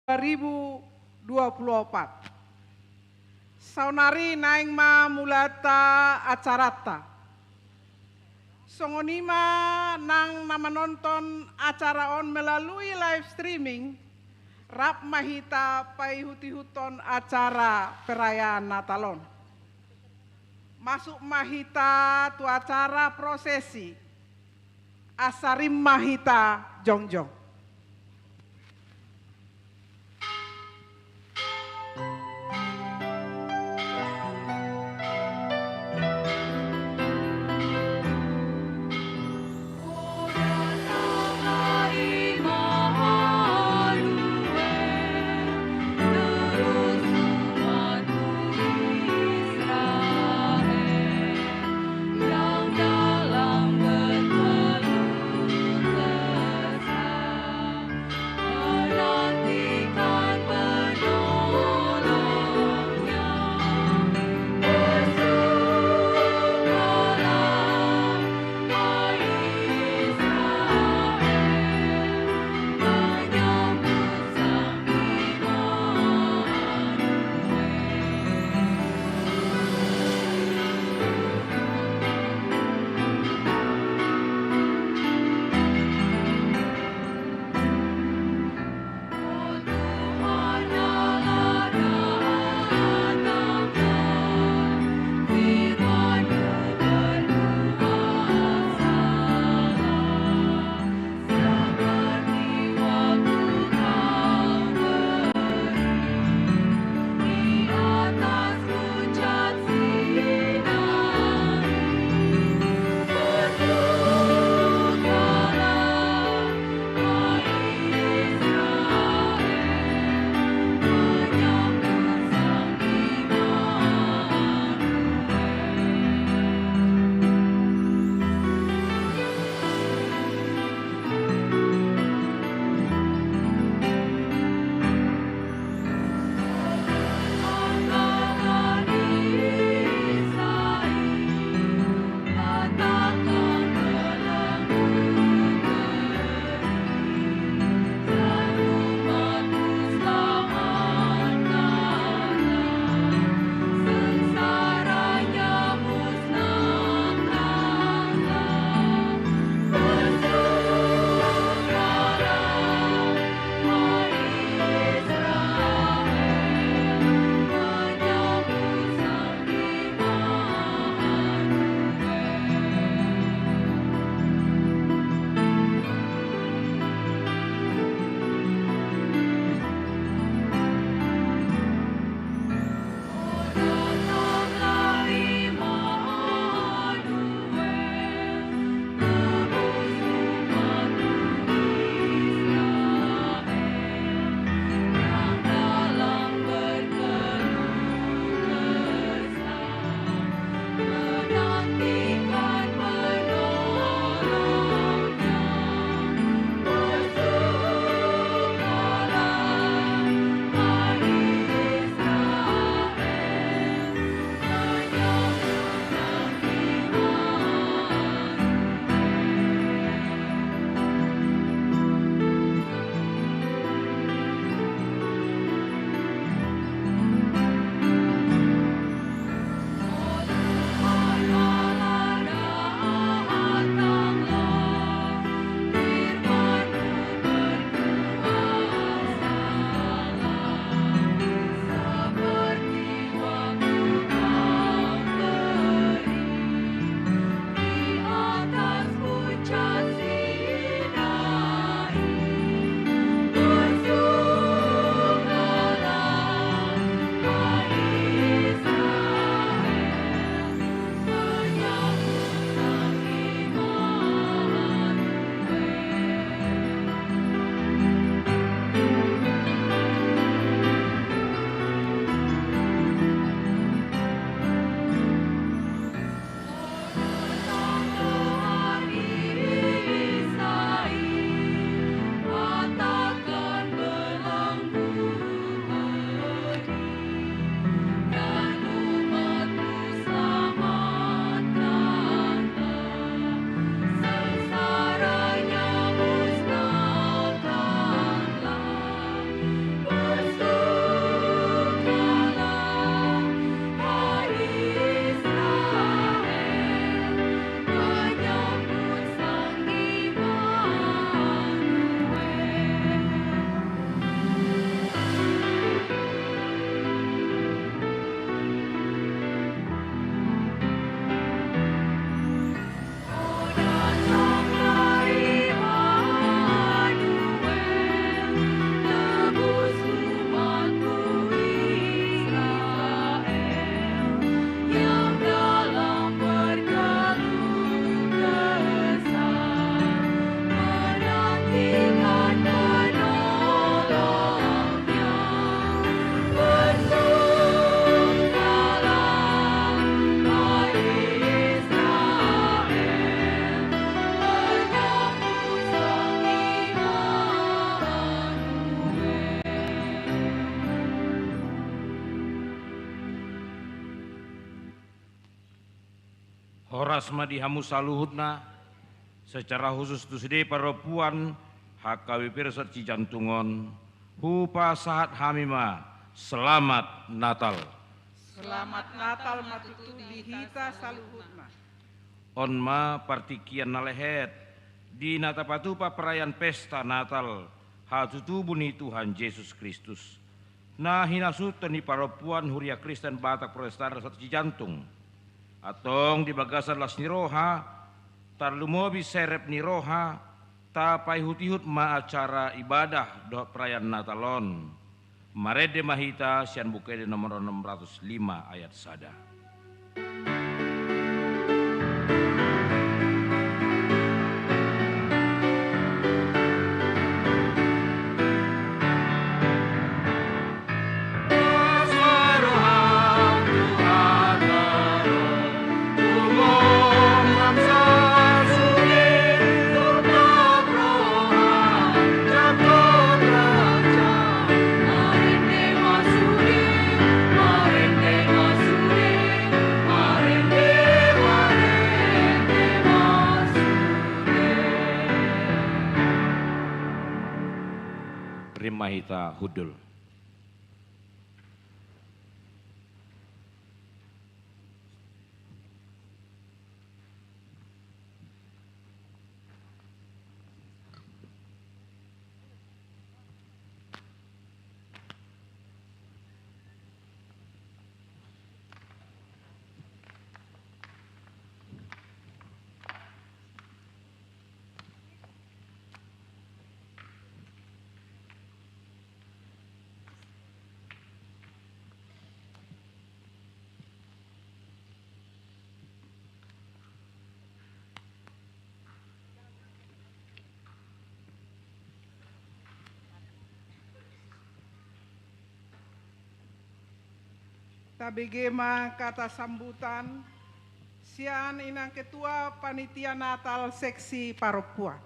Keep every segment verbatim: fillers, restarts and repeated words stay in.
dua ribu dua puluh empat. Saonari naeng ma mulanta acaranta. Songon i ma nang na manonton acara on melalui live streaming, rap ma hita paihut-ihuthon acara perayaan Natal on. Masuk ma hita tu acara prosesi. Asa rim ma hita jongjong. Horas ma di hamu saluhutna, secara khusus tu sude parompuan H K B P Resort Cijantung on, hupasahat hami ma selamat Natal. Selamat Natal ma tutu di hita saluhutna. On ma partingkian na lehet, di na tapatupa perayaan pesta Natal, hatutubu ni Tuhan Jesus Kristus, na hinasuhuthon ni parompuan Huria Kristen Batak Protestan Resort Cijantung. Antong di bagasan las ni roha, tarlumobi serep ni roha, tapaihutihut ma acara ibadah dohot perayaan Natal on. Marende ma hita sian Buku Ende nomor enam ratus lima ayat sada. Rima hita hundul. Tabege ma kata sambutan sian inang ketua panitia Natal seksi parompuan.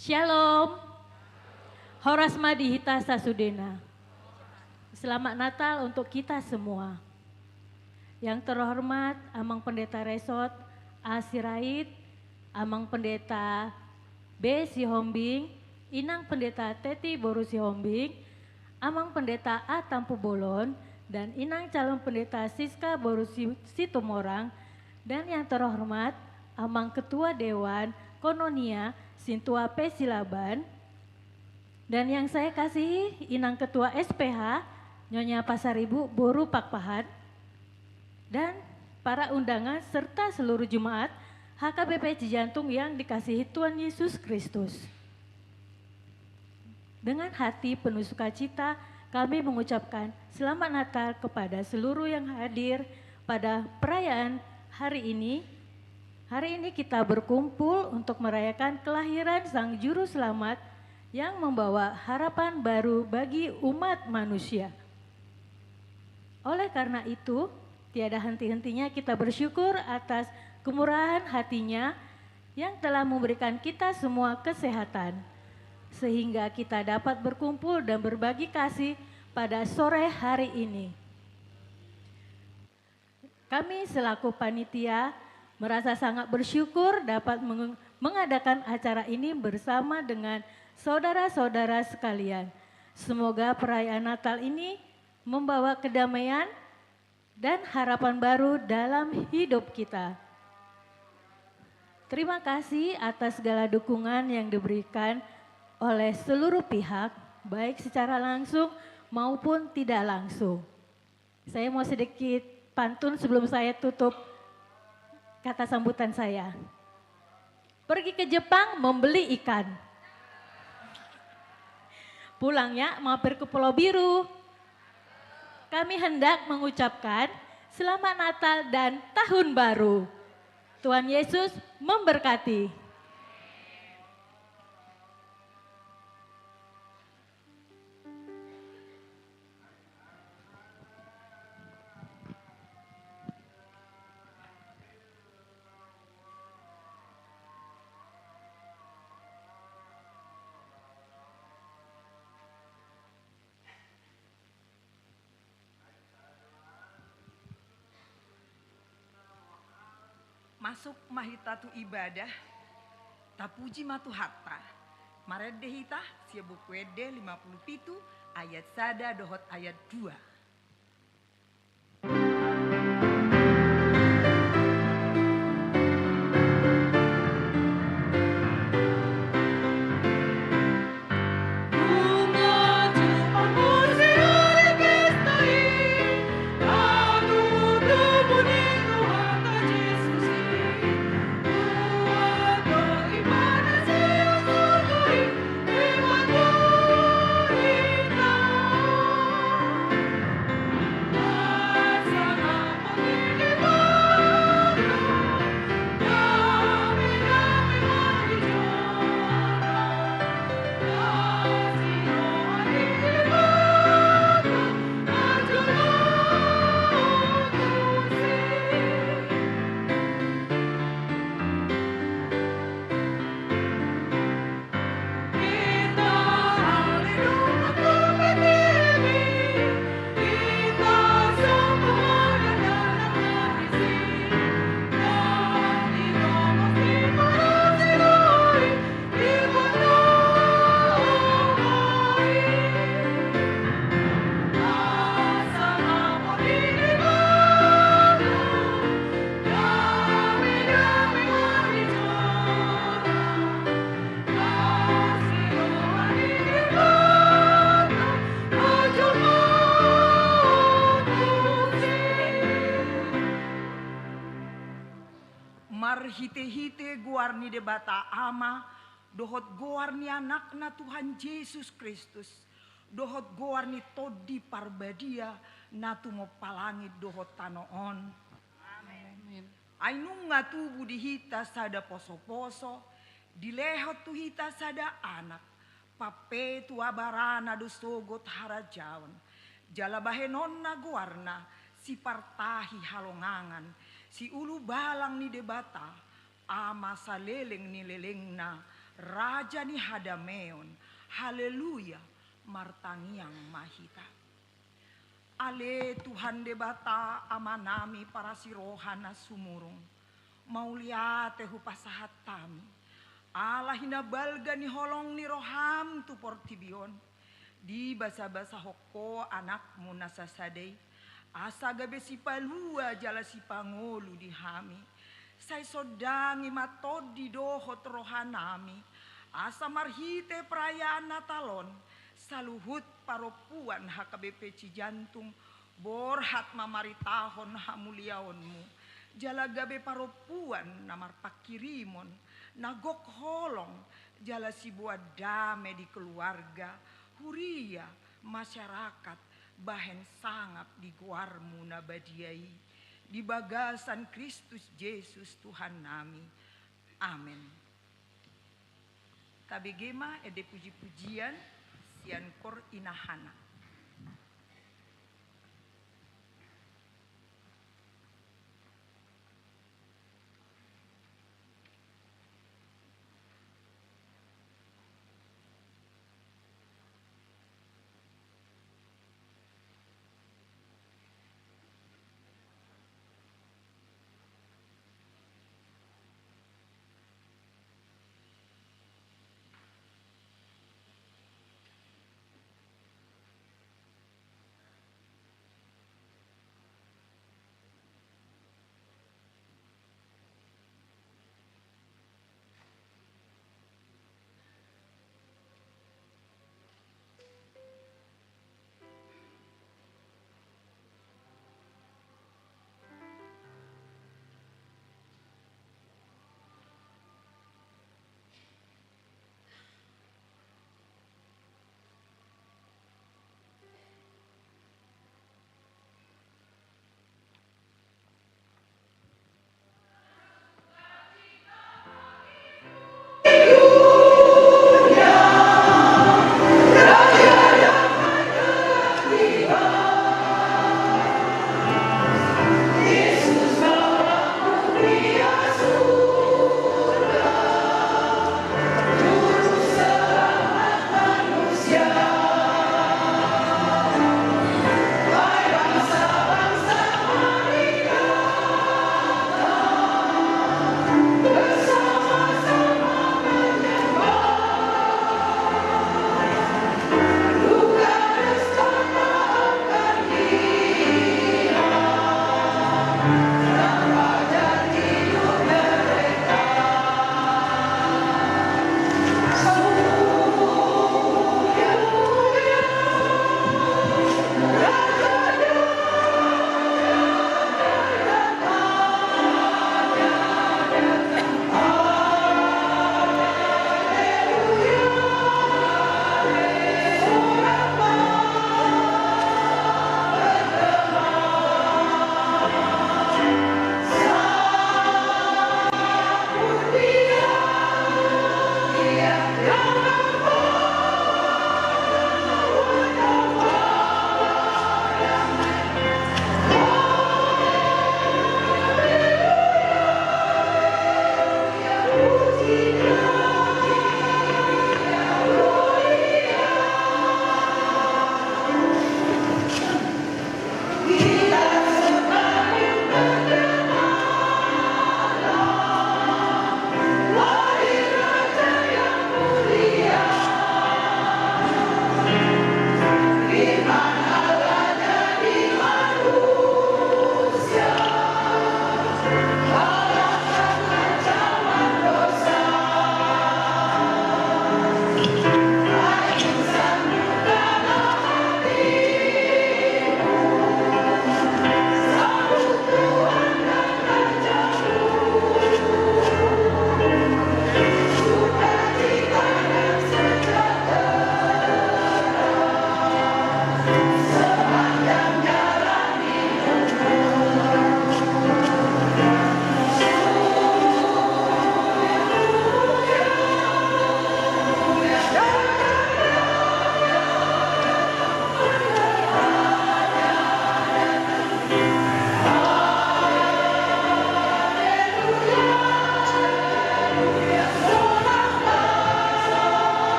Syalom. Horas ma di hita sasudena. Selamat Natal untuk kita semua. Yang terhormat Amang Pendeta Resort A Sirait, Amang Pendeta B Sihombing, Inang Pendeta Teti boru Sihombing, Amang Pendeta A Tampubolon, dan Inang Calon Pendeta Siska boru Si-, Situmorang, dan yang terhormat Amang Ketua Dewan Kononia Sintua P Silaban, dan yang saya kasihi Inang Ketua S P H, Nyonya Pasaribu boru Pakpahan, dan para undangan serta seluruh jemaat H K B P Cijantung yang dikasihi Tuhan Yesus Kristus. Dengan hati penuh sukacita, kami mengucapkan Selamat Natal kepada seluruh yang hadir pada perayaan hari ini. Hari ini kita berkumpul untuk merayakan kelahiran Sang Juru Selamat yang membawa harapan baru bagi umat manusia. Oleh karena itu, tiada henti-hentinya kita bersyukur atas kemurahan hati-Nya yang telah memberikan kita semua kesehatan, sehingga kita dapat berkumpul dan berbagi kasih pada sore hari ini. Kami selaku panitia merasa sangat bersyukur dapat meng-, mengadakan acara ini bersama dengan saudara-saudara sekalian. Semoga perayaan Natal ini membawa kedamaian dan harapan baru dalam hidup kita. Terima kasih atas segala dukungan yang diberikan oleh seluruh pihak, baik secara langsung maupun tidak langsung. Saya mau sedikit pantun sebelum saya tutup kata sambutan saya. Pergi ke Jepang membeli ikan. Pulangnya mampir ke Pulau Biru. Kami hendak mengucapkan Selamat Natal dan Tahun Baru. Tuhan Yesus memberkati. Masuk ma hita tu ibadah, tapuji ma Tuhanta. Marende hita sian Buku Ende lima puluh pitu ayat sada dohot ayat dua. Marhite-hite goar ni Debata Ama, dohot goar ni Anakna Tuhan Jesus Kristus, dohot goar ni Tondi Parbadia, na tumompa langit dohot tano on. Amen. Ai nunga tubu di hita sada poso-poso, dilehon tu hita sada Anak, pampetua barana do sogot harajaon, jala bahenonna goarna, Sipartahi Halongangan, Siulubalang ni Debata, Ama saleleng ni lelengna, Raja ni hadameon. Haleluya, martangiang ma hita. Ale Tuhan Debata Amanami parasiroha na sumurung, mauliate hupasahat hami, ala hinabalga ni holong ni roham tu portibi on, dibasabasahon Ho Anakmu na sasada i, asa gabe sipalua jala sipangolu di hami. Sai sondangi ma tondi dohot rohanami, asa marhite perayaan Natal on, saluhut parompuan H K B P Cijantung, borhat mamaritahon hamuliaonmu, jala gabe parompuan na marpanghirimon, na gok holong, jala siboan dame di keluarga, huria, masyarakat, bahen sangap di goarmu na badia i, di bagasan Kristus Jesus Tuhannami. Amen. Tabege ma ende puji-pujian sian kor Inahana.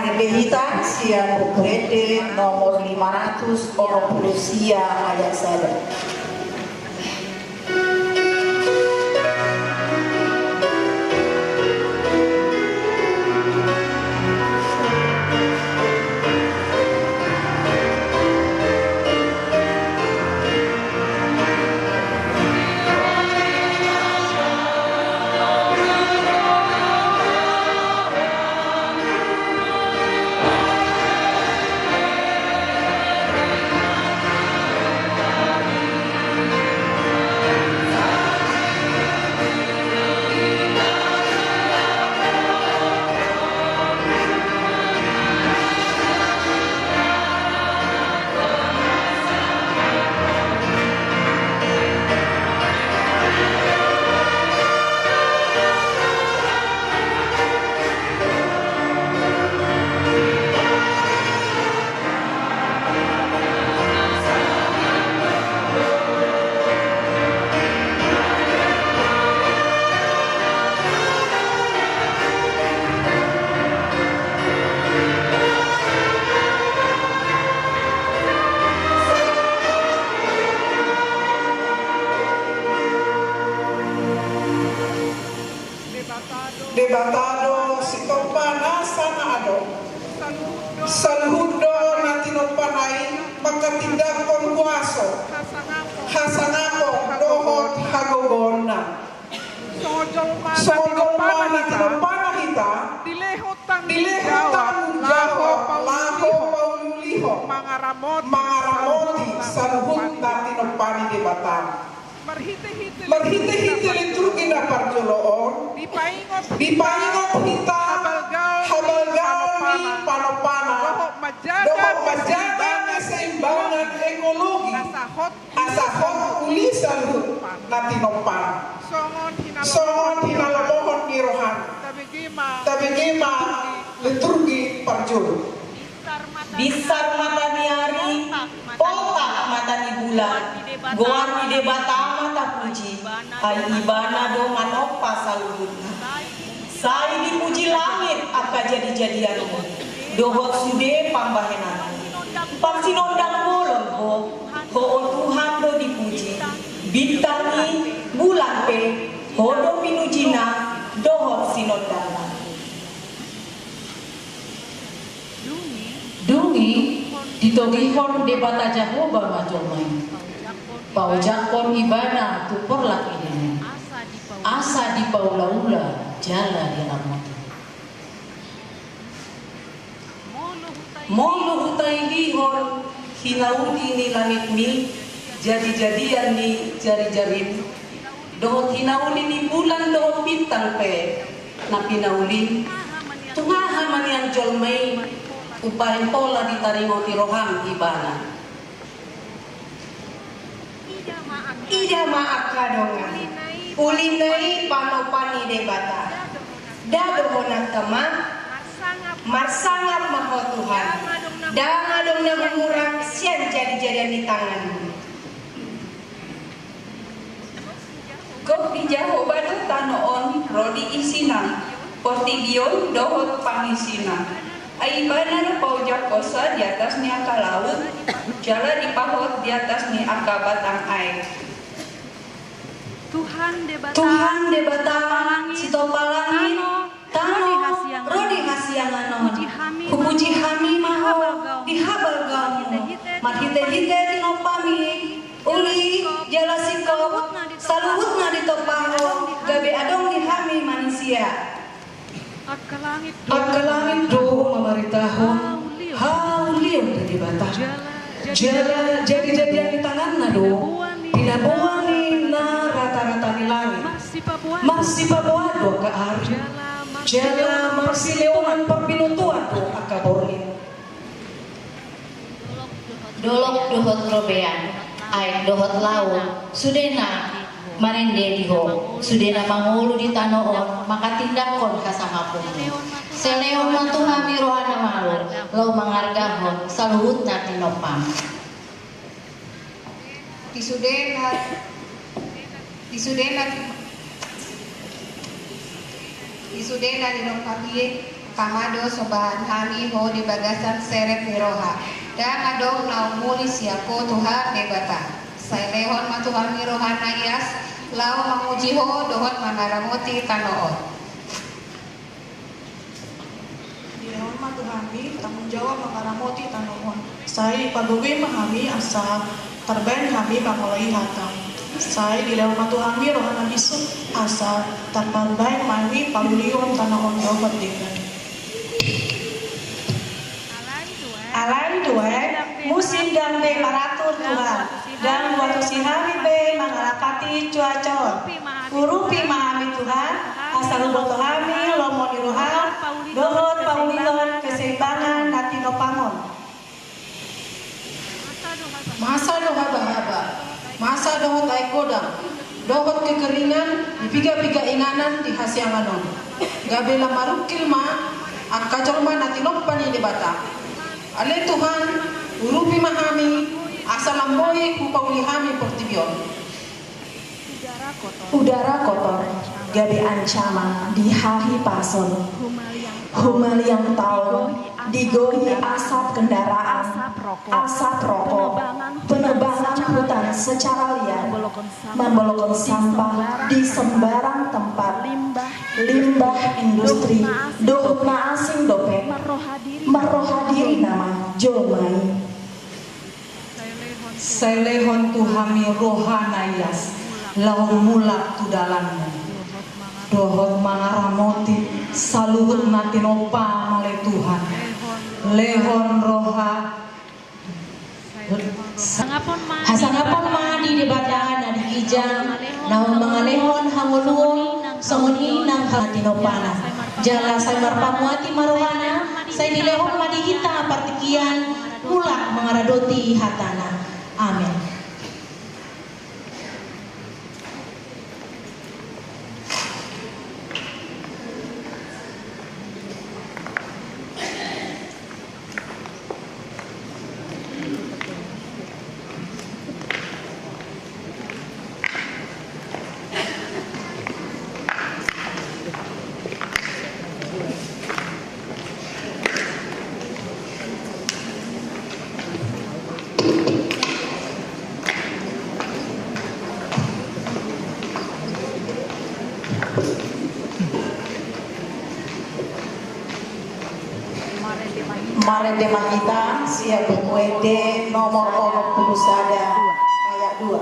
Ende hita sian Buku Ende nomor lima ratus onom pulu sia ayat sada. Debata do sitompa nasa na adong. Saluhut do na tinompana i manghatindanghon huaso, hasangapon dohot hagogoonna. Songon jolma na tinompana hita, dilehon tanggung jawab laho pauliulihon, mangaramoti saluhut na tinompa ni Debata. Marhitehite liturgi na parjolo on, dipaingot hita habalgaon ni panompana dohot manjaga keseimbangan ekologis asa hot uli saluhut na tinompana. Songon hinalomohon ni rohana. Tabege ma liturgi parjolo. Binsar mata ni ari, poltak mata ni bulan, goar ni Debata ma tapuji, ai Ibana do manompa saluhutna. Sai dipuji langit angka jadijadianmu dohot sude pambahenanmu. Parsinondang bolon Ho, Ho o Tuhan do dipuji. Bintang i, bulan pe, Ho do pinujina dohot sinondangna. Dung i ditogihon Debata Jahowa ma jolma i, paojakhon ibana tu porlak i, asa dipaulaula jala diramoti. Molo hutaihon hinauli ni langitmi, jadijadian ni jarijarim, dohot hinauli ni bulan dohot bintang pe na pinaulim, tung aha ma nian jolma i umbahen pola ditaringoti roham ibana? Ida ma angka dongan, uli na i panopa ni Debata. Dado honanta ma, marsangap ma ho Tuhan. Ndang adong na mangurang sian jadijadian ni tanganmu. Gok di Jahowa do tano on ro di isina, portibi on dohot pangisina. Ai Ibana do paojakkonsa di atas ni angka laut, jala dipahot di atas ni angka batang aek. Tuhan Debata, Tuhan Debata, sitompa langit, tano, ro di hasiangan on. Hupuji hami ma Ho di habalgaonmu. Marhitehite tinompami, uli jala singkop, saluhutna ditompa Ho, gabe adong di hami manisia. Angka langit do mamaritahon haulion ni Debata. Jala jadijadian ni tanganna do pinaboa ni na ratarata ni langit. Marsipaboa do angka ari. Jala marsilehongan parbinotoan do angka borngin. Dolok dohot robean, aek dohot laut, sudena marende di Ho, sudena mangolu di tano on, manghatindanghon hasangaponmu. Silehon ma tu hami roha na malo, laho mangargahon saluhutna tinompam. Di sudena, di sudena, di sudena ni roha i. Pamado sombahan hami Ho di bagasan serep ni roha. Ndang adong na umuli sian Ho Tuhan Debata. Sai lehon ma tu hami roha na ias, laho mamuji Ho dohot mangaramoti tano on. Dilehon ma tu hami tanggung jawab mangaramoti tano on. Sai parbue ma hami asa tarbaen hami mangoloi hataM. Sai dilehon ma tu hami roha na bisuk asa tarbaen ma hami paulion tano on dohot denggan. Alai tuae, musim ndang be maratur Tuhan, ndang huantusi hami be mangalapati cuaca on. Urupi ma hami Tuhan, asa huboto hami lomo ni rohaM dohot paulihon keseimbangan na tinompaM on. Masa do habahaba, masa dohot aek godang, dohot kekeringan di piga-piga inganan di hasiangan on. Gabe lam marungkil ma angka jolma na tinompa ni Debata. Ale Tuhan, urupi ma hami, asa lam boi hupauli hami portibi on. Udara kotor gabe ancaman di hahipason. Humaliang taon digohi asap kendaraan, asap rokok, penebangan hutan secara liar, mambolongkon sampah di sembarang tempat, limbah industri dohot na asing dope, marroha diri nama jolma i. Sai lehon tu hami roha na ias, laho mulak tu dalanMu dohot mangaramoti saluhut na tinompaM, ale Tuhan. Lehon roha, hasangapon ma di Debata na di ginjang, na mangalehon hangoluon songon i nang hatinompa-Na. Jala sai marpamuati ma roha-Na, sai dilehon ma di hita partingkian mulak mangaradoti hata-Na. Amen. Marende ma hita sian Buku Ende nomor onom pulu sada, ayat dua.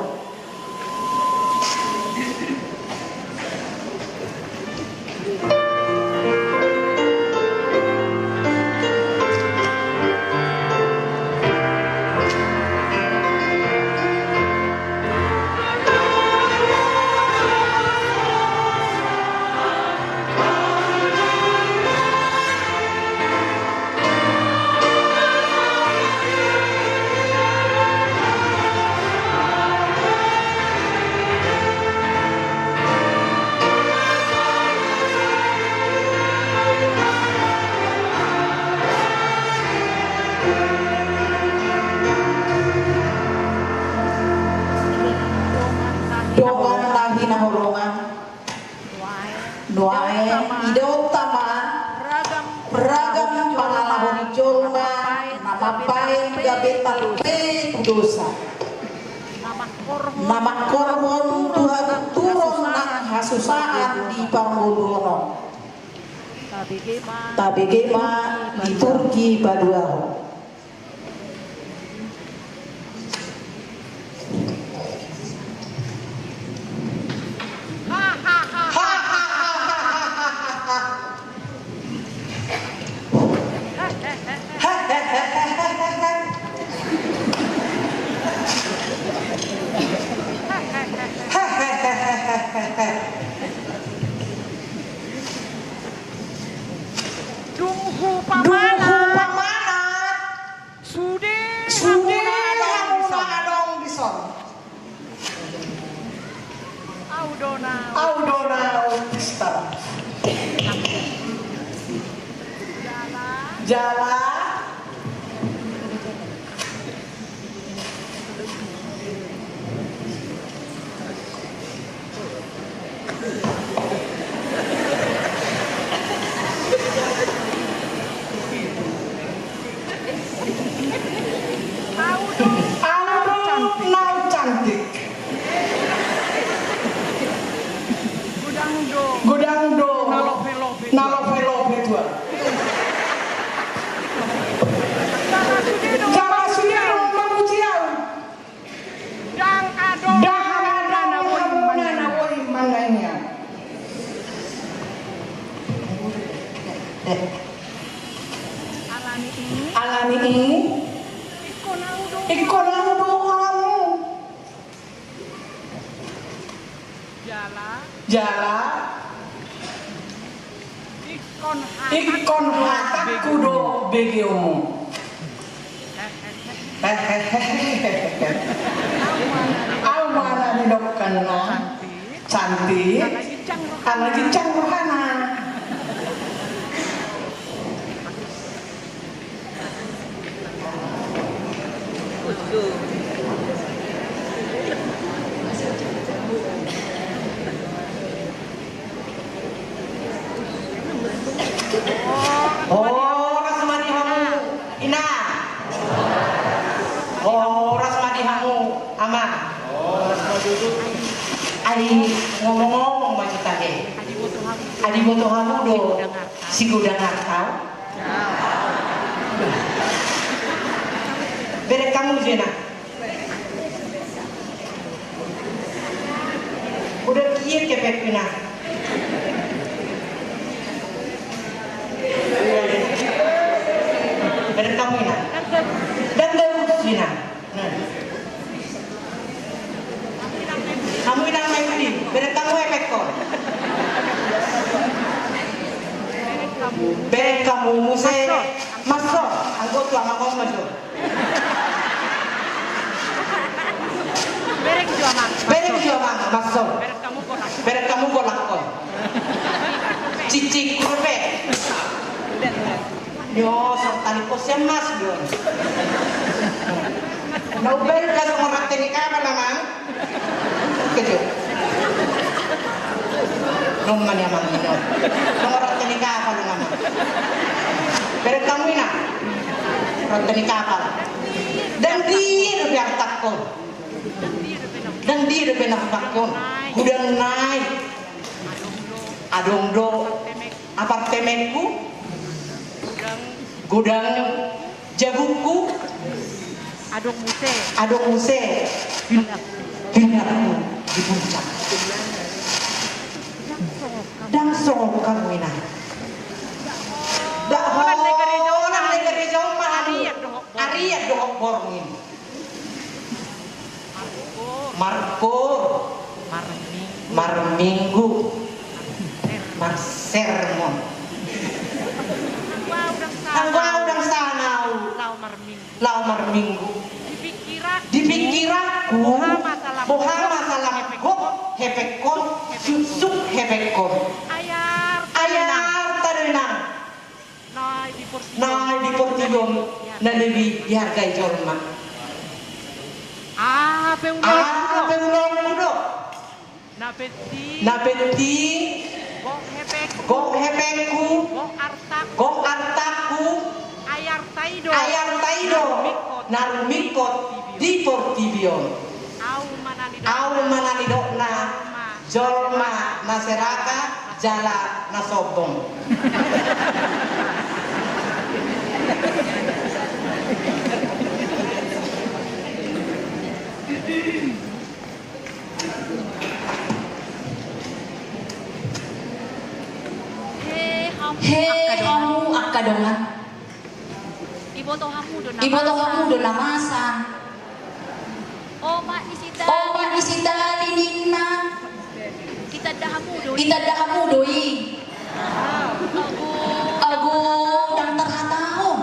Dongan na hinaholongan. Nuaeng idaonta ma ragam pangalaho ni jolma na mambaen gabe tarpei tu dosa, na mangkorhon tu hagunturon nang hasusaan di parngoluon on. Tabege ma liturgi paduahon. Dung hupamanat. Dung hupamanat. Sude, sude hamuna adong dison. Hamuna adong dison. Au do na, au do na, au pista. Jala. Jala. Godang do na lope-lope tu ahu. Jala sude do mamuji ahu. Ndang adong hamuna na boi mandaingi ahu. Alani i. Alani i. Ingkon ahu do, ingkon ahu do hamu. Jala. Jala. Ingkon hatangku do begeonmu. Au ma na nidokna cantik, ala ginjang rohana. Horas ma di hamu, Ina. Horas ma di hamu, Ama. Ai ngomong-ngomong ma hita he. Ai diboto hamu do sigodang arta. Bereng hamu jo, Ina. Udah kian kepek, Ina. Bereng hamu, Ina. Dan bagus, Ina. Nah. Hamu inang na i, bereng hamu epekkon. Bereng hamu muse. Maso, anggo tu amang on ma jo. Bereng jo amang. Bereng jo amang, maso. Bereng hamu gollakkon. Cicik rupe. Yo, so tali pos ya mas, yo. Na ubai ka so ngarang teni kaba lamang. Kejo. Nom mani amang ni nom. Nomor teni kaba lamang. Bereng hamu, Ina. Rang teni kaba. Dan dia do biar takon. Dan dia do biar takon. Godang nai. Adong do. Apartemenku. Godang jabungku. Adong muse. Adong muse. Pinakku di puncak. Ndang songon hamu, Ina. Ndang holan negeri jompa. Holan negeri jompa. Arian dohot borngin. Marko. Marminggu. Marminggu. Marsermon. Anggo au ndang sanga au. Lao marminggu. Lao marminggu. Di pikiranku. Di pikiranku. Boha ma salam gok hepekkon. Suksuk hepekkon. Ai arta do, Inang. Ai arta do, Inang. Na di portibi on. Na di portibi on na lebih dihargai jolma. Aha pe ulaonku do. Aha pe ulaonku do. Na penting. Na penting. Gok hepengku. Gok hepengku. Gok artangku. Gok artangku. Ai arta i do. Ai arta i do. Na rumingkot. Na rumingkot di portibi on. Au ma na nidokna. Au ma na nidokna. Jolma na seraka jala na sombong. He hamu angka dongan. Iboto hamu do na masa. Iboto hamu do na masa. Omak ni si Tali. Omak ni si Tali ninna. Ditanda hamu do i. Ditanda hamu do i. Ago. Ago, ndang tarhatahon.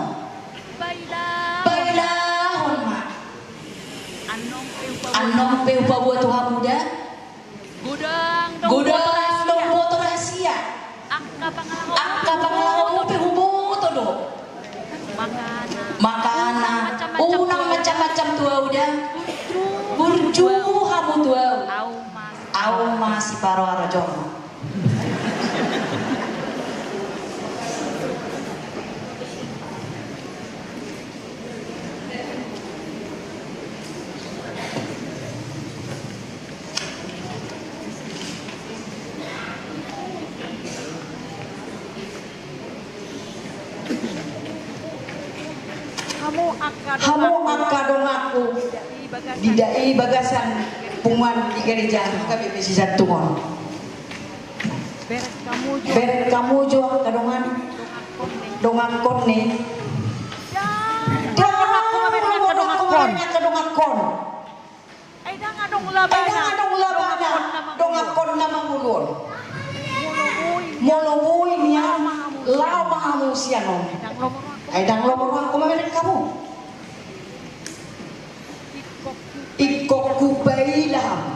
Bailahon. Bailahon ma. Annon pe hupaboa. Annon pe hupaboa tu hamu da. Godang do. Godang do huboto rahasia. Angka pangalaho. Angka pangalaho pe huboto do. Makana. Makana. Unang macam-macam tu au da. Burju hamu tu au. Au ma si. Au ma si paroara jolma. Hamu angka donganku, di da-, di bagasan punguan di gareja, gabe pe sijantungon. Bereng hamu jo angka dongan, dongankon ne. Ndang molo hamu angka dongankon. Ai ndang adong labana, ai ndang adong labana dongankon na mangolu on. Molo boi nian, laho ma hamu sian on. Ai ndang lomo rohangku mamereng hamu. Ingkon hupaila hamu.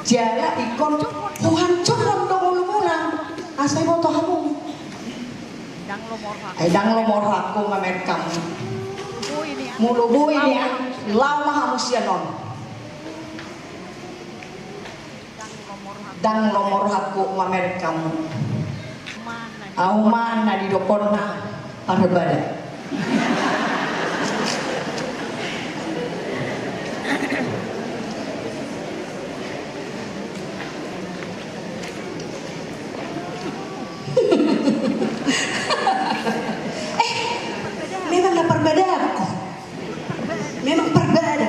Jala ingkon huhansurhon do ngolumuna, asa iboto hamu. Ai ndang lomo rohangku mamereng hamu. Molo boi nian, laho ma hamu sian on. Ndang lomo rohangku mamereng hamu. Ahu ma na didokonna parbada. Eh, memang na parbada ho. Memang parbada.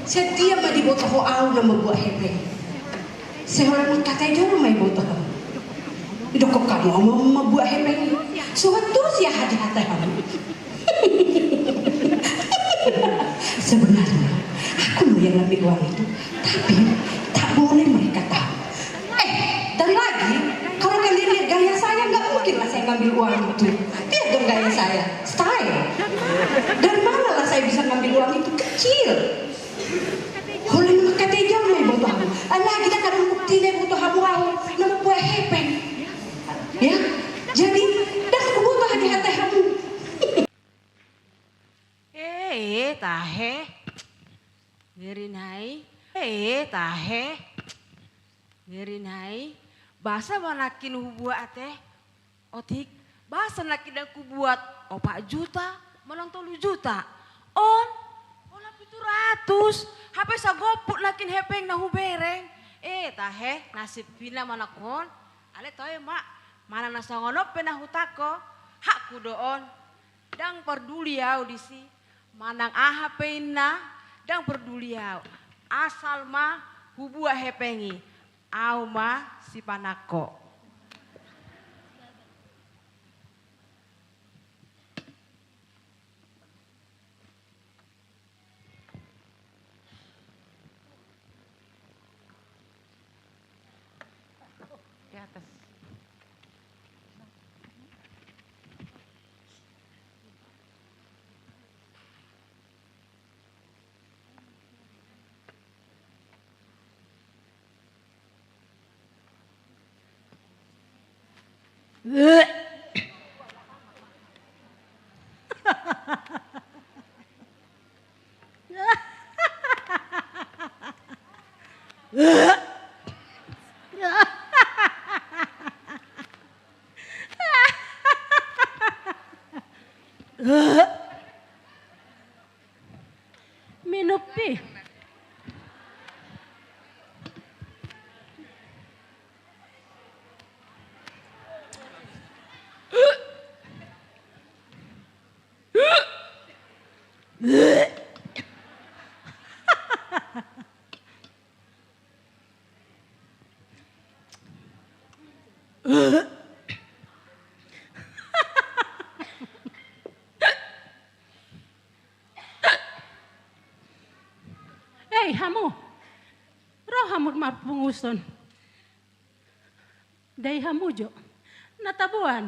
Setia ma diboto ho ahu na mambuat hepeng. Sai holan mangkatai jolma iboto ho. Didokkon hamu ahu mambuat hepeng. Suhat tusi aha dihatai hamu. Sebenarnya aku lo yang ngambil uang itu, tapi tak boleh mereka tahu. Eh, dan lagi, kalau kalian lihat gaya saya, nggak mungkin lah saya ngambil uang itu. Lihat dong gaya saya, style. Dari mana lah saya bisa ngambil uang itu? Kecil. Holan mangkatai jolma iboto hamu. Alai ndang adong buktina iboto hamu ahu na mambuat hepeng. Ya, jadi ndang huboto aha dihatai hamu. Eh, eh, tahe. Ngeri nai. Eh, eh, tahe. Ngeri nai. Boasa ma nangkin hubuat ate? Otik, boasa nangkin ndang hubuat opat juta manang tolu juta? On, holan pitu ratus. Hape sagomput nangkin hepeng na hubereng. Eh, tahe, nasibna ma nangkin on. Alai toe ma, manang na songon on pe na hutangko, hakku do on. Ndang parduli ahu disi, manang aha pe inna, ndang parduli ahu. Asal ma hubuat hepeng i, ahu ma sipanangko. Di atas. Minum pi. Hei, hamu. Ro hamu marpunguson. Dai hamu jo. Na taboan.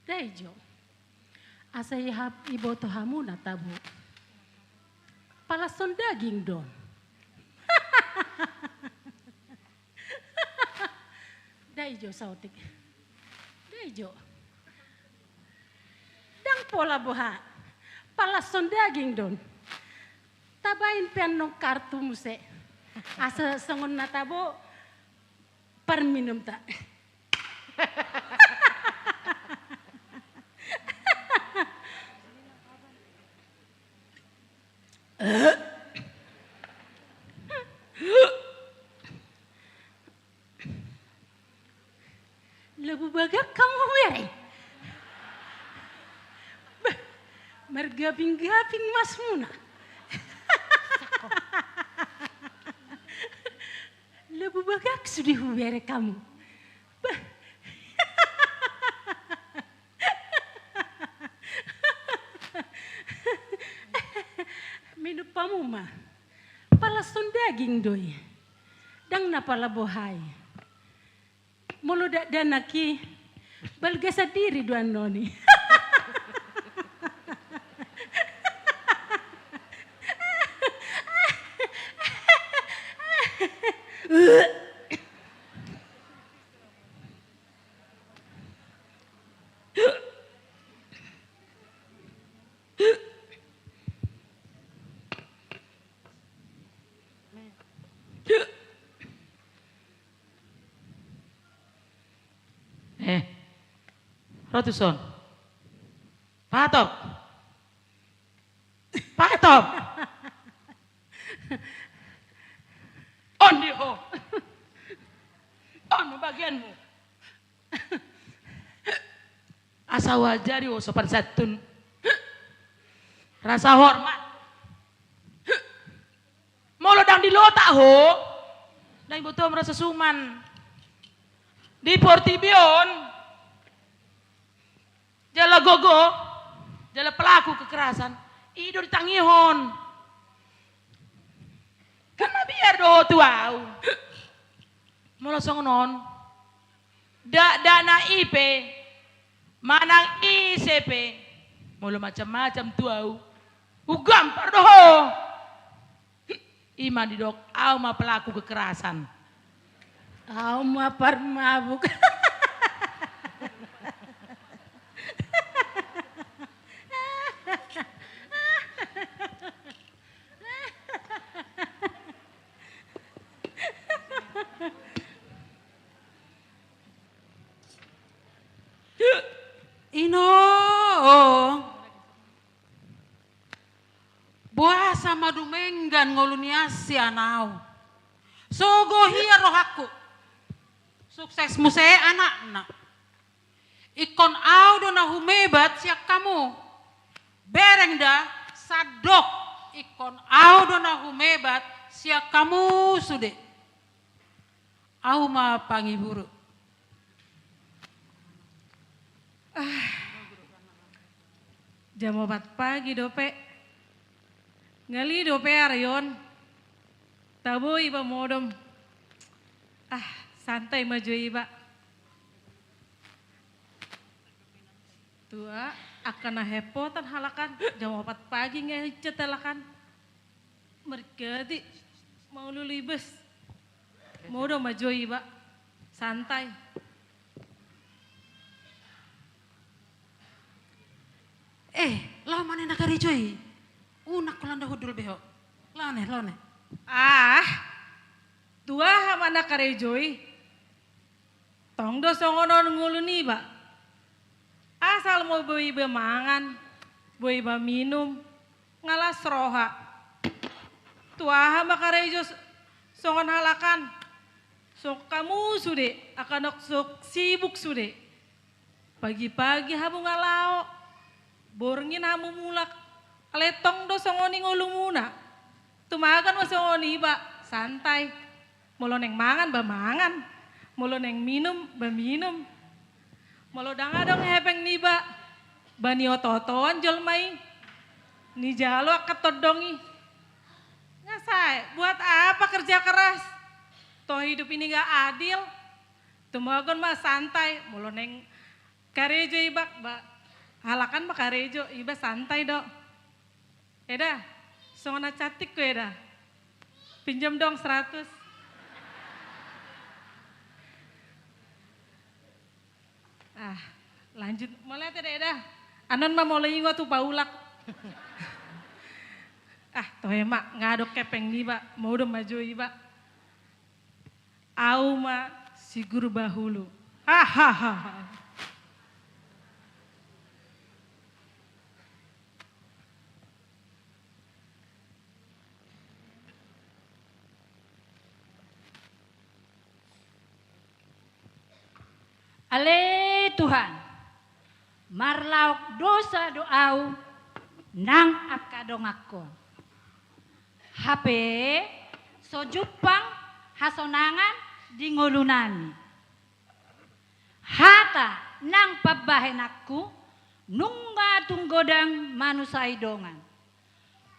Dai jo. Asa i hap iboto hamu na tabo. Palashon daging do on. Dai jo saotik. Dai jo. Ndang pola boha. Palashon daging do on. Tabaen pe annon kartu muse. Asa songon na tabo parminumta. Labu bagak hamu hubereng. Bah, margaping-gaping masmuna. Labu bagak sude hubereng hamu. Bah. Minum hamu ma. Pala son daging do i. Ndang na pala boha i. Molo dakdanak i, balga sandiri do annon i. Eh, ro tuson. Patok. Patok. On di ho. On bagianmu. Asa huajari ho sopan santun. Rasa hormat. Molo ndang di lotak ho, ndang diboto hamu rasa suman. Di portibi on, jala gogo, jala pelaku kekerasan, i do ditangihon. Kan mabiar do ho tu au. Molo songon on, dakdanak i pe, manang ise pe, molo macam-macam tu au, hugampar do ho. I ma didok, au ma pelaku kekerasan. Au ma parmabuk. Ino. Boasa ma dumenggan ngolu ni asi anau. Sogo hian rohangku. Sukses muse anakna. Ingkon au do na humebat sian hamu. Bereng da, sandok. Ingkon au do na humebat sian hamu sude. Au ma pangiburu. Ah. Jam opat pagi dope. Ngali dope ari on. Tabo iba modom. Ah, santai ma jo iba. Tua, angka na hepotan halakan, jam opat pagi nge hicet halakan. Mergati, mau lulibes. Modom ma jo iba. Santai. Eh, laho ma ne na karejo i. Unang ho landa hundul be ho. Laho ne, laho ne. Ah, tu aha ma na karejo i. Tong do songon on ngolu niba. Asal ma boi iba mangan, boi iba minum, nga las roha. Tu aha ma karejo s-, songon halakan. Songon hamu sude, angka na so sibuk sude. Pagi-pagi hamu nga laho, borngin hamu mulak. Alai tong do songon i ngolumuna. Tumagon ma songon iba, santai. Molo naeng mangan, ba mangan. Molo naeng minum, ba minum. Molo ndang adong hepeng niba, ba nioto-otoan jolma i. Nijalo angka tondong i. Nga sae, buat apa kerja keras? Toh hidup ini nggak adil. Tumagon ma santai, molo naeng karejo iba, ba halakan ma karejo, iba santai do. Eda, songon na cantik ko eda. Pinjam dong seratus. Ah, lanjut. Mauliate da eda. Annon ma molo ingot hupaulak. Ah, toe ma, nga adong hepeng niba, modom ma jo iba. Au ma si guru bahulu. Hahaha. Ale Tuhan, marlaok dosa do ahu nang angka donganhon. Hape so jumpang hasonangan di ngolunami. Hata nang pambahenanku nunga tung godang manusai dongan.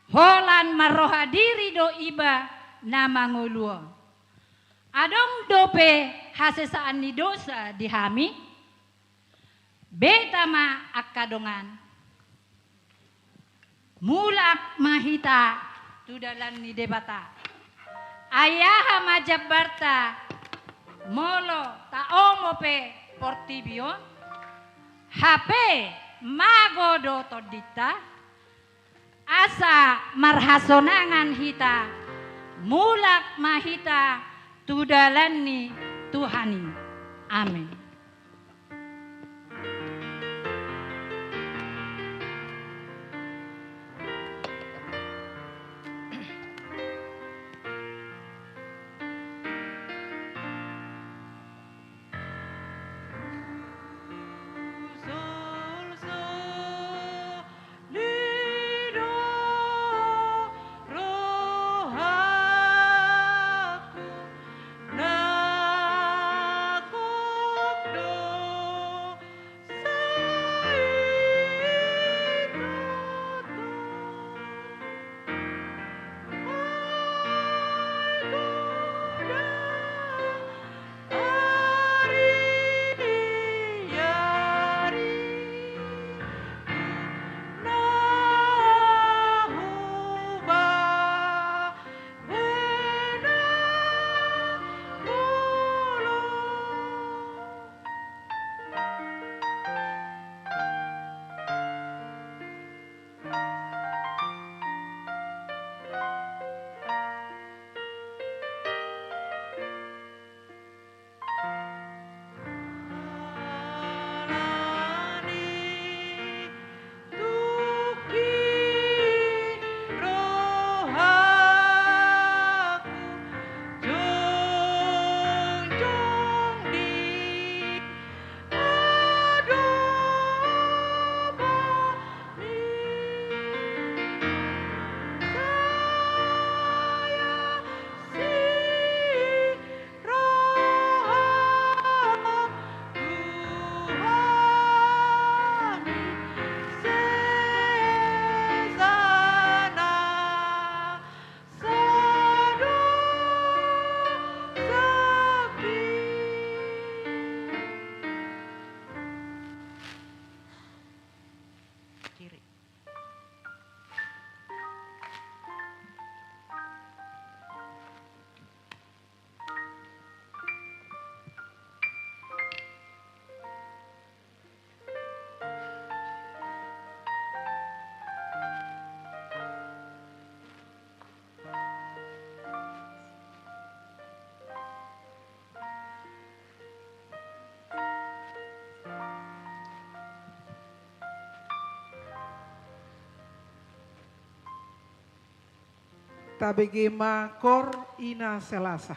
Holan marroha diri do iba na mangolu on. Adong dope hasesaan ni dosa di hami? Beta ma angka dongan. Mulak ma hita tu dalan ni Debata. Ai aha ma jambarta molo taomo pe portibi on? Hape mago do tondinta. Asa marhasonangan hita, mulak ma hita tu dalan ni Tuhan i. Amen. Tabege ma kor ina selasa.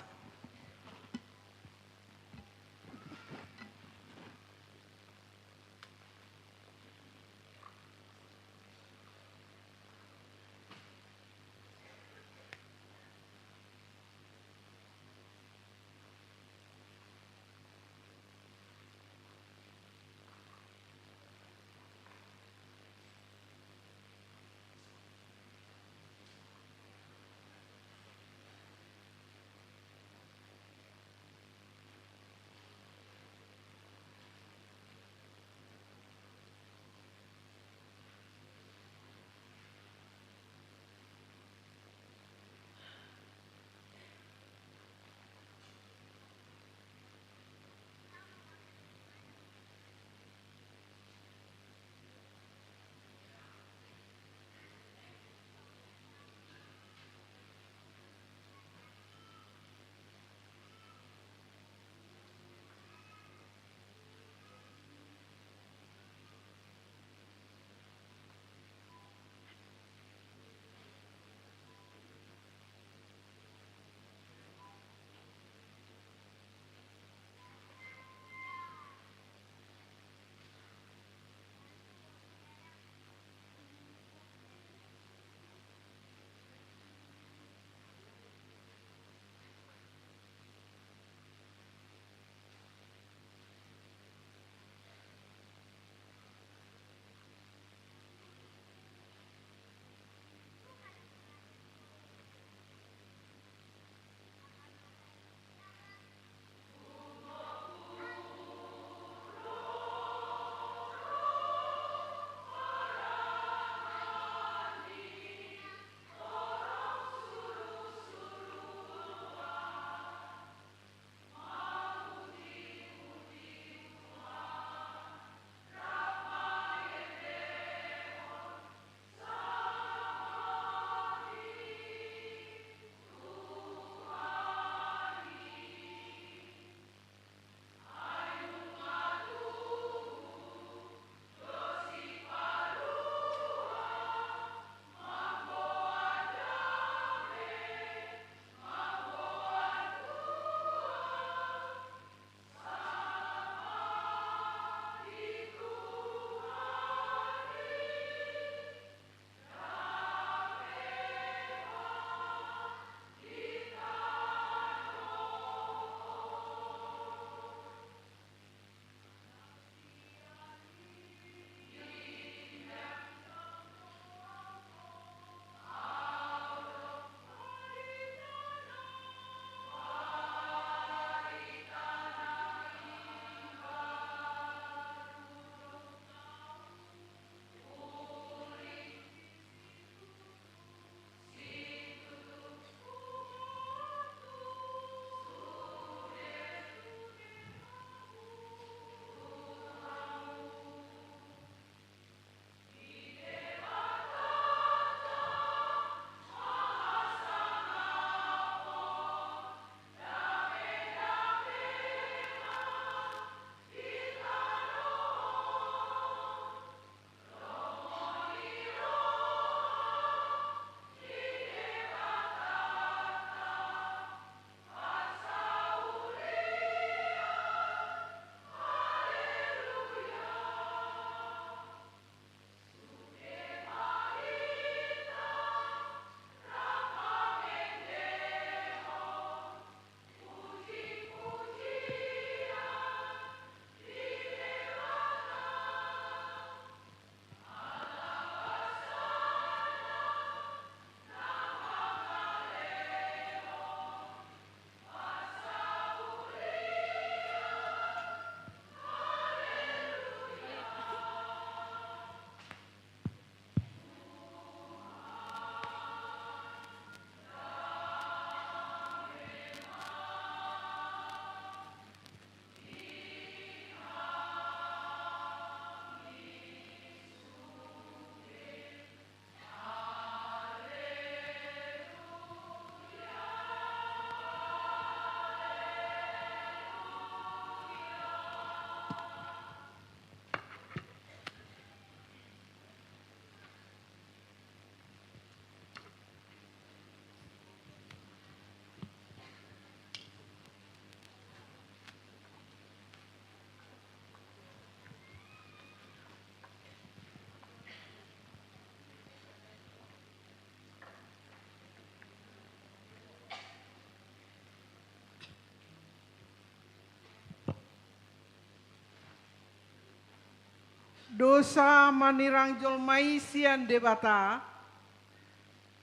Dosa manirang jolma i sian Debata,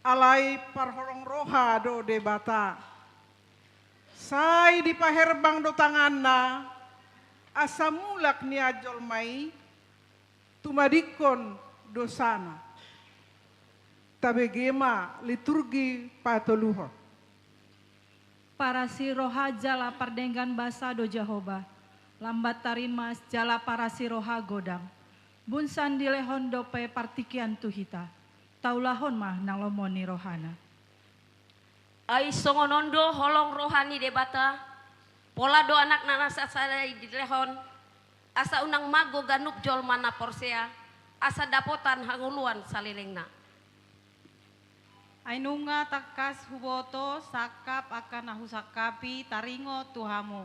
alai parholong roha do Debata. Sai dipaherbang do tanganna, asa mulak nian jolma i, tumadingkon dosana. Tabege ma liturgi patoluhon. Parasi roha jala pardenggan basa do Jahowa, lambat tarimas jala parasi roha godang. Bungsan dilehon dope partingkian tu hita, taulahon ma na lomo ni rohana. Ai songon on do holong roha ni Debata, pola do Anakna na sasada i dilehon, asa unang mago ganup jolma na porsea, asa dapotan hangoluan salelengna. Ai nunga tangkas huboto sangkap angka na husangkapi taringot tu hamu,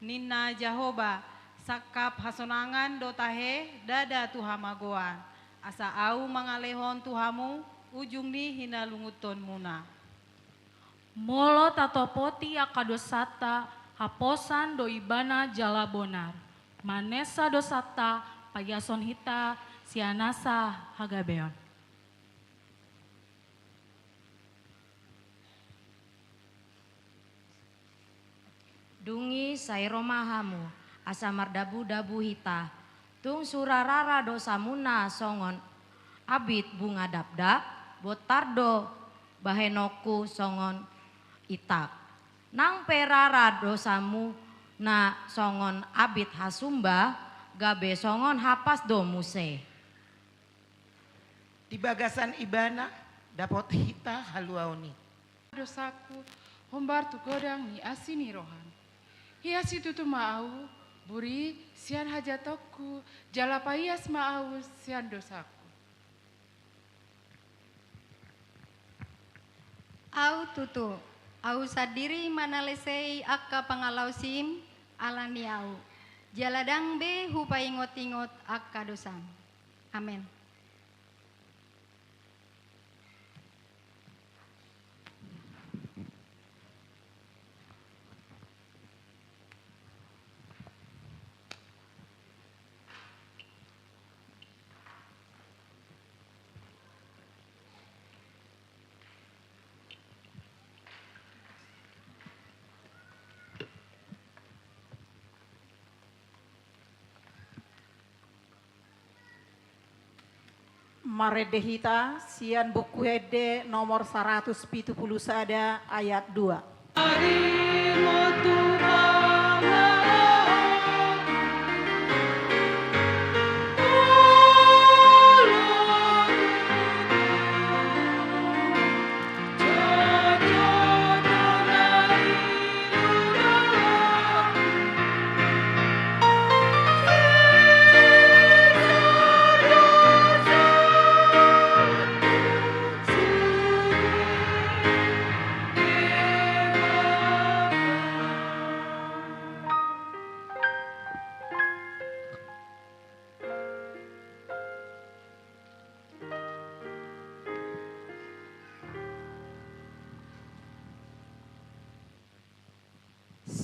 ninna Jahowa, sangkap hasonangan do tahe, ndada tu hamagoan, asa ahu mangalehon tu hamu ujung ni hinalungunhonmuna. Molo tatopoti angka dosanta, haposan do Ibana jala bonar manesa dosanta, paiason hita sian nasa hagabeon. Dung i sai ro ma hamu, asa mardabudabu hita. Tung sura rara dosamuna songon abit bunga dakdak, bontar do bahenonku songon itak. Nang pe rara dosamuna songon abit hasumba, gabe songon hapas do muse. Di bagasan Ibana dapot hita haluaon i. Dosangku, hombar tu godang ni asi ni roham. Iasi tutu ma ahu, buri, sian hajahatonku, jala paias ma ahu sian dosangku. Ahu tutu, ahu sandiri manalesei angka pangalaosim ala ni ahu, jala ndang be hupaingotingot angka dosam. Amen. Marende hita sian Buku Ende nomor saratus pitu pulu sada ayat dua.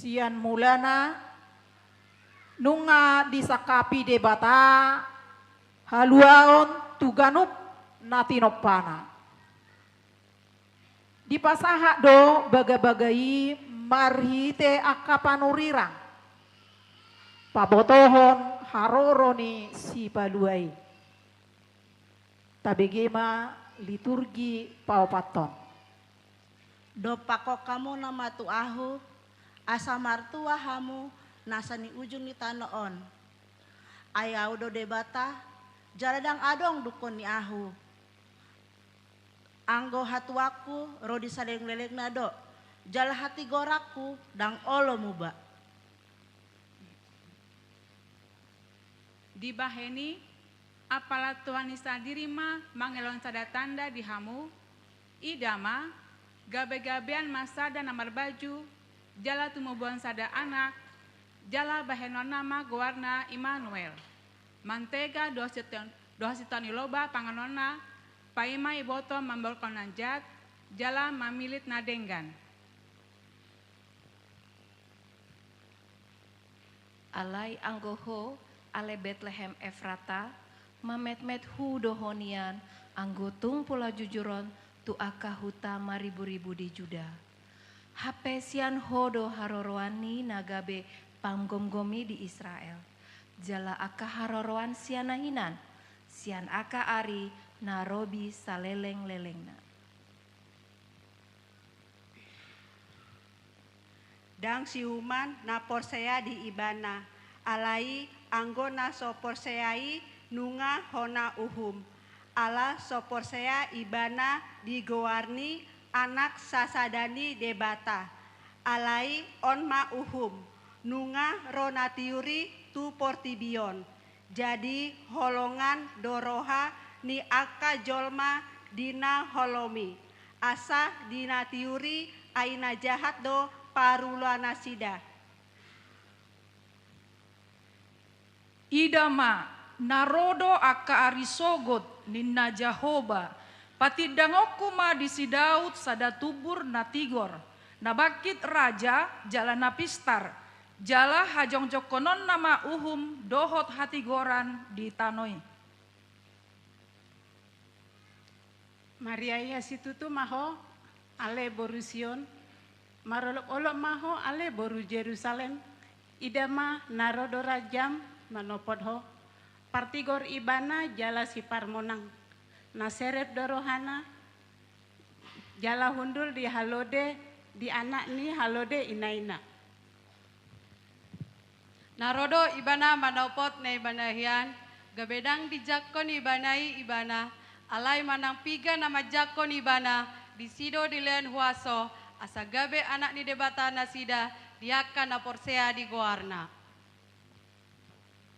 Sian mulana nunga disangkapi Debata haluaon tu ganup na tinompana. Dipasahat do bagabaga i marhite angka panurirang, pabotohon haroro ni Sipalua i. Tabege ma liturgi paopathon. Dompakhon hamuna ma tu ahu, asa martua hamu nasa ni ujung ni tano on. Ai ahu do Debata, jala ndang adong dungkon ni ahu. Anggo hatuaonku ro di saleleng lelengna do, jala hatigoranku ndang olo muba. Dibahen i, apala Tuhan i sandiri ma mangelehon sada tanda di hamu, ida ma, gabegabean ma sada na marbaju, jala tumubuhon sada anak, jala bahenonna ma goarna Immanuel. Mantega dohot sitaon, dohot sitaon ni loba panganonna, paima iboto mambahen na jat, jala mamillit na denggan. Alai anggo ho, ale Betlehem Efrata, Mametmet Hu do ho nian, anggo tung pola jujur on, tu angka huta mariburibu di Juda. Hape sian ho do haroroan ni na gabe panggomgomi di Israel, jala angka haroroan sian na hinan, sian angka ari na robi salelenglelengna. Ndang siuhuman na porsea di Ibana, alai anggo na so porsea i nunga hona uhum. Ala so porsea ibana di goar ni Anak sasada ni Debata. Alai on ma uhum, nunga ro na tiur i tu portibi on. Jadi holongan do roha ni angka jolma di na holom i, asa di na tiur i ai na jahat do parulaonnasida. Ida ma, na ro do angka ari sogot, ninna Jahowa, patindangonku ma di si Daud sada tumbur na tigor, na bangkit raja jala na pistar, jala hajongjongkononna ma uhum dohot hatigoran di tano i. Marria ia situtu ma ho, ale boru Sion, marolopolop ma ho, ale boru Jerusalem. Ida ma, na ro do rajam manopot ho. Partigor ibana jala siparmonang. Na serep do rohana, jala hundul di halode, di anak ni halode inaina. Na ro do ibana manopot na ibana hian, gabe ndang dijangkon ibana i ibana, alai manang piga na manjangkon ibana, disi do dilehon huaso, asa gabe anak ni Debata nasida, di angka na porsea di goarna.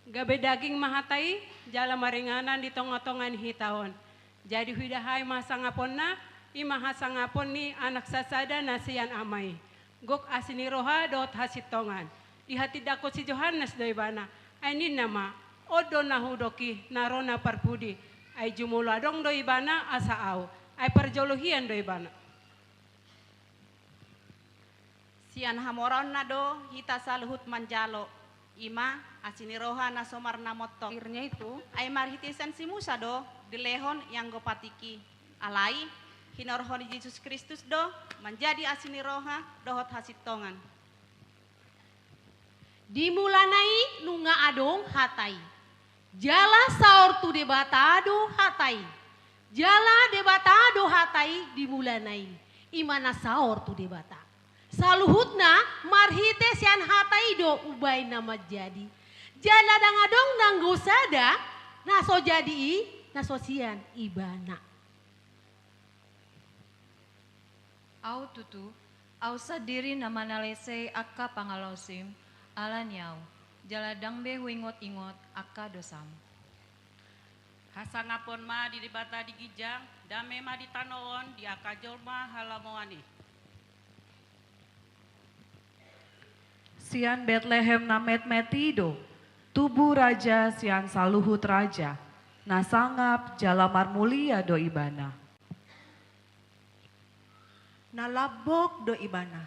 Gabe daging ma hata i, jala maringanan di tongatonga ni hita on. Jadi huida hami ma hasangaponna, i ma hasangapon ni anak sasada na sian ama i. Gok asi ni roha dohot hasintongan. Dihatindangkon si Johannes do ibana. Ai ninna ma, on do na hudok i, na ro na parpudi. Ai jumolo adong do ibana asa ahu. Ai parjolo hian do ibana. Sian hamoraonna do hita saluhut manjalo, i ma asi ni roha na so marnamontok. Akhirnya itu. Ai marhite sian si Musa do dilehon ianggo patik i. Alai hinorhon ni Jesus Kristus do manjadi asi ni roha dohot hasintongan. Di mulana i nunga adong hata i. Jala saor tu Debata do hata i. Jala Debata do hata i di mulana i. I ma na saor tu Debata. Saluhutna marhite sian hata i do umbahen na manjadi. Jala ndang adong nanggo sada na so jadi i, na so sian ibana. Ahu tutu, ahu sandiri na manalesei angka pangalaosim, ala ni ahu, jala ndang be huingotingot angka dosam. Hasangapon ma di Debata di ginjang, dame ma di tano on di angka jolma halamoan i. Sian Betlehem na metmet i do tubu raja sian saluhut raja, na sangap jala marmulia do ibana. Na lambok do ibana,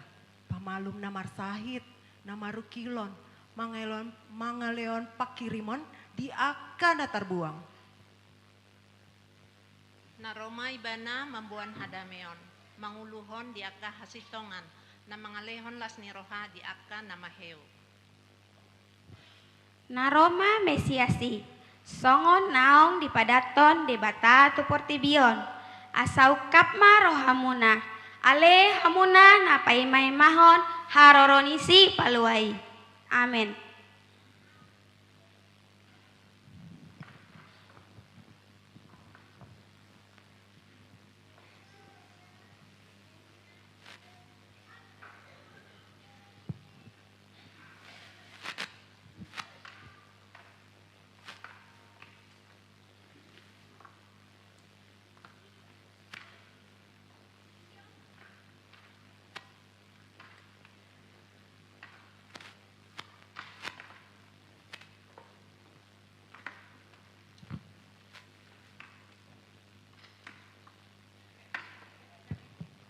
pamalum na marsahit, na marungkilon, mangalehon, mangalehon panghirimon di angka na tarbuang. Na ro ma ibana mamboan hadameon, manguluhon di angka hasintongan, na mangalehon las ni roha di angka na maheu. Na ro ma Mesias i, songon naung dipadathon Debata tu portibi on, asa ungkap ma rohamuna, ale hamuna na paimaimahon haroro ni Sipalua i. Amen.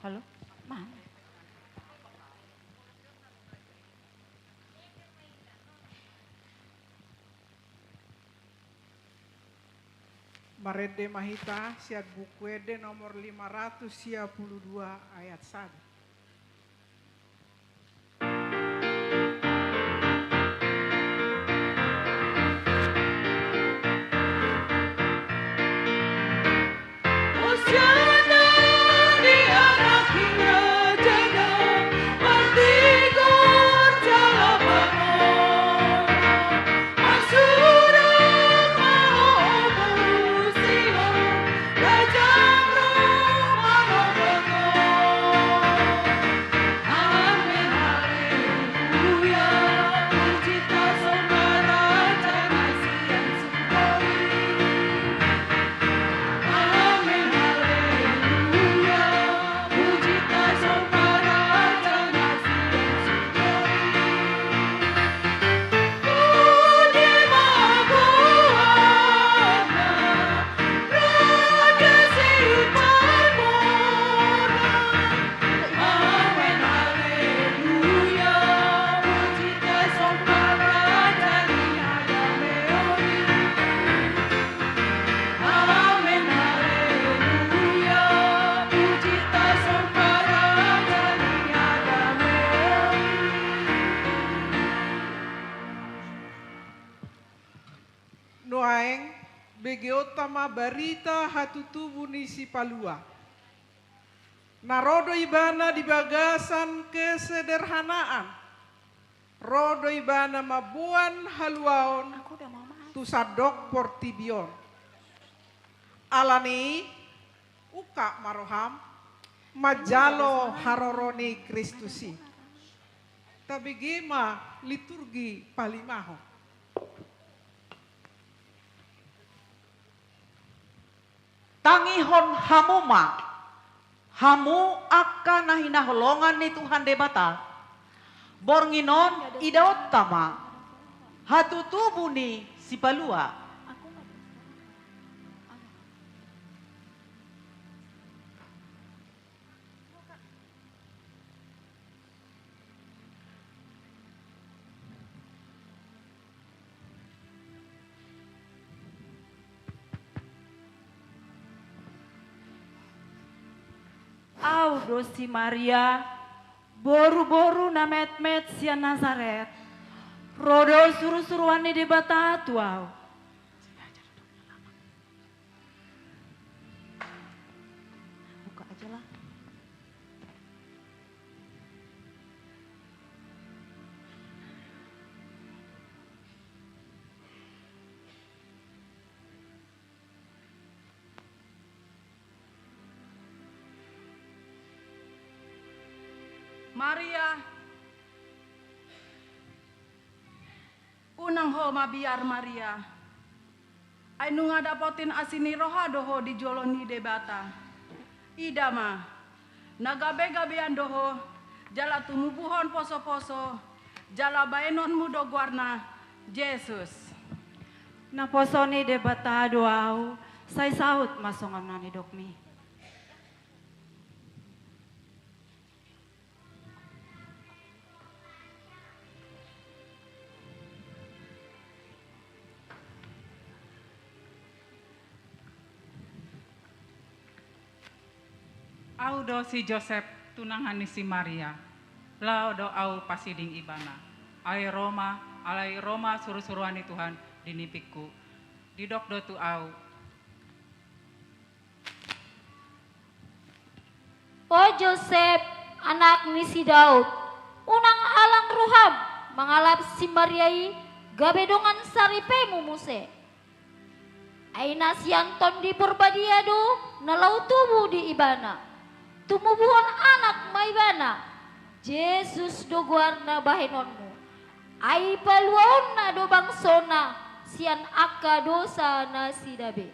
Halo? Mana? Marende ma hita sian Buku Ende nomor lima ratus sia pulu dua ayat sada. Nuaeng, begeonta ma barita hatutubu ni Sipalua. Na ro do ibana di bagasan kesederhanaan, ro do ibana mamboan haluaon tu sandok portibi on. Alani i, ungkap ma roham manjalo haroro ni Kristus i. Tabege ma liturgi palimahon. Tangihon hamu ma, hamu angka na hinaholongan ni Tuhan Debata. Borngin on idaonta ma hatutubu ni Sipalua. Au do si Maria, boruboru na metmet sian Nasaret. Ro do surusuruan ni Debata tu au. Buka aja lah. Maria. Unang ho mabiar, Maria. Ai nunga dapotin asi ni roha do ho di jolo ni Debata. Ida ma, na gabegabean do ho, jala tumubuhon posoposo, jala baenonmu do goarna Jesus. Naposo ni Debata do au, sai saut ma songon na nidokmi. Au do si Josep, tunangan ni si Maria. Laho do au pasiding ibana. Ai ro ma, alai ro ma surusuruan ni Tuhan di nipingku. Didok do tu au. O Josep, anak ni si Daud, unang alang roham mangalap si Maria i gabe dongan saripemu muse. Ai na sian Tondi Porbadia do na laho tubu di ibana. Tumubuhon anak ma ibana, Jesus do goarna bahenonmu. Ai paluaonna do bangsona sian angka dosa nasida be.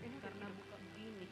Ini karena buka begini.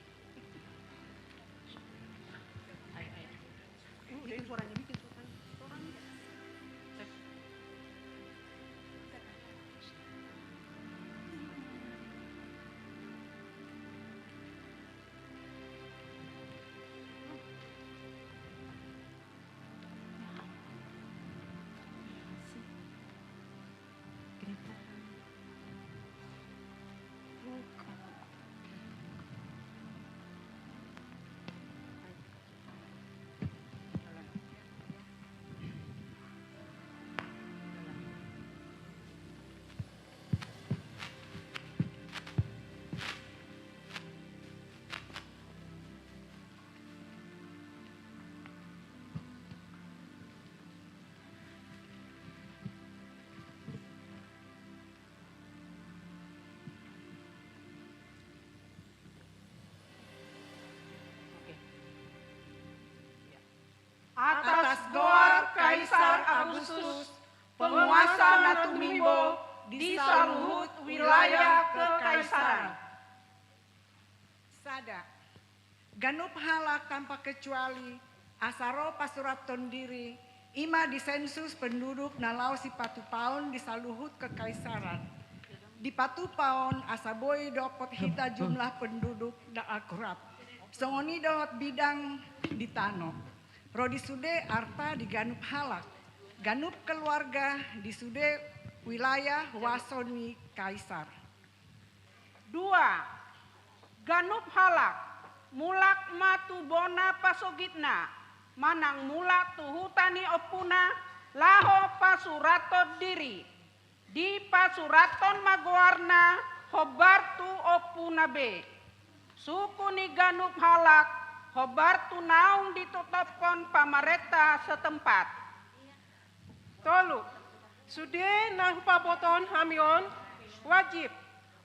Atas goar Kaisar Augustus, penguasa na tumimbo di saluhut wilayah kekaisaran. Sada. Ganup halak tanpa kecuali asa ro pasurathon diri, i ma di sensus penduduk na laho sipatupaon di saluhut kekaisaran. Dipatupaon asa boi dapot hita jumlah penduduk na akurat. Songon i dohot bidang di tano. Ro di sude arta di ganup halak, ganup keluarga di sude wilayah huaso ni kaisar. Dua. Ganup halak, mulak ma tu bona pasogitna, manang mulak tu huta ni ompuna, laho pasurathon diri. Dipasurathon ma goarna hombar tu ompuna be. Suku ni ganup halak hombar tu naung ditotophon pamarenta setempat. Tolu. Sude na hupabotohon hami on wajib,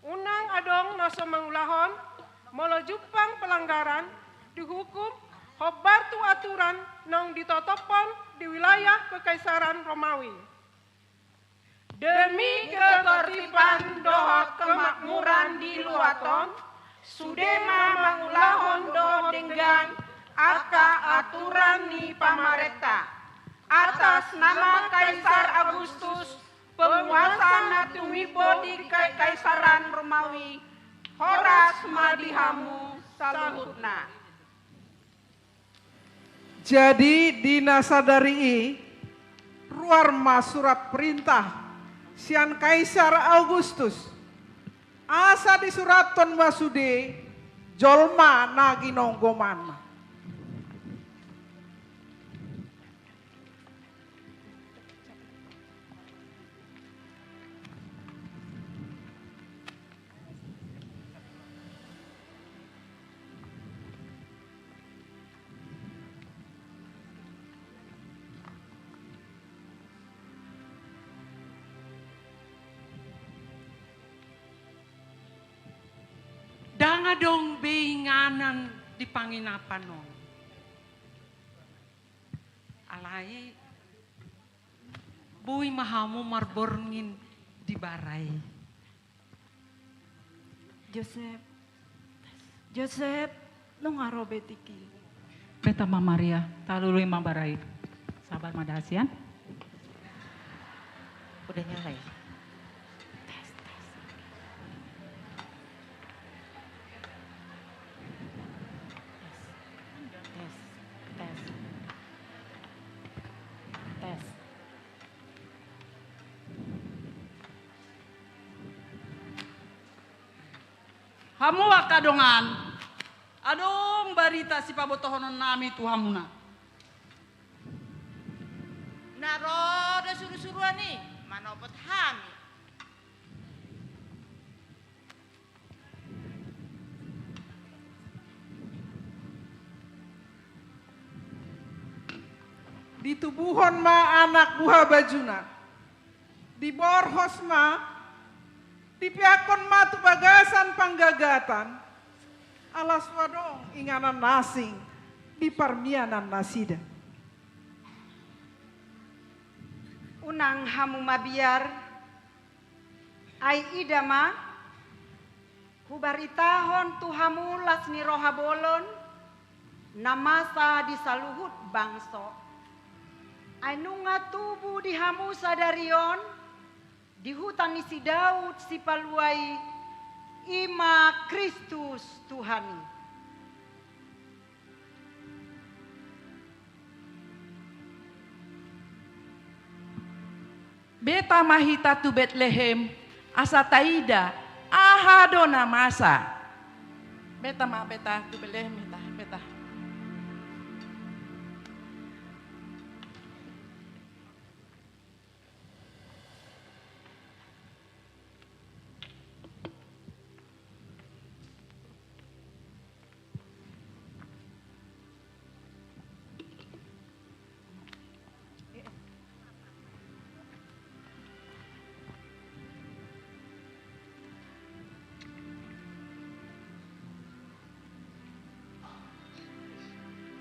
unang adong na so mangulahon, molo jumpang pelanggaran, dihukum hombar tu aturan naung ditotophon di wilayah kekaisaran Romawi. Demi ketertiban dohot kemakmuran di luat on, sude ma mangulahon dohot denggan angka aturan ni pamarenta. Atas nama Kaisar Augustus, penguasa na tumimbo di Kekaisaran Romawi, horas ma di hamu saluhutna. Jadi di na sadari i ruar ma surat perintah sian Kaisar Augustus, asa disurathon ma sude jolma na ginonggomanna. Ndang adong be inganan di panginapan on. Alai boi ma hamu marborngin di bara i. Josep, Josep, nunga ro be tingki. Beta ma Maria, talului ma bara i. Sabar ma da hasian. Udah nyala ya? Tes, tes. Tes, tes. Tes. Hamu angka dongan, adong barita sipabotohonon nami tu hamuna. Na ro do surusuruan i manopot hami. Ditubuhon ma anak buhabajuna. Diborhos ma, dipeakkon ma tu bagasan panggagatan, ala so adong inganan na asing di parmianan nasida. Unang hamu mabiar, ai ida ma, hubaritahon tu hamu las ni roha bolon, na masa di saluhut bangso. Ai nunga tubu di hamu sadari on, di huta ni si Daud Sipalua i, i ma Kristus Tuhan i. Beta ma hita tu Betlehem, asa taida aha do na masa. Beta ma, beta tu Betlehem hita, beta.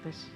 Tes.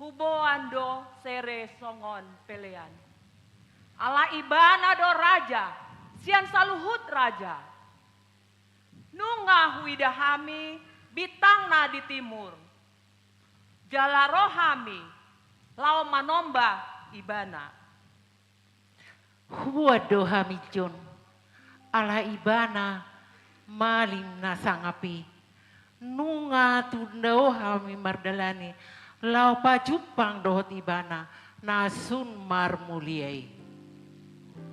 Huboan do sere songon pelean. Ala ibana do raja sian saluhut raja. Nunga huida hami bintangna di timur. Jala ro hami laho manomba ibana. Huboan do hami jon, ala ibana malim na sangap i. Nunga tunda hami mardalani laho pajumpang dohot ibana na sun marmulia i.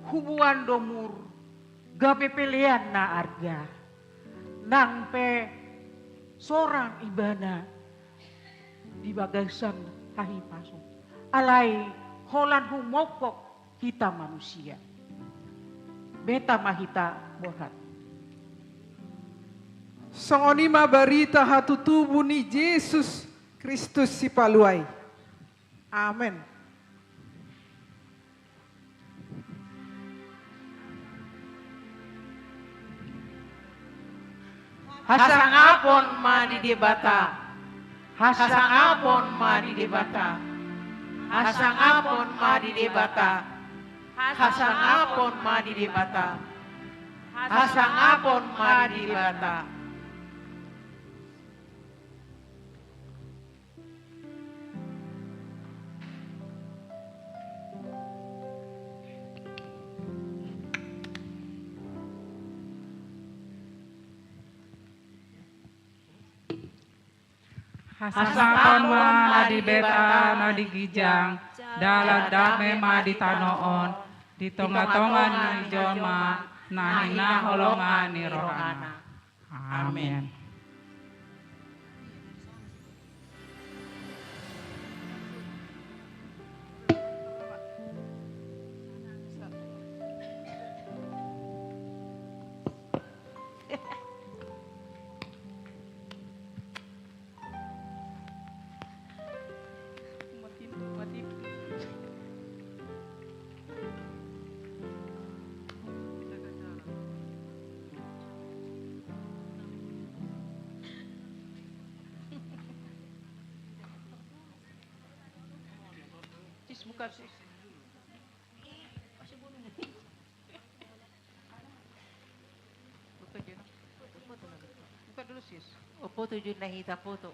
Huboan do mur gabe pelean na arga. Nang pe sorang ibana di bagasan hahipason. Alai holan humophop hita manusia. Beta ma hita borhat. Songon i ma barita hatutubu ni Jesus Kristus Sipalua i. Amen. Hasangapon ma di Debata. Hasangapon ma di Debata. Hasangapon ma di Debata. Hasangapon ma di Debata. Hasangapon ma di Debata. Hasangapon ma di Debata na di ginjang, jala dame ma di tano on, di tongatonga ni jolma na hinaholongan ni rohana. Amen. Sis, buka, sis. Buka dulu, sis. Opo tujuan na hita foto?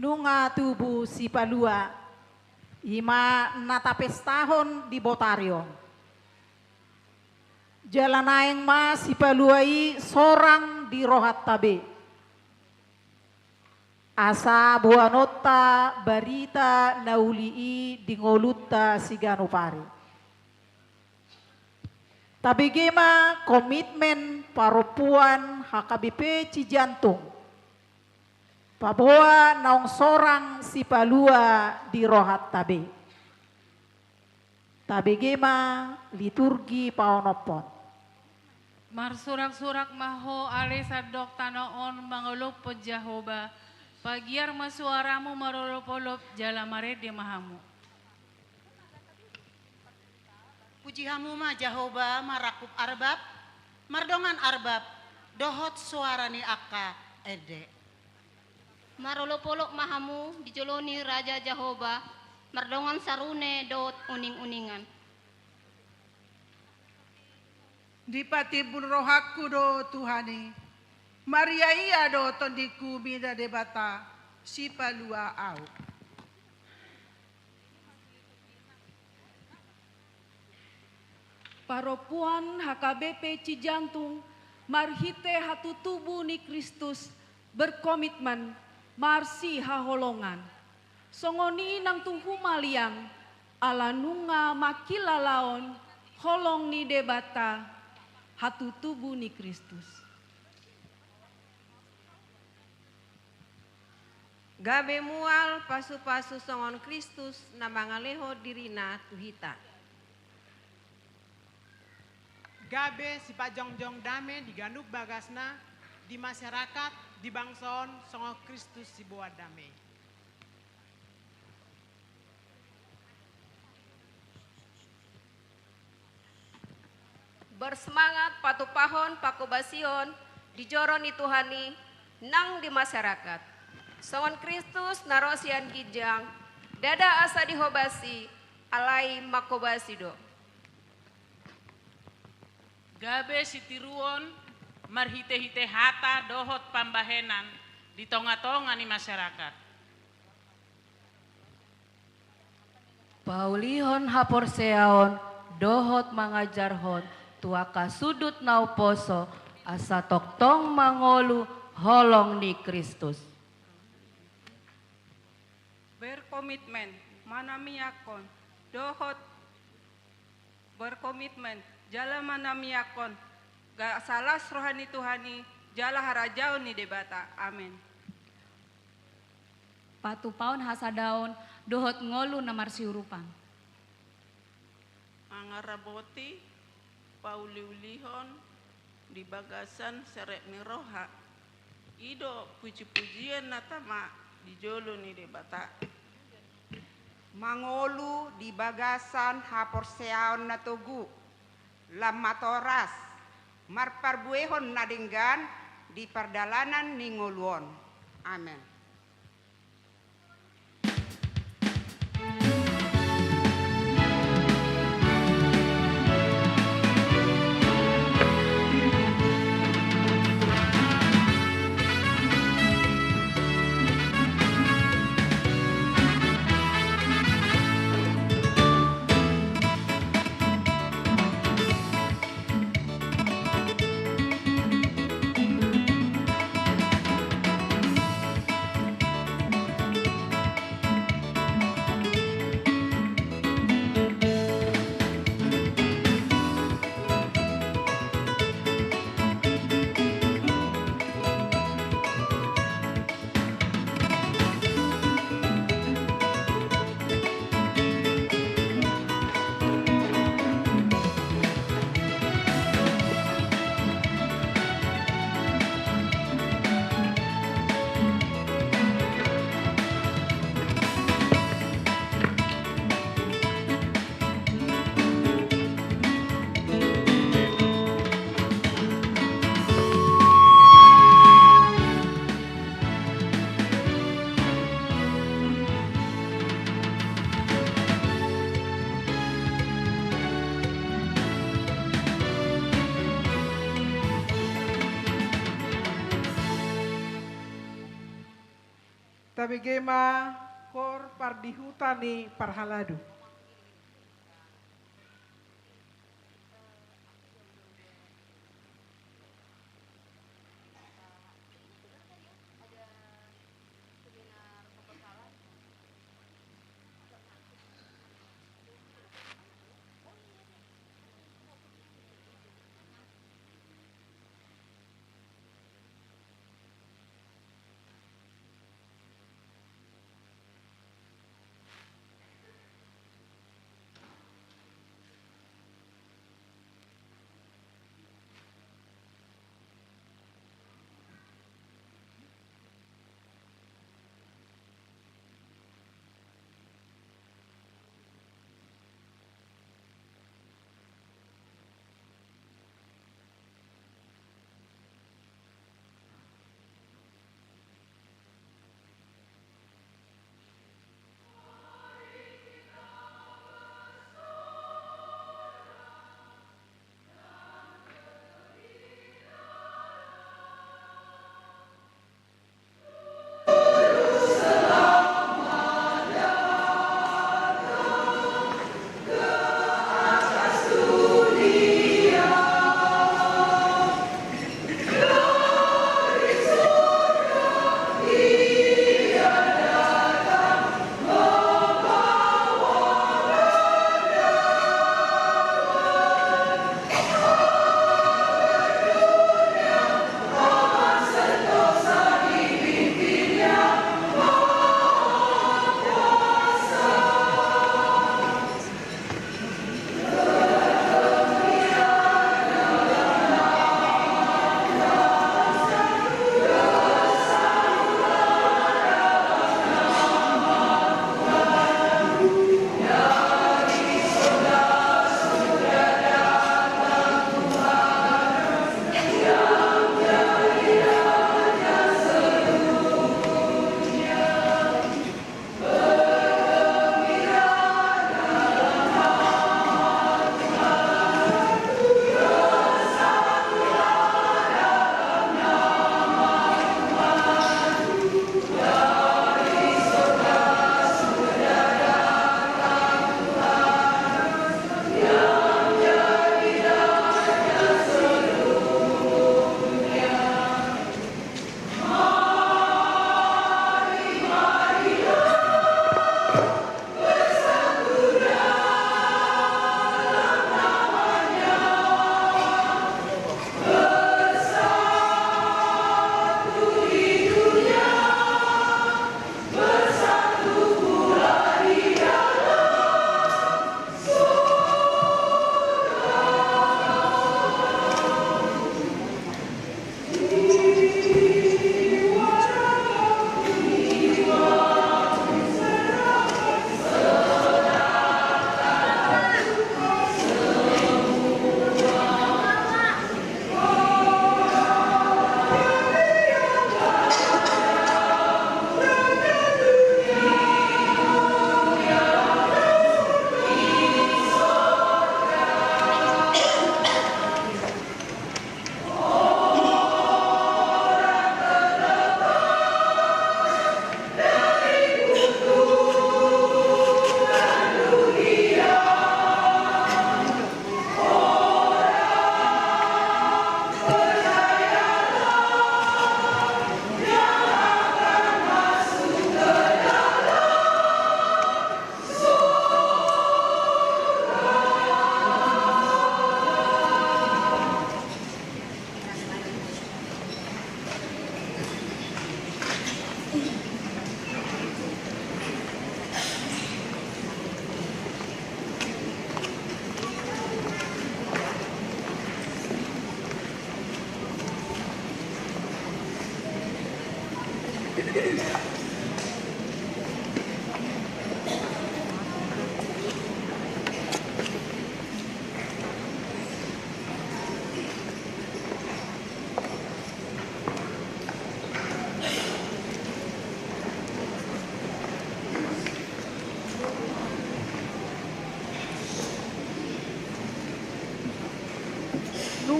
Nunga tubu Sipalua, i ma na tapestahon di botari on. Jala naeng ma Sipalua i sorang di rohanta be. Asa boanonta barita na uli i di ngolunta siganup ari. Tabege ma komitmen parompuan H K B P Cijantung. Paboa naung sorang Sipalua di rohanta be. Tabege ma liturgi paonomhon. Marsuraksurak ma ho ale sandok tano on mangolophon Jahowa, Pagiar ma suaramu marolopolop jala marende ma hamu. Puji hamu ma Jahowa marangkup arbab, mardongan arbab, dohot suara ni angka ende. Marolopolop ma hamu di jolo ni Raja Jahowa, mardongan sarune dohot uninguningan. Dipatimbul rohangku do Tuhan i, mariaia do tondingku mida Debata, sipalua ahu. Parompuan H K B P Cijantung marhite hatutubu ni Kristus berkomitmen marsihaholongan. Songon i nang tu humaliang, ala nunga mangkilalaon holong ni Debata, hatutubu ni Kristus. Gabe mual pasupasu songon Kristus na mangalehon dirina tu hita. Gabe sipajongjong dame di ganup bagasna, di masyarakat, di bangso on songon Kristus siboan dame. Bersemangat patupahon pangkobasion di joro ni Tuhan i nang di masyarakat. Songon Kristus na ro sian ginjang, ndada asa dihobasi, alai mangkobasi do. Gabe sitiruon marhitehite hata dohot pambahenan di tongatonga ni masyarakat. Paulihon haporseaon dohot mangajarhon tu angka sundut na umposo, asa tongtong mangolu holong ni Kristus. Berkomitmen manamiakkon dohot berkomitmen jala manamiakkon asa las roha ni Tuhan i jala harajaon ni Debata. Amen. Patupahon hasadaon dohot ngolu na marsiurupan. Mangaramoti, pauliulihon di bagasan serep ni roha. I do pujipujian na tama di jolo ni Debata. Mangolu di bagasan haporseaon na togu, lam matoras, marparbuehon na denggan di pardalanan ni ngolu on. Amen. Tabege ma kor pardihuta ni parhalado.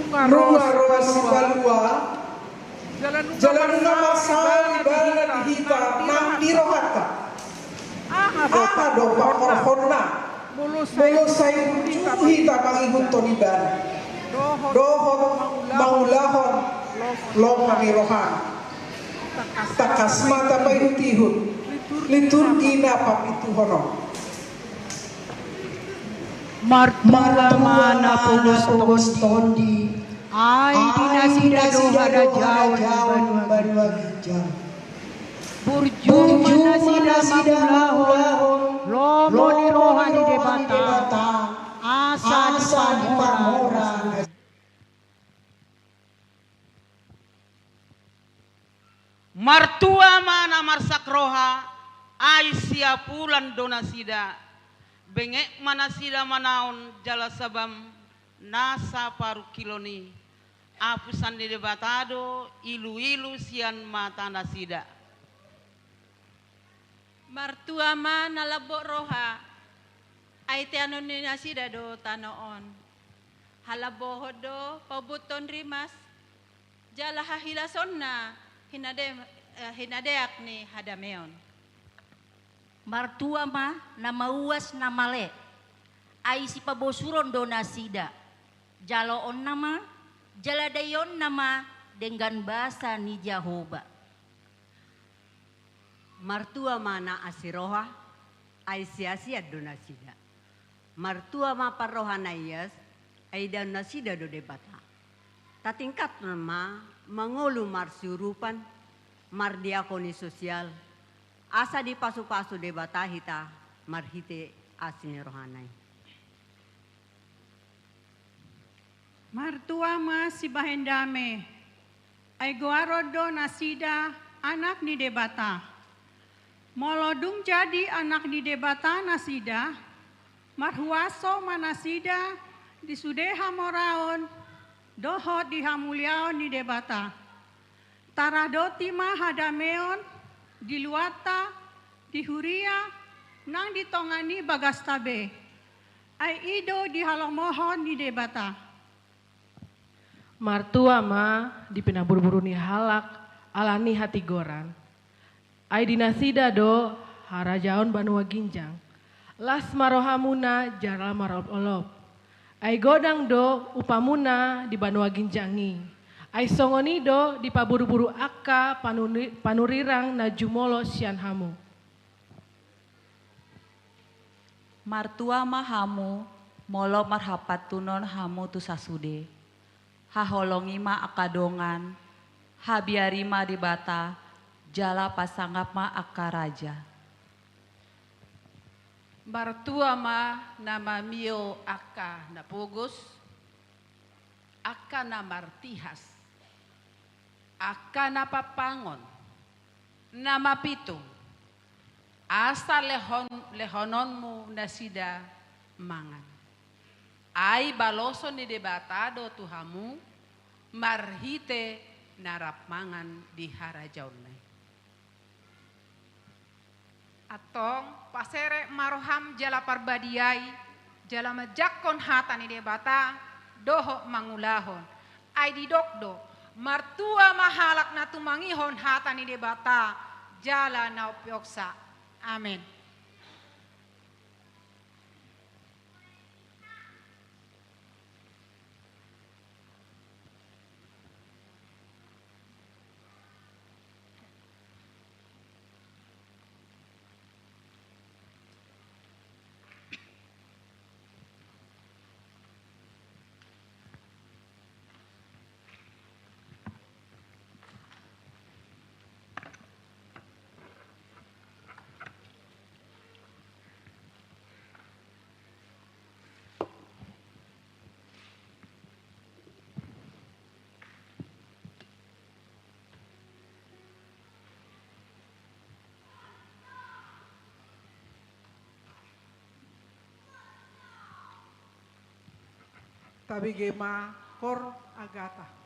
Nunga ro sipalua, jala nunga marsaor ibana di hita nang di rohanta. Aha do pangkorhonna molo sai burju hita mangihuthon ibana dohot mangulahon lomo ni rohana? Tangkas ma tapaihutihut liturgi na papintuhon on. Martua ma na pogos tondi, ai di nasida do harajaon banua ginjang. Burju ma nasida mangulahon lomo ni roha ni Debata, asa dipamora nasida. Martua ma na marsak roha, ai siapulan do nasida. Benget ma nasida manaon jala sabam nasa parungkilon i. Apusan ni Debata do iluilu sian mata nasida. Martua ma na lambok roha, ai teanon ni nasida do tano on. Halambohon do paumbuthon rimas, jala hahilasonna hinade-, eh, hinadeak ni hadameon. Martua ma na mauas na male, ai sipabosuron do nasida. Jaloonna ma, jala daionna ma denggan basa ni Jahowa. Martua ma na asi roha, ai siasian do nasida. Martua ma parroha na ias, ai idaon nasida do Debata. Tatingkathon ma mangolu marsiurupan, mardiakoni sosial, asa dipasupasu Debata hita marhite asi ni rohana i. Martua ma sibahen dame, ai goaron do nasida anak ni Debata. Molo dung jadi anak ni Debata nasida, marhuaso ma nasida di sude hamoraon dohot di hamuliaon ni Debata. Taradoti ma hadameon di luatta, di huria, nang di tonga ni bagasta be. Ai i do di halomohon ni Debata. Martua ma di pinaburburu ni halak ala ni hatigoran. Ai di nasida do harajaon banua ginjang. Las ma rohamuna jala marolopolop. Ai godang do upamuna di banua ginjang i. Ai songon i do dipaburburu angka panuri-, panurirang na jumolo sian hamu. Martua ma hamu, molo marhapantunon hamu tu sasude. Haholongi ma angka dongan, habiari ma Debata, jala pasangap ma angka raja. Martua ma na mamio angka na pogos, angka na martihas, angka na pampangon, na mapitung, asa lehon, lehononmu nasida mangan. Ai baloson ni Debata do tu hamu marhite na rap mangan di harajaonna i. Antong, paseret ma roham jala parbadiai, jala manjangkon hata ni Debata, dohot mangulahon. Ai didok do, martua ma halak na tumangihon hata ni Debata, jala na umpeopsa. Amen. Tabege ma Cor Agata.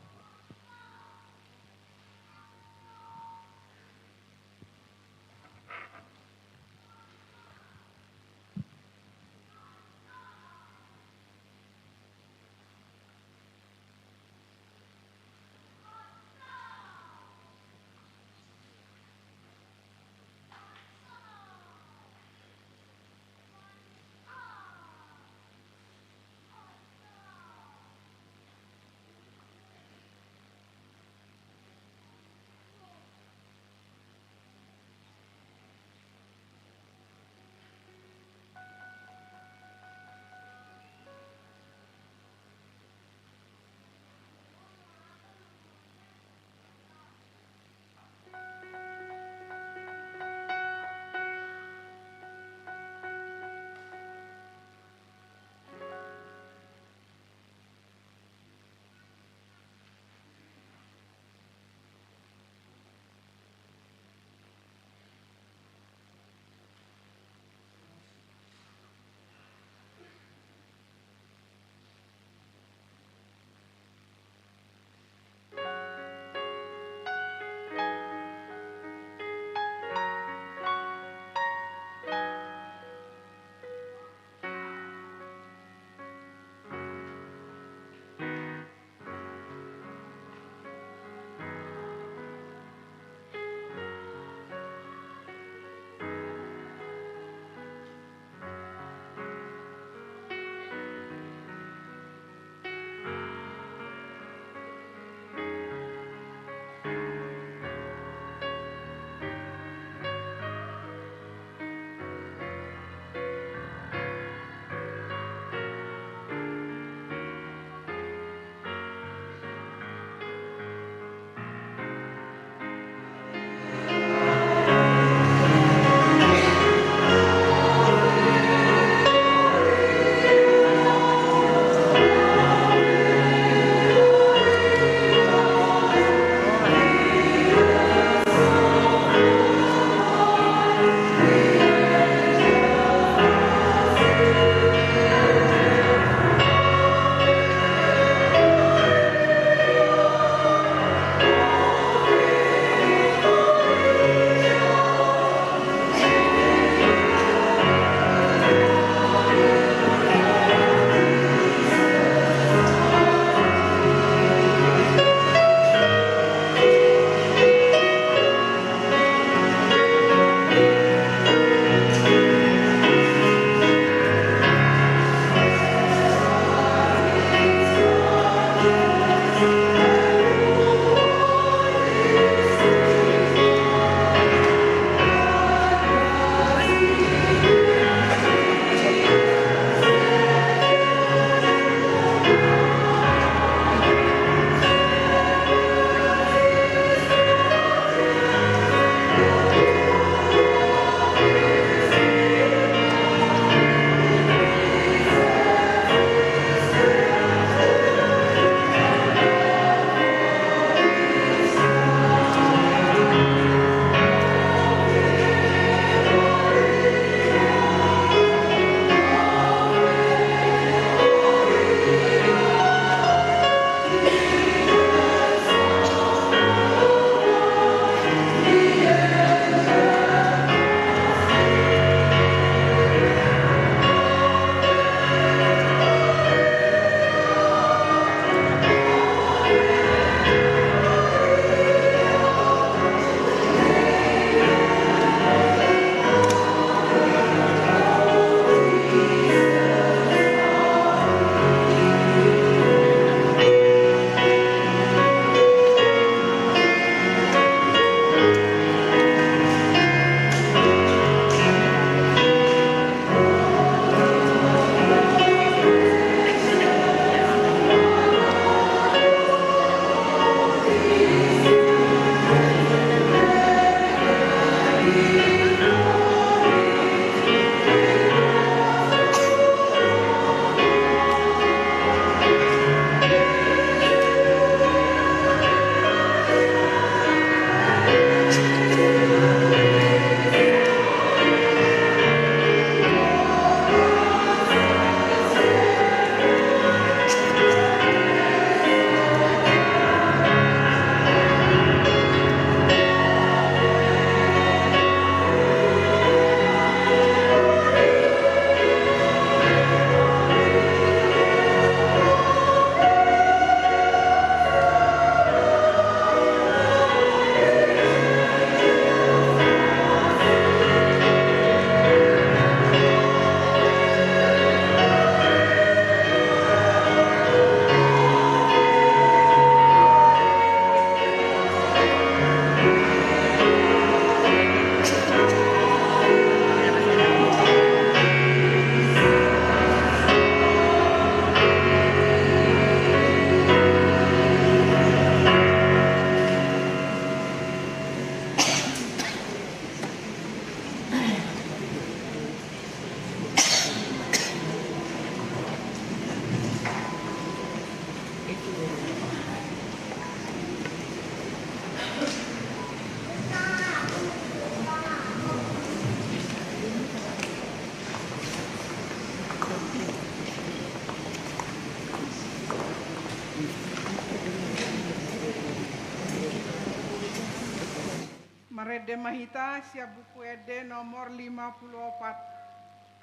Ende ma hita sian Buku Ende nomor lima pulu opat,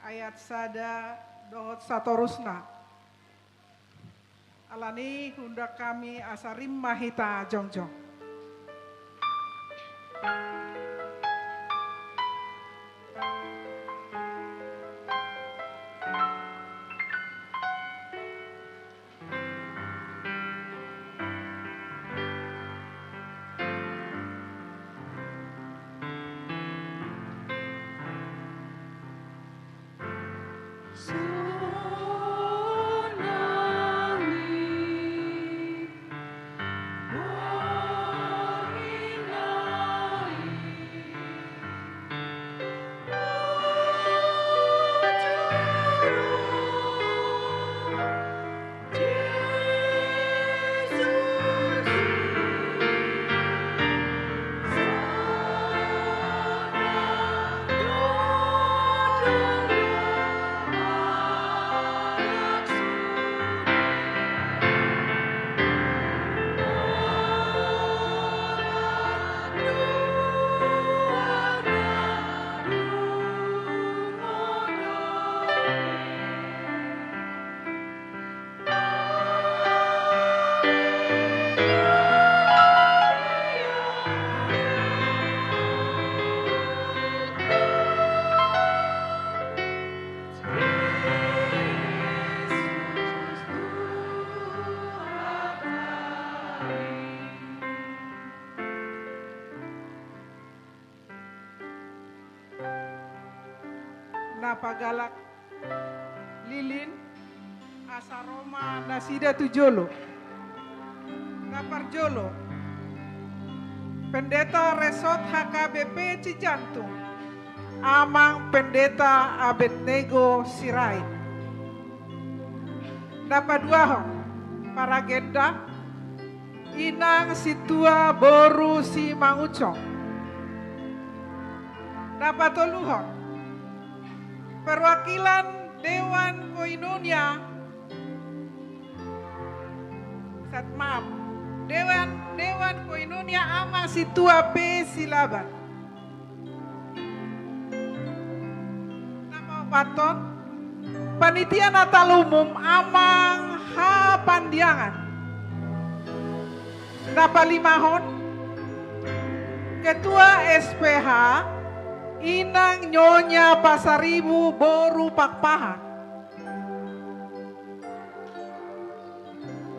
ayat sada dohot satorusna. Alani i huundang hami asa rap ma hita jongjong. Na pagalak lilin, asa ro ma nasida tu jolo. Na parjolo, Pendeta Resort H K B P Cijantung, Amang Pendeta Abednego Sirait. Na paduahon, paragenda, Inang Sintua boru Simangunsong. Na patoluhon, perwakilan Dewan Koinonia, sat-, maaf, Dewan, Dewan Koinonia Amang Sintua P Silaban. Na paopathon, Panitia Natal Umum Amang H Pandiangan. Na palimahon, Ketua S P H, Inang Nyonya Pasaribu boru Pakpahan.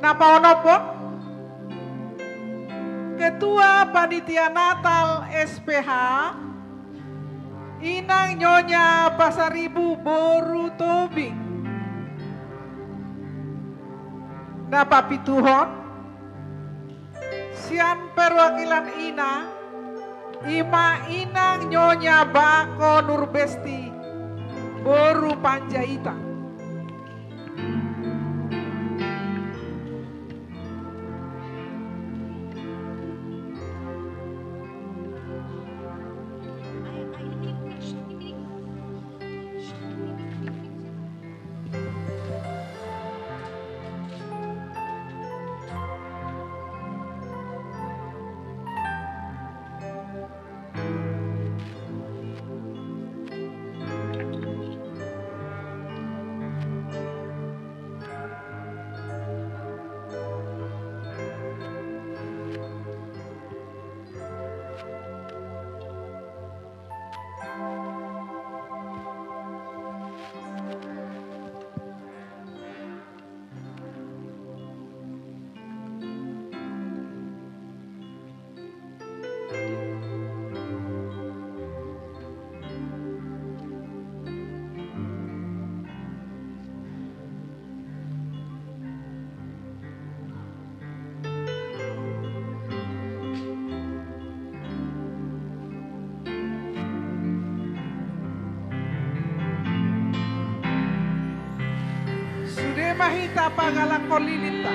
Na paonomhon, Ketua Panitia Natal S P H, Inang Nyonya Pasaribu boru Tobing. Na papituhon, sian perwakilan ina, i ma Inang Nyonya Bako Nurbesti boru Panjaitan. Sude ma hita pagalakhon lilinta.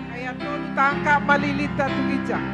Ayat tolu, tangkap ma lilitna tu ginjang.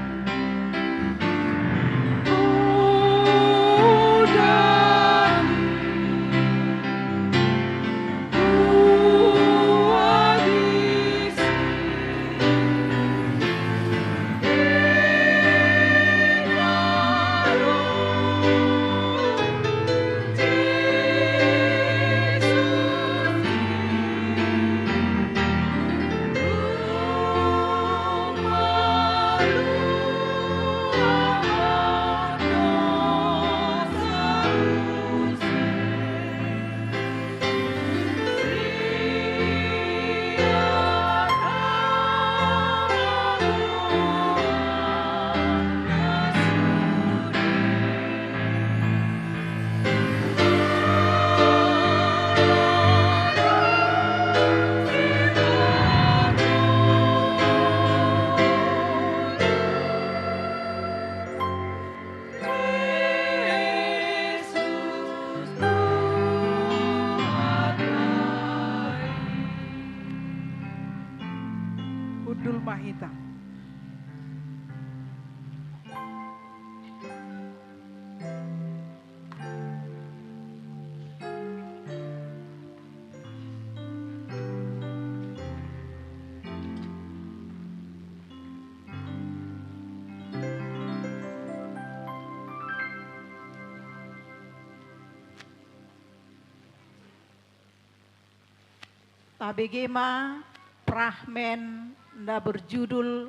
Hundul ma hita. Tabege ma fragmen na berjudul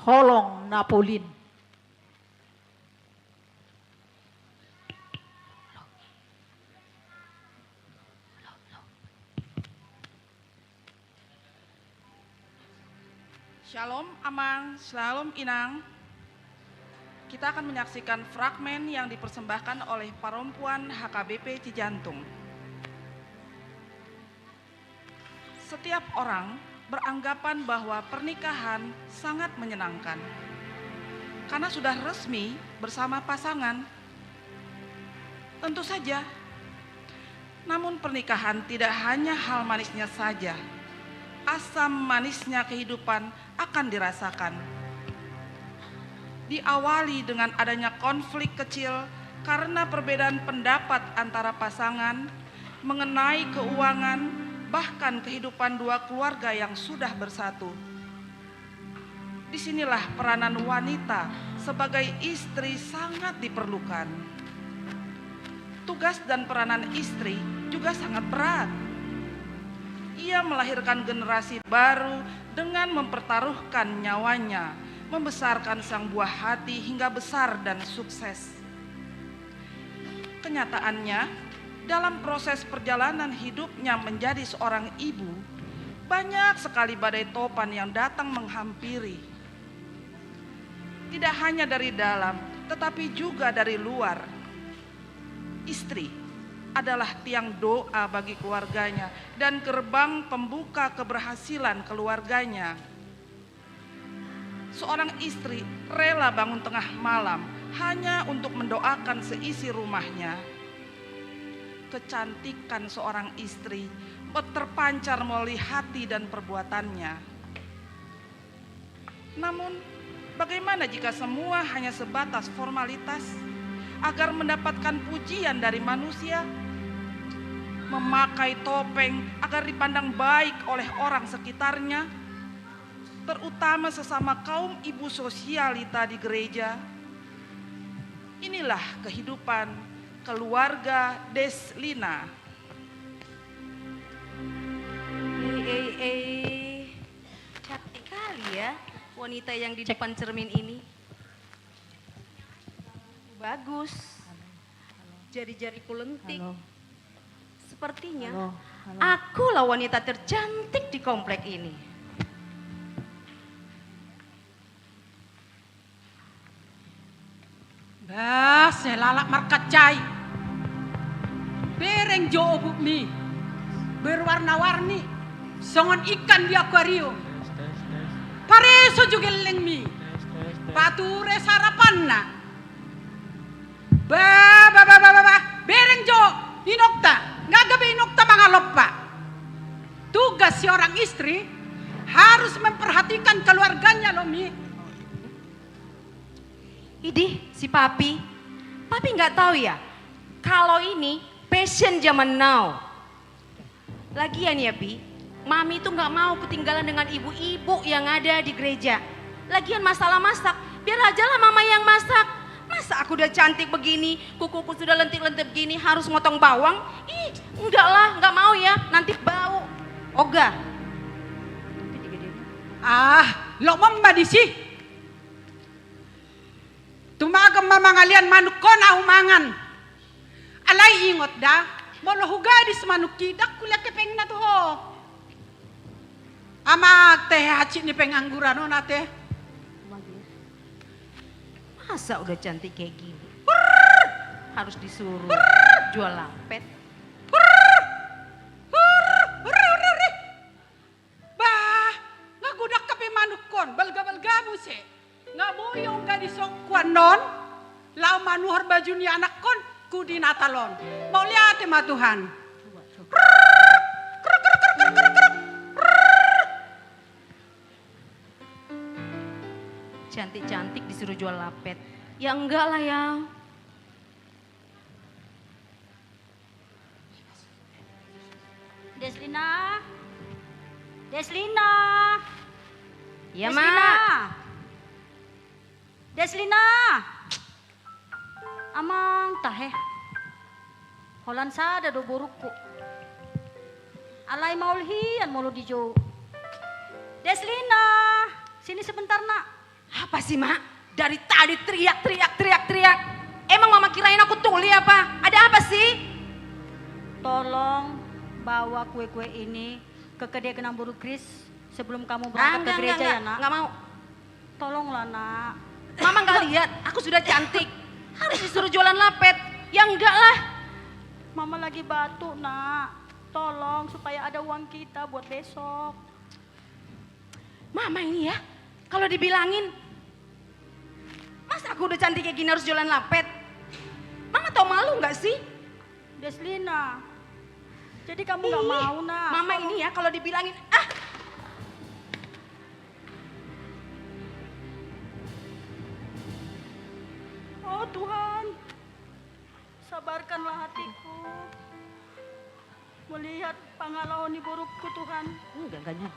Holong na Polin. Shalom, Amang. Shalom, Inang. Kita akan menyaksikan fragmen yang dipersembahkan oleh Parompuan H K B P Cijantung. Setiap orang beranggapan bahwa pernikahan sangat menyenangkan karena sudah resmi bersama pasangan. Tentu saja. Namun, pernikahan tidak hanya hal manisnya saja. Asam manisnya kehidupan akan dirasakan. Diawali dengan adanya konflik kecil karena perbedaan pendapat antara pasangan mengenai keuangan, bahkan kehidupan dua keluarga yang sudah bersatu. Di sinilah peranan wanita sebagai istri sangat diperlukan. Tugas dan peranan istri juga sangat berat. Ia melahirkan generasi baru dengan mempertaruhkan nyawanya, membesarkan sang buah hati hingga besar dan sukses. Kenyataannya, dalam proses perjalanan hidupnya menjadi seorang ibu, banyak sekali badai topan yang datang menghampiri. Tidak hanya dari dalam, tetapi juga dari luar. Istri adalah tiang doa bagi keluarganya dan gerbang pembuka keberhasilan keluarganya. Seorang istri rela bangun tengah malam hanya untuk mendoakan seisi rumahnya. Kecantikan seorang istri terpancar melalui hati dan perbuatannya. Namun, bagaimana jika semua hanya sebatas formalitas agar mendapatkan pujian dari manusia? Memakai topeng agar dipandang baik oleh orang sekitarnya, terutama sesama kaum ibu sosialita di gereja. Inilah kehidupan keluarga Deslina. Ei, ei, ei. Cantik kali ya wanita yang di depan cermin ini. Bagus. Jari-jariku lentik. Halo. Sepertinya akulah wanita tercantik di komplek ini. Bah, sai lalap markancai. Bereng jo obukmi. Berwarna-warni. Songon ikan di akuarium. Pareso jo gellengmi. Pature sarapanna. Bah, bah, bah, bah, bah, bah. Bereng jo inongta. Nga gabe inongta mangalompa. Tugas seorang istri harus memperhatikan keluarganya, loh, Mi. Idih, si Papi. Papi nggak tahu ya, kalau ini fashion zaman now. Lagian ya, Pi, Mami itu nggak mau ketinggalan dengan ibu-ibu yang ada di gereja. Lagian masalah masak, biar aja lah Mama yang masak. Masa aku udah cantik begini, kukuku sudah lentik-lentik begini, harus motong bawang? Ih, enggak lah, nggak mau ya, nanti bau. Ogah. Ah, lo mama di si. Tumagon ma mangalian manuk on, ahu mangan. Alai ingot da, molo hugadis manuk i, ndang hulean hepengna tu ho. Amang, tehe hansit ni pengangguran on ate. Masa udah cantik kayak gini, harus disuruh jual lampet? Bah, nga godang hape manuk on, balga-balga muse. Nga boi on gadis on huannon, laho manuhor baju ni anakkon tu di Natal on. Mauliate ma Tuhan. Cantik-cantik disuruh jual lampet. Ya enggak lah ya. Deslina. Deslina. Iya, Deslina. Mak. Deslina. Amang tahe. Holan sada do borungku. Alai maol hian molo dijou. Deslina, sini sebentar, Nak. Apa sih, Mak? Dari tadi teriak, teriak, teriak, teriak. Emang Mama kirain aku tuli apa? Ada apa sih? Tolong bawa kue-kue ini ke kedai Genang Boru Kris sebelum kamu berangkat ke gereja ya, Nak. Ah, enggak, enggak, enggak. Enggak mau. Tolonglah, Nak. Mama nggak lihat, aku sudah cantik. Harus disuruh jualan lapet. Ya enggak lah. Mama lagi batuk, Nak. Tolong supaya ada uang kita buat besok. Mama ini ya, kalau dibilangin, masa aku udah cantik kayak gini harus jualan lapet? Mama tau malu nggak sih? Deslina, jadi kamu nggak mau, Nak? Ih, Mama ini ya, kalau dibilangin, ah! Oh, Tuhan. Sabarkanlah hatiku melihat pangalaho ni borungku, Tuhan. Hmm, gangganya.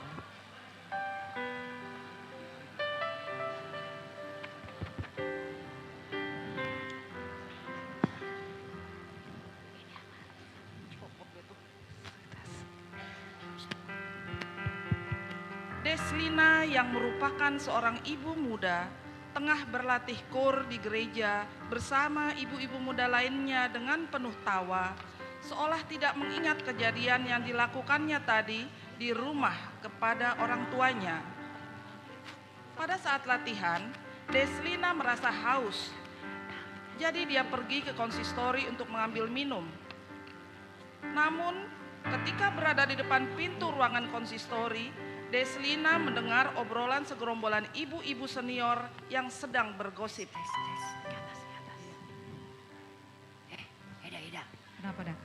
Deslina yang merupakan seorang ibu muda tengah berlatih kor di gereja bersama ibu-ibu muda lainnya dengan penuh tawa, seolah tidak mengingat kejadian yang dilakukannya tadi di rumah kepada orang tuanya. Pada saat latihan, Deslina merasa haus. Jadi dia pergi ke konsistori untuk mengambil minum. Namun, ketika berada di depan pintu ruangan konsistori, Deslina mendengar obrolan segerombolan ibu-ibu senior yang sedang bergosip. Eh, Eda, Eda. Kenapa, Da?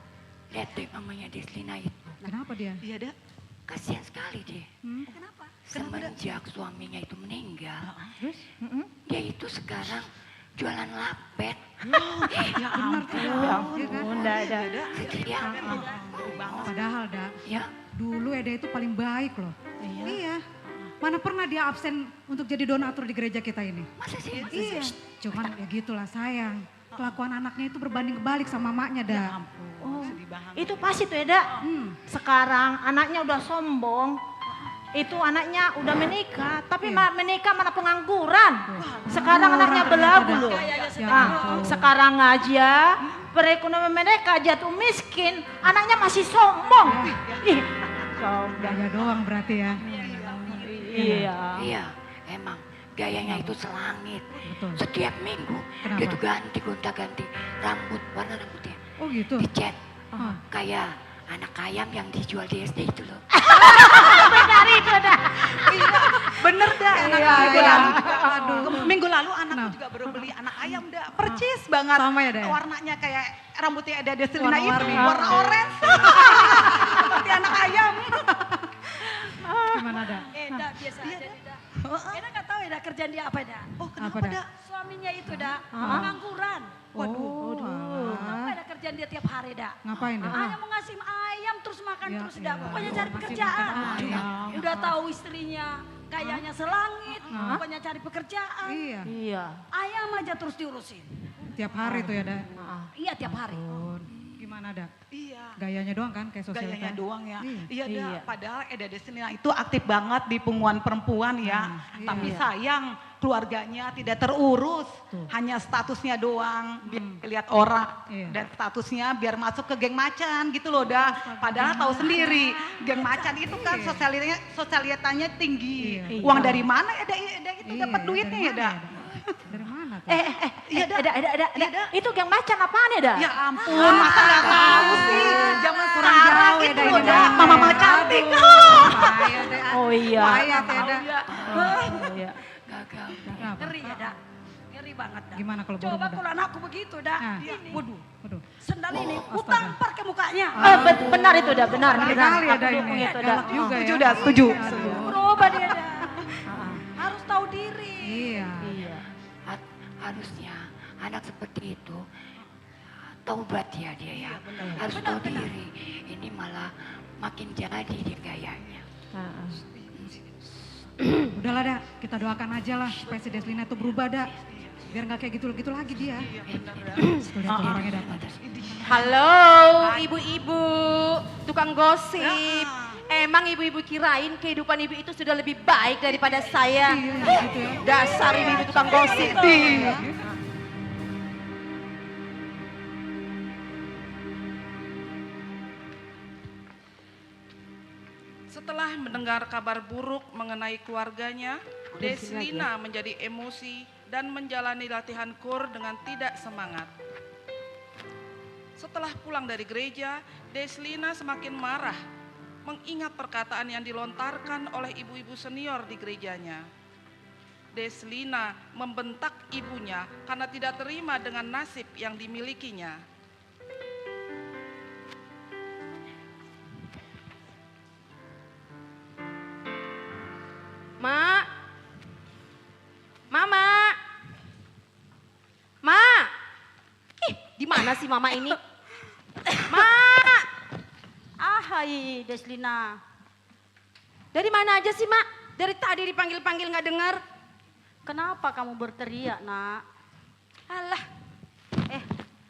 Lihat deh mamanya Deslina itu. Kenapa dia? Iya, Da. Kasihan sekali dia. Hmm? Kenapa? Kenapa, Da? Semenjak suaminya itu meninggal, heeh, terus? Mm-mm. Dia itu sekarang jualan lapet. Ya, benar tuh, Da. Ya kan? Iya, Da, Da. Iya, padahal, Da, ya, dulu Eda itu paling baik loh. Iya. Iya. Mana pernah dia absen untuk jadi donatur di gereja kita ini? Masa sih? Iya. Cuman ya gitulah, sayang. Kelakuan anaknya itu berbanding kebalik sama emaknya, Da. Ya ampun, sedih banget. Oh, itu pasti tuh, Eda. Hmm. Sekarang anaknya udah sombong. Itu anaknya udah menikah, tapi, iya, ma-, menikah mana pengangguran. Tuh. Sekarang anaknya belagu loh. Pengangguran ternyata, Da. Ya ampun. Ah, sekarang aja perekonomian mereka jatuh miskin, anaknya masih sombong. Ya. Ih, sombong. Gaya doang berarti ya. Iya. Iya, emang. Gayanya itu selangit. Betul. Setiap minggu dia tuh ganti, gonta-ganti rambut, warna rambutnya. Oh, gitu? Dicat. Ah. Kayak anak ayam yang dijual di S D itu loh. Benar itu, Da. Iya, bener, Da. Anak minggu lalu juga, aduh. Minggu lalu anakku juga baru beli anak ayam, Da. Percis banget. Sama ya, Da, ya? Warnanya kayak rambutnya ada, ada selina itu, warna orange. Seperti anak ayam. Gimana, Da? Eh, Da, biasa aja deh, Da. Heeh. Eda nggak tahu ya, Da, kerjaan dia apa, Da? Oh, kenapa, Da? Suaminya itu, Da, pengangguran. Waduh. Apa, Da, kerjaan dia tiap hari, Da? Ngapain, Da? Hanya mengasih ayam terus, makan terus, Da. Pokoknya cari pekerjaan. Udah tahu istrinya gayanya selangit, pokoknya cari pekerjaan. Iya. Ayam aja terus diurusin. Tiap hari tuh ya, Da? Iya, tiap hari. Gimana, Da? Iya. Gayanya doang kan, kayak sosialita. Gayanya doang ya. Iya, Da. Padahal Eda Deslina itu aktif banget di punguan perempuan ya. Tapi sayang, keluarganya tidak terurus. Hanya statusnya doang, biar dilihat orang. Dan statusnya biar masuk ke geng macan gitu loh, Da. Padahal tahu sendiri, geng macan itu kan sosialitanya, sosialitanya tinggi. Uang dari mana Eda, Eda itu dapat duitnya ya, Da? Dari mana tuh? Eh, eh, eh, iya, Da. Eda, Eda, Eda, Eda. Itu geng macan apaan ya, Da? Ya ampun, masa nggak tahu sih? Zaman sekarang itu loh, Da. Mama-mama cantik. Aduh, bahaya, Da. Oh, iya. Bahaya, Da. Iya. Gagal. Ngeri ya, Da. Ngeri banget, Da. Gimana kalau buru-buru, Da? Coba kalau anakku begitu, Da. Ini. Waduh. Waduh. Sendal ini, utang par ke mukanya. Eh, benar itu, Da, benar. Benar. Galak juga ya. Setuju, Da, setuju. Berubah dia, Da. Harus tahu diri. Iya. Harusnya anak seperti itu taubat ya dia ya. Harus tahu diri. Ini malah makin jadi dia gayanya. Udahlah, Da, kita doakan aja lah supaya si Deslina tuh berubah, Da. Biar nggak kayak gitu-gitu lagi dia. Iya, benar, Da. Tuh, lihat tuh, orangnya datang. Halo, ibu-ibu, tukang gosip. Emang ibu-ibu kirain kehidupan ibu itu sudah lebih baik daripada saya? Dasar ibu-ibu tukang gosip. Setelah mendengar kabar buruk mengenai keluarganya, Deslina menjadi emosi dan menjalani latihan kur dengan tidak semangat. Setelah pulang dari gereja, Deslina semakin marah mengingat perkataan yang dilontarkan oleh ibu-ibu senior di gerejanya. Deslina membentak ibunya karena tidak terima dengan nasib yang dimilikinya. Mak. Mama. Mak. Ih, di mana sih Mama ini? Mak. Ahai, Deslina. Dari mana aja sih, Mak? Dari tadi dipanggil-panggil nggak dengar. Kenapa kamu berteriak, Nak? Alah. Eh,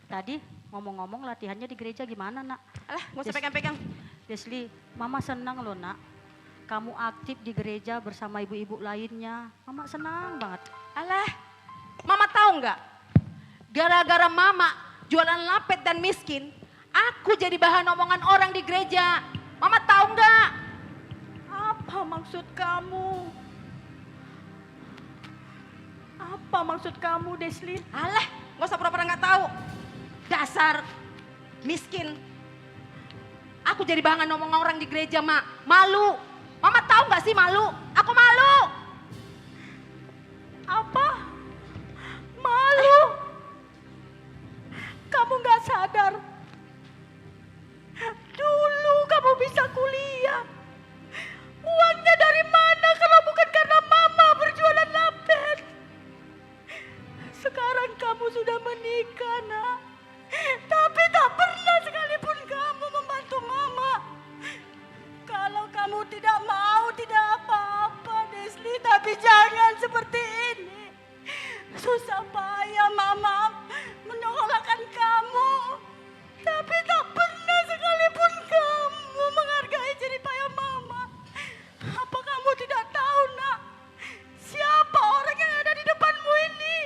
tadi ngomong-ngomong latihannya di gereja gimana, Nak? Alah, nggak usah pegang-pegang. Desli, Mama senang loh, Nak. Kamu aktif di gereja bersama ibu-ibu lainnya. Mama senang banget. Alah, Mama tahu nggak? Gara-gara Mama jualan lapet dan miskin, aku jadi bahan omongan orang di gereja. Mama tahu nggak? Apa maksud kamu? Apa maksud kamu, Deslin? Alah, nggak usah pura-pura nggak tahu. Dasar miskin. Aku jadi bahan omongan orang di gereja, Mak. Malu. Mama tahu nggak sih malu? Aku malu. Apa? Malu? Kamu nggak sadar? Dulu kamu bisa kuliah. Uangnya dari mana kalau bukan karena Mama berjualan lapet? Sekarang kamu sudah menikah, Nak. Tapi tak pernah sekalipun kamu membantu Mama. Kalau kamu tidak mau, tidak apa-apa, Desli. Tapi jangan seperti ini. Susah payah Mama menyokolakan kamu, tapi tak pernah sekalipun kamu menghargai jerih payah Mama. Apa kamu tidak tahu, Nak, siapa orang yang ada di depanmu ini?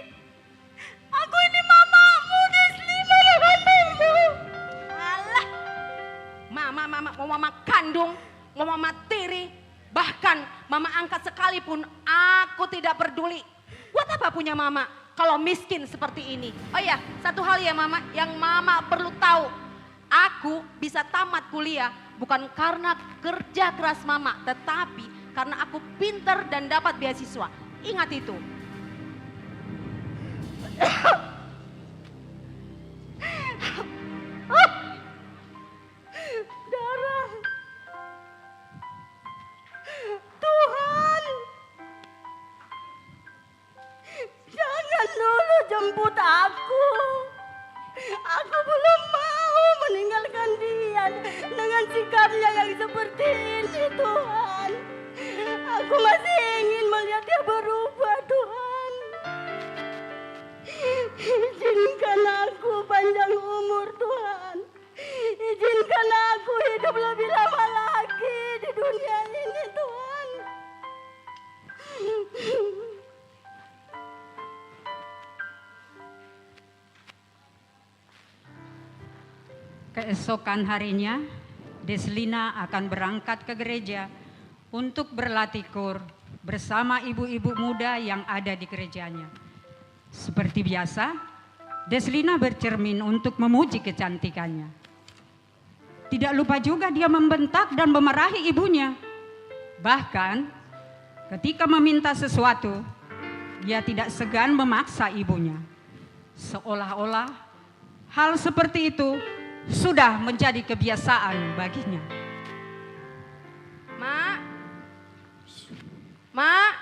Aku ini mamamu, Desli, mama kandungmu. Alah, Mama, Mama, mau Mama kandung, mau Mama tiri, bahkan Mama angkat sekalipun, aku tidak peduli. Mama kalau miskin seperti ini. Oh iya, satu hal ya Mama, yang Mama perlu tahu. Aku bisa tamat kuliah bukan karena kerja keras Mama, tetapi karena aku pinter dan dapat beasiswa. Ingat itu. Darah. Tuhan, jangan dulu jemput aku. Aku belum mau meninggalkan dia dengan sikapnya yang seperti ini, Tuhan. Aku masih ingin melihat dia berubah, Tuhan. Izinkan aku panjang umur, Tuhan. Izinkan aku hidup lebih lama lagi di dunia ini, Tuhan. Keesokan harinya, Deslina akan berangkat ke gereja untuk berlatih kur bersama ibu-ibu muda yang ada di gerejanya. Seperti biasa, Deslina bercermin untuk memuji kecantikannya. Tidak lupa juga dia membentak dan memarahi ibunya. Bahkan, ketika meminta sesuatu, dia tidak segan memaksa ibunya. Seolah-olah hal seperti itu sudah menjadi kebiasaan baginya. Mak, Mak,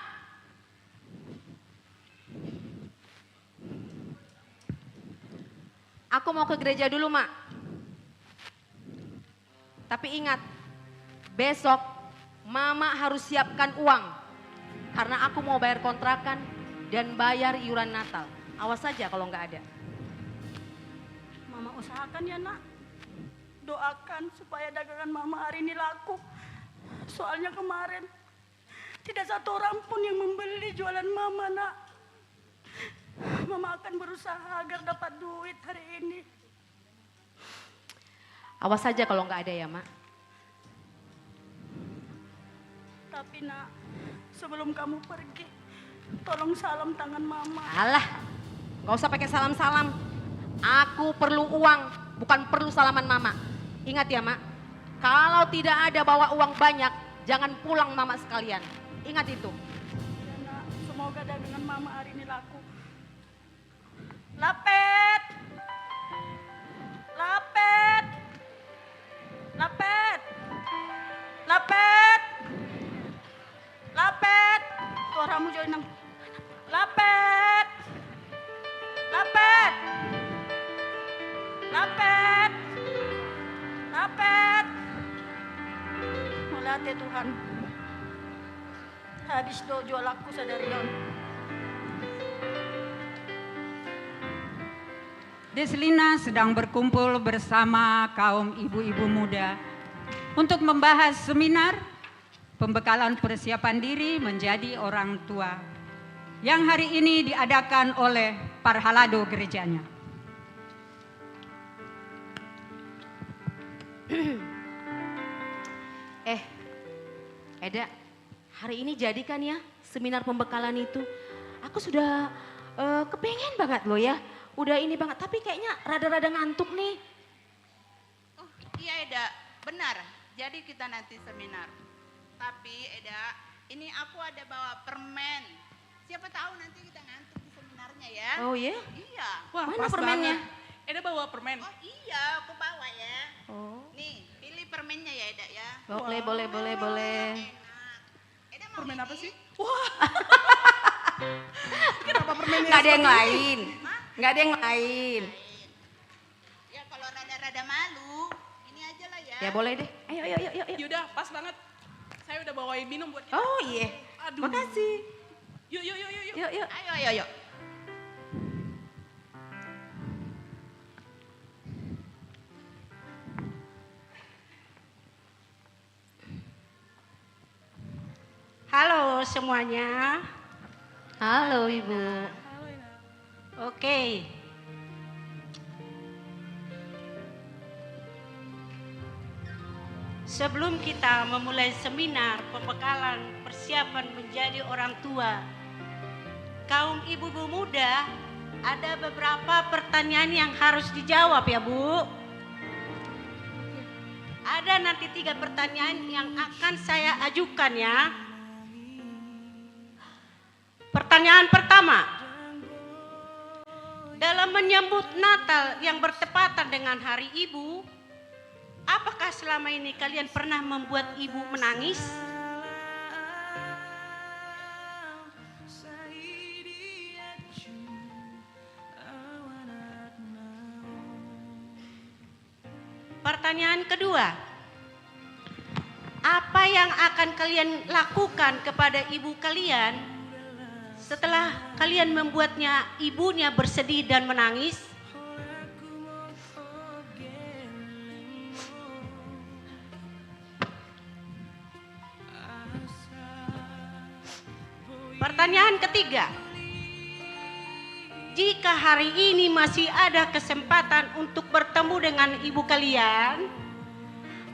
aku mau ke gereja dulu, Mak. Tapi ingat, besok Mama harus siapkan uang karena aku mau bayar kontrakan dan bayar iuran Natal. Awas saja kalau nggak ada. Mama usahakan ya, Nak. Doakan supaya dagangan Mama hari ini laku. Soalnya kemarin tidak satu orang pun yang membeli jualan Mama, Nak. Mama akan berusaha agar dapat duit hari ini. Awas saja kalau nggak ada ya, Mak. Tapi, Nak, sebelum kamu pergi, tolong salam tangan Mama. Alah, nggak usah pakai salam-salam. Aku perlu uang, bukan perlu salaman Mama. Ingat ya, Mak, kalau tidak ada bawa uang banyak, jangan pulang Mama sekalian. Ingat itu. Ya, Nak, semoga dagangan Mama hari ini laku. Lapet! Lapet! Lapet! Lapet! Lapet! Suaramu jo, Inang. Lapet! Lapet! Lapet! Lapet! Mauliate, Tuhan. Habis do jualanku sadari on. Deslina sedang berkumpul bersama kaum ibu-ibu muda untuk membahas seminar pembekalan persiapan diri menjadi orang tua yang hari ini diadakan oleh Parhalado gerejanya. Eh, Eda, hari ini jadi kan ya seminar pembekalan itu? Aku sudah, eh, kepengen banget loh ya. Udah ini banget, tapi kayaknya rada-rada ngantuk nih. Oh, iya, Eda, benar. Jadi kita nanti seminar. Tapi, Eda, ini aku ada bawa permen. Siapa tahu nanti kita ngantuk di seminarnya ya. Oh, iya? Iya. Wah, mana pas permennya? Banget. Eda bawa permen. Oh, iya, aku bawa ya. Oh. Nih, pilih permennya ya, Eda ya. Boleh, boleh, boleh, boleh. Enak. Eda mau permen apa sih? Wah. Kenapa permennya seperti ini? Nggak ada yang lain. Hah? Nggak ada yang lain. Ya, kalau rada-rada malu, ini aja lah ya. Ya, boleh deh. Ayo, ayo, ayo, ayo, ayo. Yaudah, pas banget. Saya udah bawain minum buat kita. Oh, iya. Aduh. Makasih. Yuk, yuk, yuk, yuk, yuk. Yuk, yuk. Ayo, ayo, ayo. Halo semuanya. Halo, Ibu. Oke. Sebelum kita memulai seminar pembekalan persiapan menjadi orang tua, Kaum ibu-ibu muda, ada beberapa pertanyaan yang harus dijawab ya, Bu. Ada nanti tiga pertanyaan yang akan saya ajukan ya. Pertanyaan pertama, dalam menyambut Natal yang bertepatan dengan Hari Ibu, apakah selama ini kalian pernah membuat ibu menangis? Pertanyaan kedua, apa yang akan kalian lakukan kepada ibu kalian setelah kalian membuatnya, ibunya bersedih dan menangis? Pertanyaan ketiga, jika hari ini masih ada kesempatan untuk bertemu dengan ibu kalian,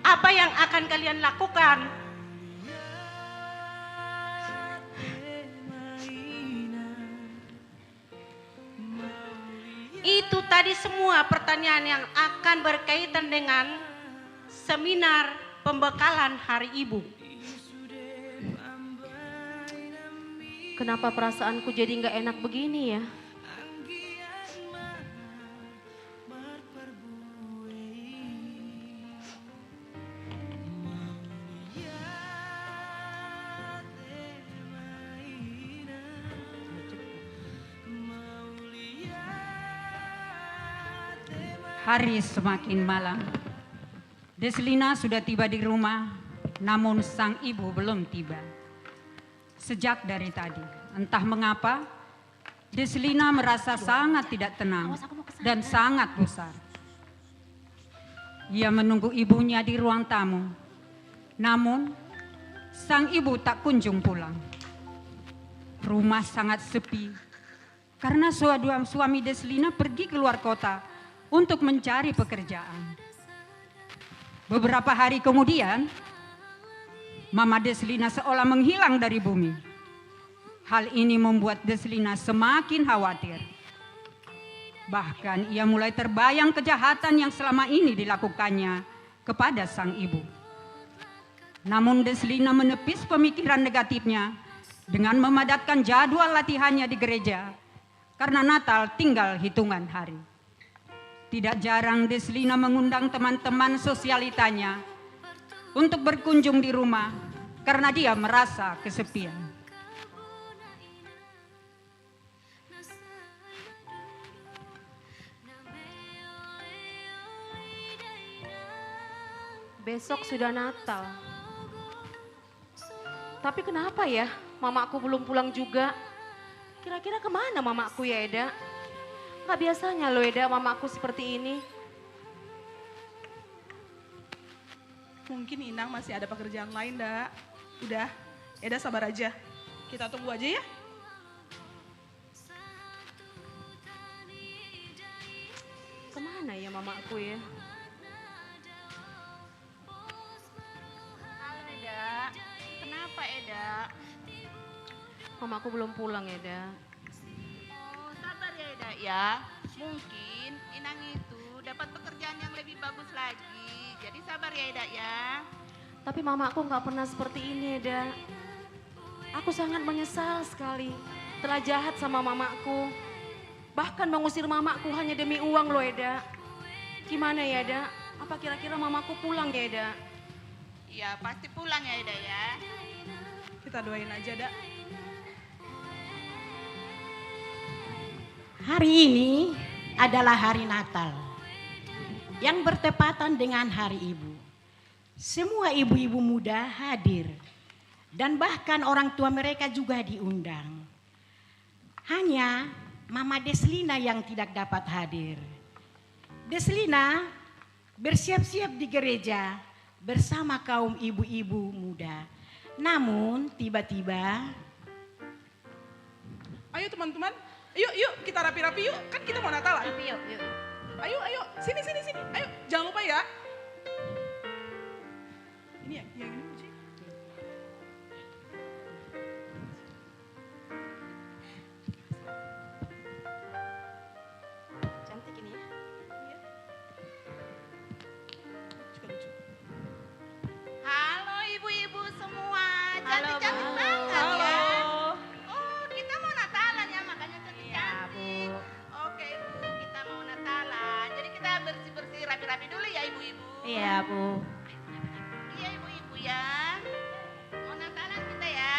apa yang akan kalian lakukan? Itu tadi semua pertanyaan yang akan berkaitan dengan seminar pembekalan Hari Ibu. Kenapa perasaanku jadi nggak enak begini ya? Hari semakin malam. Deslina sudah tiba di rumah, namun sang ibu belum tiba. Sejak dari tadi, entah mengapa, Deslina merasa sangat tidak tenang dan sangat gusar. Ia menunggu ibunya di ruang tamu. Namun, sang ibu tak kunjung pulang. Rumah sangat sepi karena suami Deslina pergi keluar kota untuk mencari pekerjaan. Beberapa hari kemudian, Mama Deslina seolah menghilang dari bumi. Hal ini membuat Deslina semakin khawatir. Bahkan ia mulai terbayang kejahatan yang selama ini dilakukannya kepada sang ibu. Namun Deslina menepis pemikiran negatifnya dengan memadatkan jadwal latihannya di gereja karena Natal tinggal hitungan hari. Tidak jarang Deslina mengundang teman-teman sosialitanya untuk berkunjung di rumah karena dia merasa kesepian. Besok sudah Natal. Tapi kenapa ya, mamaku belum pulang juga? Kira-kira kemana mamaku ya, Eda? Nggak biasanya loh, Eda, mamaku seperti ini. Mungkin Inang masih ada pekerjaan lain, Da. Udah, Eda sabar aja. Kita tunggu aja ya. Kemana ya mamaku ya? Halo, Eda. Kenapa, Eda? Mamaku belum pulang, Eda. Oh, sabar ya, Eda ya. Mungkin Inang itu dapat pekerjaan yang lebih bagus lagi. Jadi sabar ya, Eda ya. Tapi mamaku nggak pernah seperti ini, Eda. Aku sangat menyesal sekali telah jahat sama mamaku. Bahkan mengusir mamaku hanya demi uang loh, Eda. Gimana ya, Da? Apa kira-kira mamaku pulang ya, Eda? Iya, pasti pulang ya, Eda ya. Kita doain aja, Da. Hari ini adalah hari Natal yang bertepatan dengan Hari Ibu. Semua ibu-ibu muda hadir, dan bahkan orang tua mereka juga diundang. Hanya Mama Deslina yang tidak dapat hadir. Deslina bersiap-siap di gereja bersama kaum ibu-ibu muda. Namun, tiba-tiba, ayo, teman-teman, yuk, yuk, kita rapi-rapi, yuk. Kan kita mau Natalan. Rapi, yuk, yuk, yuk. Ayo, ayo, sini, sini, sini. Ayo, jangan lupa ya. Ini ya, yang ini kunci. Tapi dulu ya, ibu-ibu. Iya, Bu. Iya, ibu-ibu ya. Mau Natalan kita ya.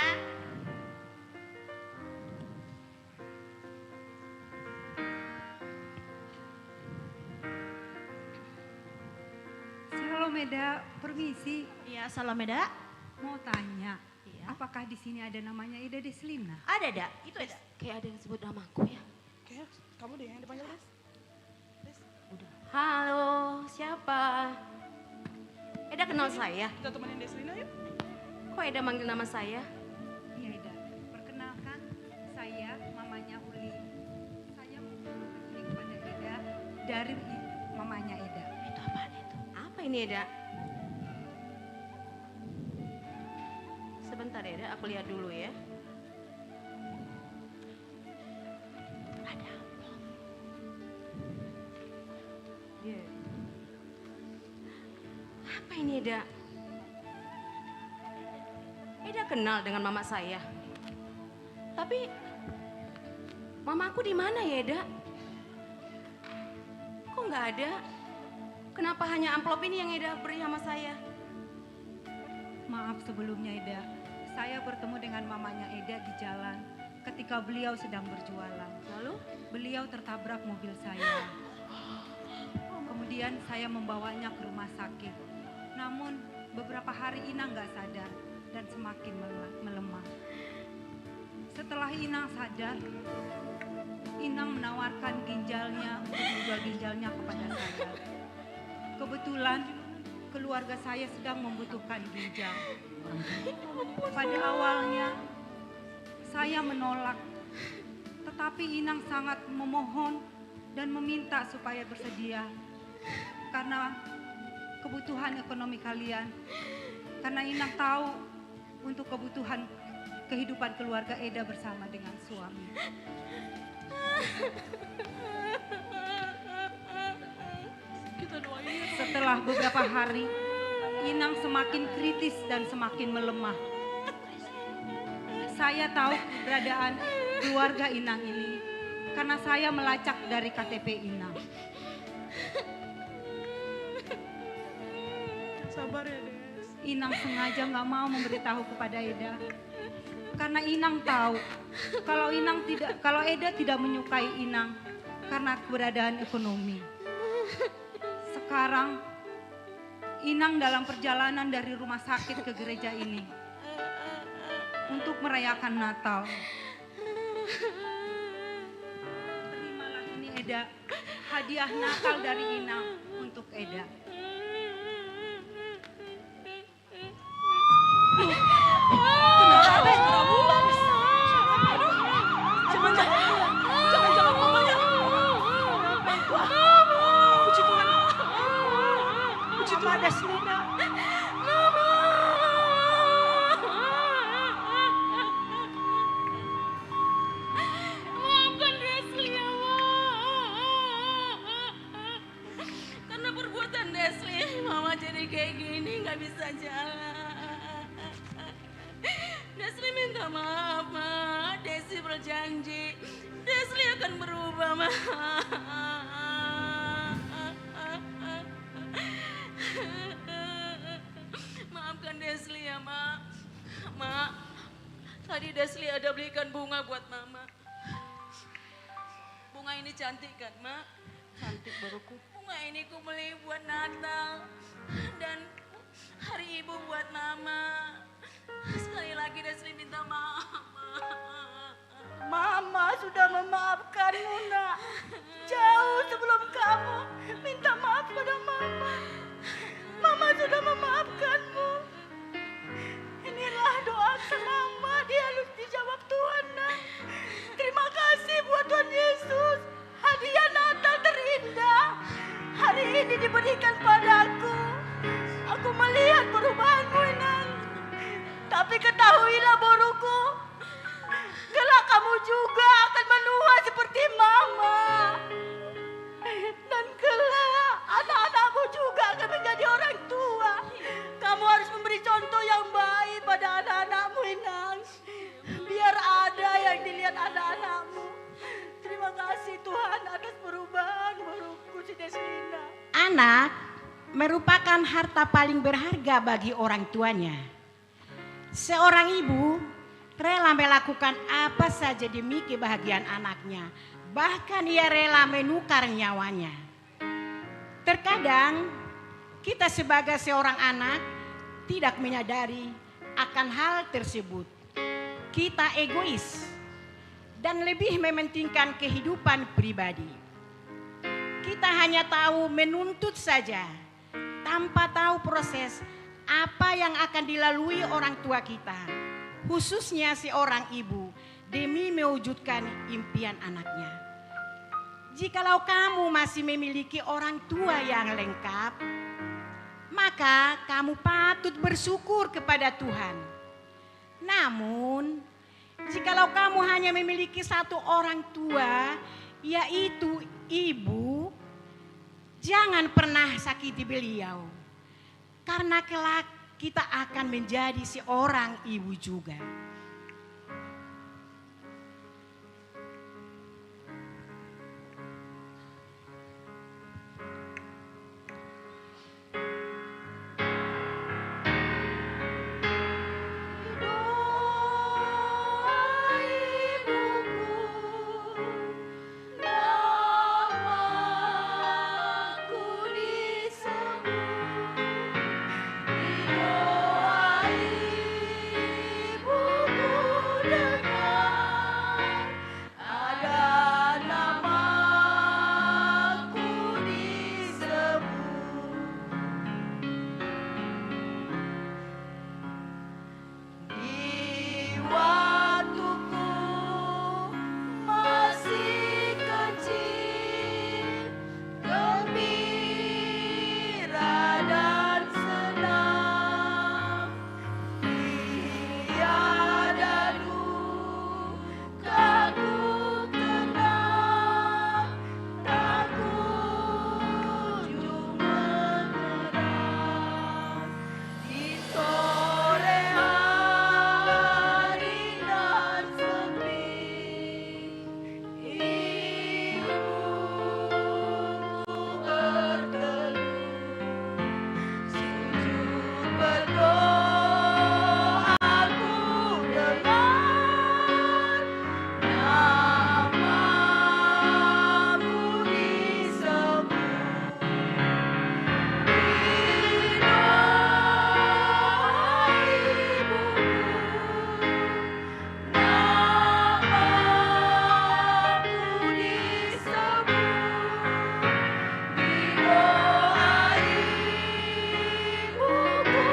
Shalom, Eda. Permisi. Iya, shalom, Eda. Mau tanya, iya, apakah di sini ada namanya Eda Deslina? Ada, Eda. Itu, Eda. Kayak ada yang sebut namaku, ya. Kayaknya kamu deh yang dipanggil, Des. Des. Udah. Halo, siapa? Eda kenal saya? Kita temenin Deslina, yuk. Kok Eda manggil nama saya? Iya, Eda. Perkenalkan, saya mamanya Uli. Saya memberikan ini kepada Eda dari i-, mamanya Eda. Itu apaan itu? Apa ini, Eda? Sebentar ya, Eda, aku lihat dulu ya. Ada amplop. Iya. Apa ini, Eda? Eda kenal dengan mama saya. Tapi, mamaku di mana ya, Eda? Kok nggak ada? Kenapa hanya amplop ini yang Eda beri sama saya? Maaf sebelumnya, Eda. Saya bertemu dengan mamanya Eda di jalan ketika beliau sedang berjualan. Lalu? Beliau tertabrak mobil saya. Kemudian saya membawanya ke rumah sakit. Namun, beberapa hari Inang nggak sadar dan semakin mele-, melemah. Setelah Inang sadar, Inang menawarkan ginjalnya untuk menjual ginjalnya kepada saya. Kebetulan, keluarga saya sedang membutuhkan ginjal. Pada awalnya, saya menolak. Tetapi Inang sangat memohon dan meminta supaya bersedia karena kebutuhan ekonomi kalian. Karena Inang tahu untuk kebutuhan kehidupan keluarga Eda bersama dengan suami. Kita doain ya, teman. Setelah beberapa hari, Inang semakin kritis dan semakin melemah. Saya tahu keberadaan keluarga Inang ini karena saya melacak dari K T P Inang. Sabar ya, Des. Inang sengaja nggak mau memberitahu kepada Eda. Karena Inang tahu, kalau Inang tidak, kalau Eda tidak menyukai Inang karena keberadaan ekonomi. Sekarang, Inang dalam perjalanan dari rumah sakit ke gereja ini untuk merayakan Natal. Terimalah ini, Eda, hadiah Natal dari Inang untuk Eda. Kenapa, Bes? Kenapa, Bes? Aduh, jangan, jangan, jangan, jangan, Mama, ya. Puji Tuhan. Puji Tuhan. Mama, Deslina. Maafkan Desli, ya, Ma. Karena perbuatan Desli, Mama jadi kayak gini, nggak bisa jalan. Desli minta maaf, Ma. Desli berjanji, Desli akan berubah, Ma. Maafkan Desli ya, Ma. Ma, tadi Desli ada belikan bunga buat Mama. Bunga ini cantik kan, Ma? Cantik, boruku. Bunga ini ku beli buat Natal dan hari Ibu buat Mama. Sekali lagi Desli minta maaf, Ma. Mama sudah memaafkanmu, Nak. Jauh sebelum kamu minta maaf pada Mama, Mama sudah memaafkanmu. Inilah doa selamat, dia harus dijawab Tuhan, Nak. Terima kasih buat Tuhan Yesus. Hadiah Natal terindah hari ini diberikan padaku. Aku melihat perubahanmu, Inang. Tapi ketahuilah, boruku, kelak kamu juga akan menua seperti Mama. Dan kelak anak-anakmu juga akan menjadi orang tua. Kamu harus memberi contoh yang baik pada anak-anakmu, Inang. Biar ada yang dilihat anak-anakmu. Terima kasih, Tuhan, atas perubahan boruku si Deslina. Anak, merupakan harta paling berharga bagi orang tuanya. Seorang ibu rela melakukan apa saja demi kebahagiaan anaknya, bahkan ia rela menukar nyawanya. Terkadang kita sebagai seorang anak tidak menyadari akan hal tersebut. Kita egois dan lebih mementingkan kehidupan pribadi. Kita hanya tahu menuntut saja, tanpa tahu proses apa yang akan dilalui orang tua kita, khususnya seorang ibu, demi mewujudkan impian anaknya. Jikalau kamu masih memiliki orang tua yang lengkap, maka kamu patut bersyukur kepada Tuhan. Namun, jikalau kamu hanya memiliki satu orang tua, yaitu ibu, jangan pernah sakiti beliau. Karena kelak kita akan menjadi seorang ibu juga. Ada namaku disebut di waktuku masih kecil, gembira dan senang. Tiada duka ku kenang, tak kunjung menyerah. Di sore hari nan sepi, ibuku berteduh. Sujud berdoa ku dengar, namaku disebut. Di doa ibuku, namaku disebut. Di doa ibuku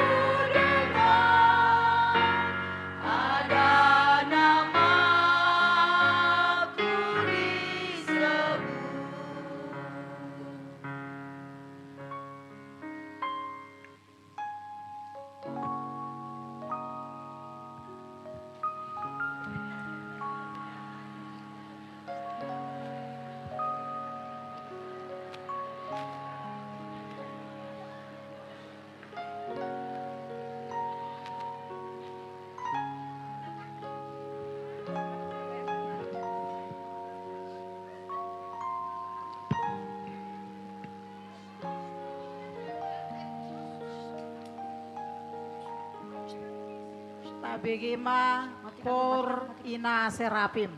dengar, ada namaku disebut. Tabege ma kor Ina Serapim.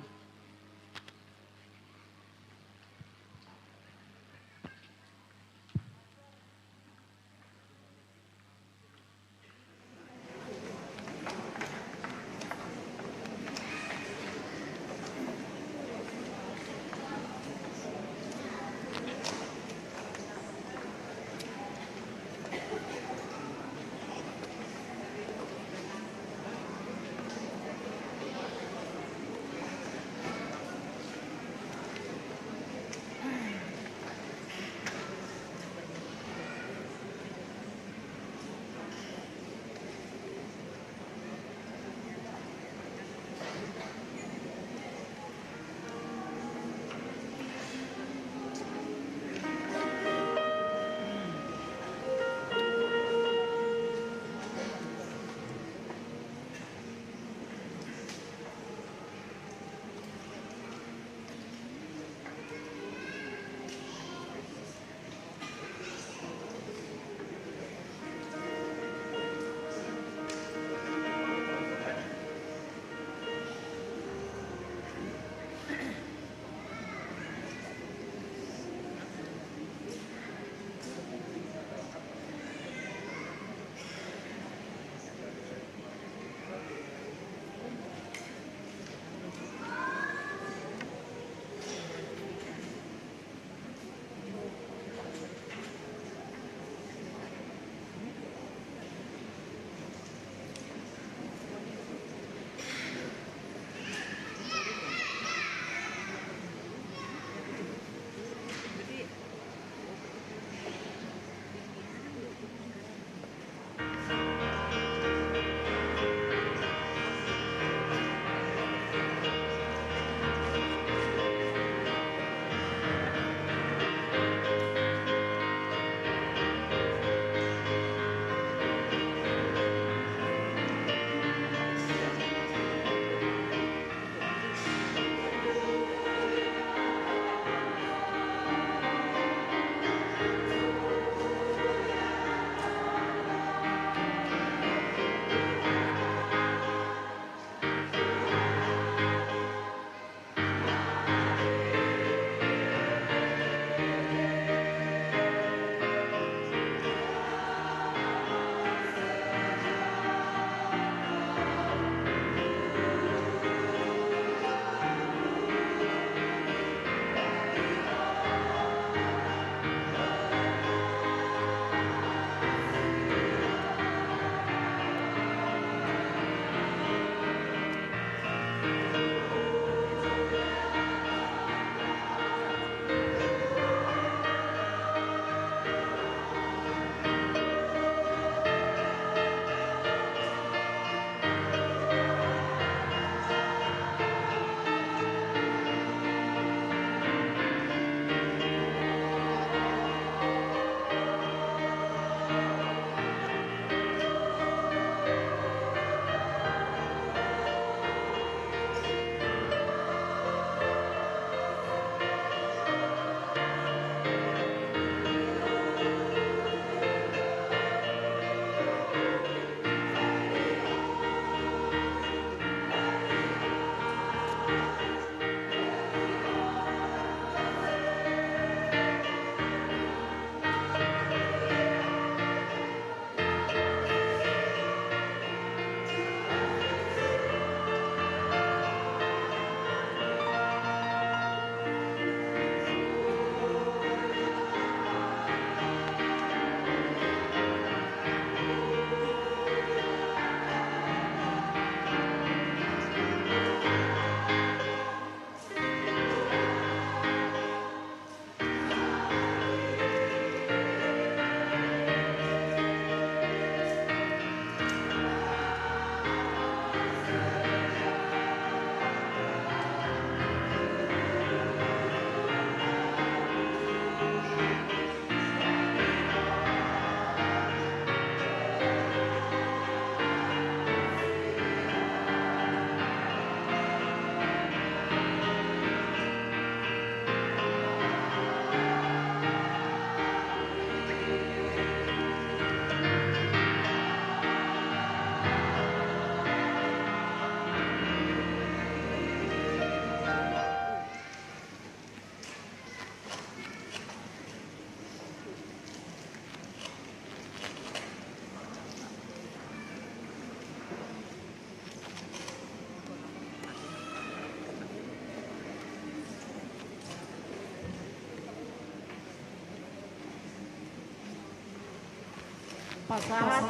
Pasahat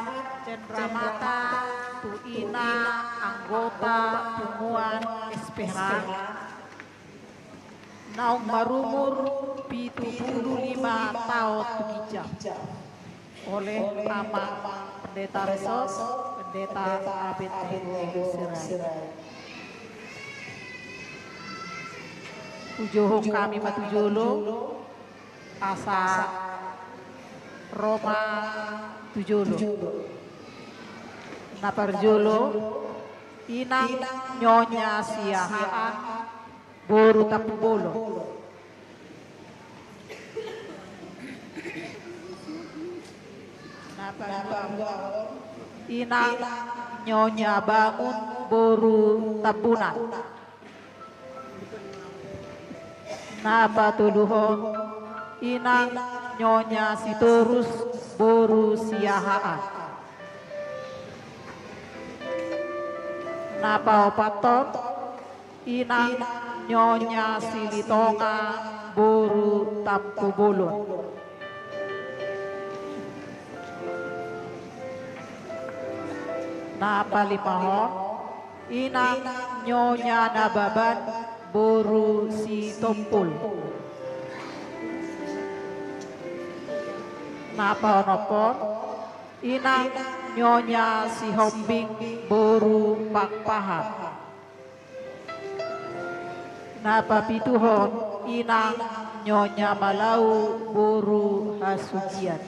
cenramata tu ina anggota punguan S P H naung marumur pitu pulu lima taon tu ginjang, oleh Ama Pendeta Resos, Pendeta Abed Nego Sirait. Hujohon hami ma tu jolo, asa ro ma tu jolo. Na parjolo, Inang Nyonya Siahaan, boru Tampubolon. Na parduahon, Inang Nyonya Bangun, boru Tambunan. Na patoluhon, Inang Nyonya Sitorus, boru Siahaan. Na paopathon, Inang Nyonya Silitonga, boru Tampubolon. Na palimahon, Inang Nyonya Nababan, boru Sitompul. Na paonomhon, Inang Nyonya Sihombing, boru Pakpahan. Na papituhon, Inang Nyonya Malau, boru Hasugian.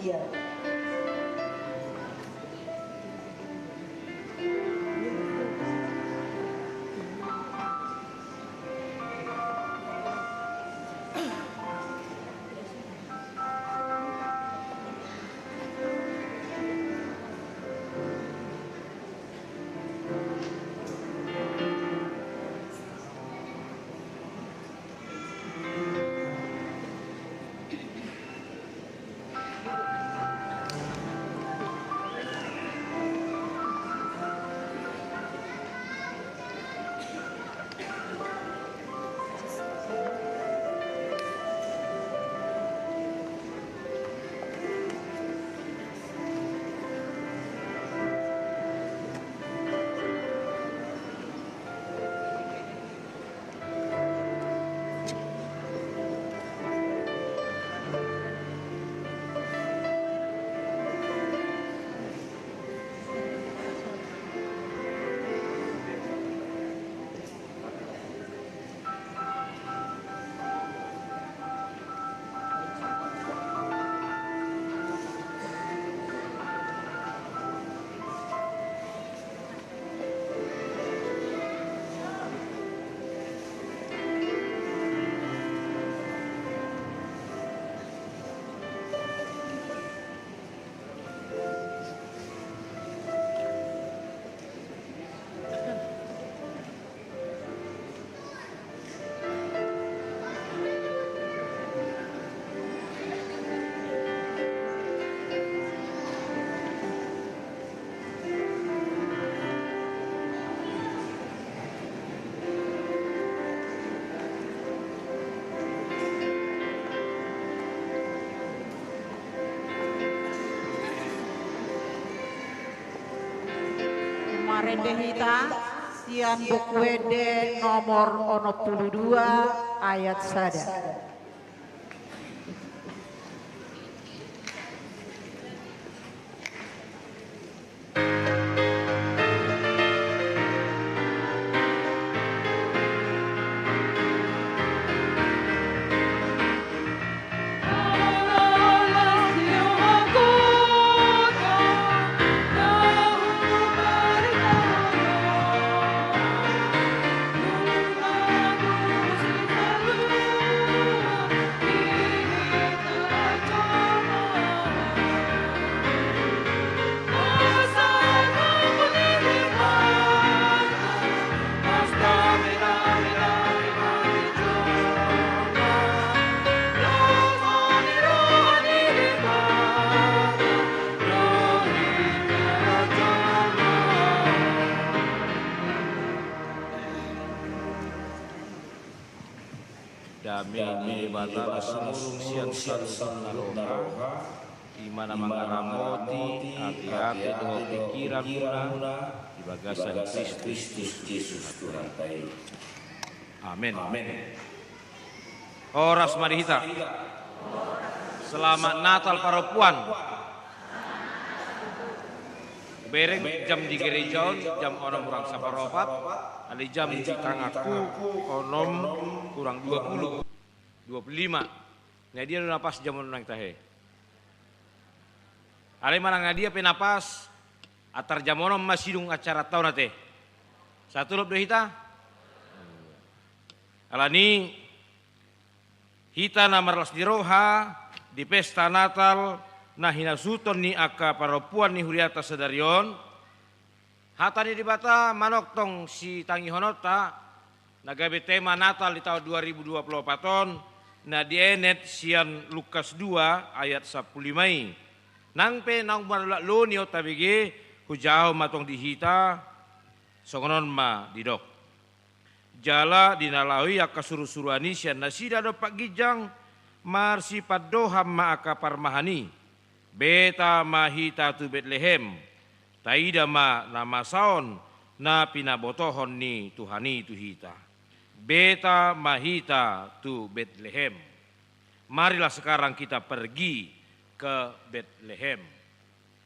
Marende hita sian Buku Ende nomor onom pulu dua, ayat sada. Dame ni Debata na sumurung sian saluhutna roha, Ima na mangaramoti ateate dohot pingkiranmuna di bagasan Kristus Jesus Tuhanta i. Amen. Horas ma di hita. Selamat Natal parompuan. Bereng jam di gereja on jam onom hurang saparopat, alai jam di tanganku onom hurang dua puluh, dua puluh lima. Na dia do na pas jam on nang tahe? Alai manang na dia pe na pas, antar jam onom ma sidung acaranta on ate. Satolop do hita? Alani hita na marlas ni roha di pesta Natal na hinasuhuton ni angka parompuan ni huriata sadari on, hata ni Debata manongtong sitangihononta na gabe tema Natal di taon dua ribu dua puluh opat on, na dienet sian Lukas dua ayat sampulu lima i. Nang pe naung marulak loni on tabege, hujahahon ma tong di hita, songon on ma didok. Jala di na laho i angka surusuruan i sian nasida dompak ginjang, marsipandohan ma angka parmahan i: Beta ma hita tu Betlehem, taida ma na masa on na pinabotohon ni Tuhan i tu hita. Beta ma hita tu Betlehem. Marilah sekarang kita pergi ke Betlehem.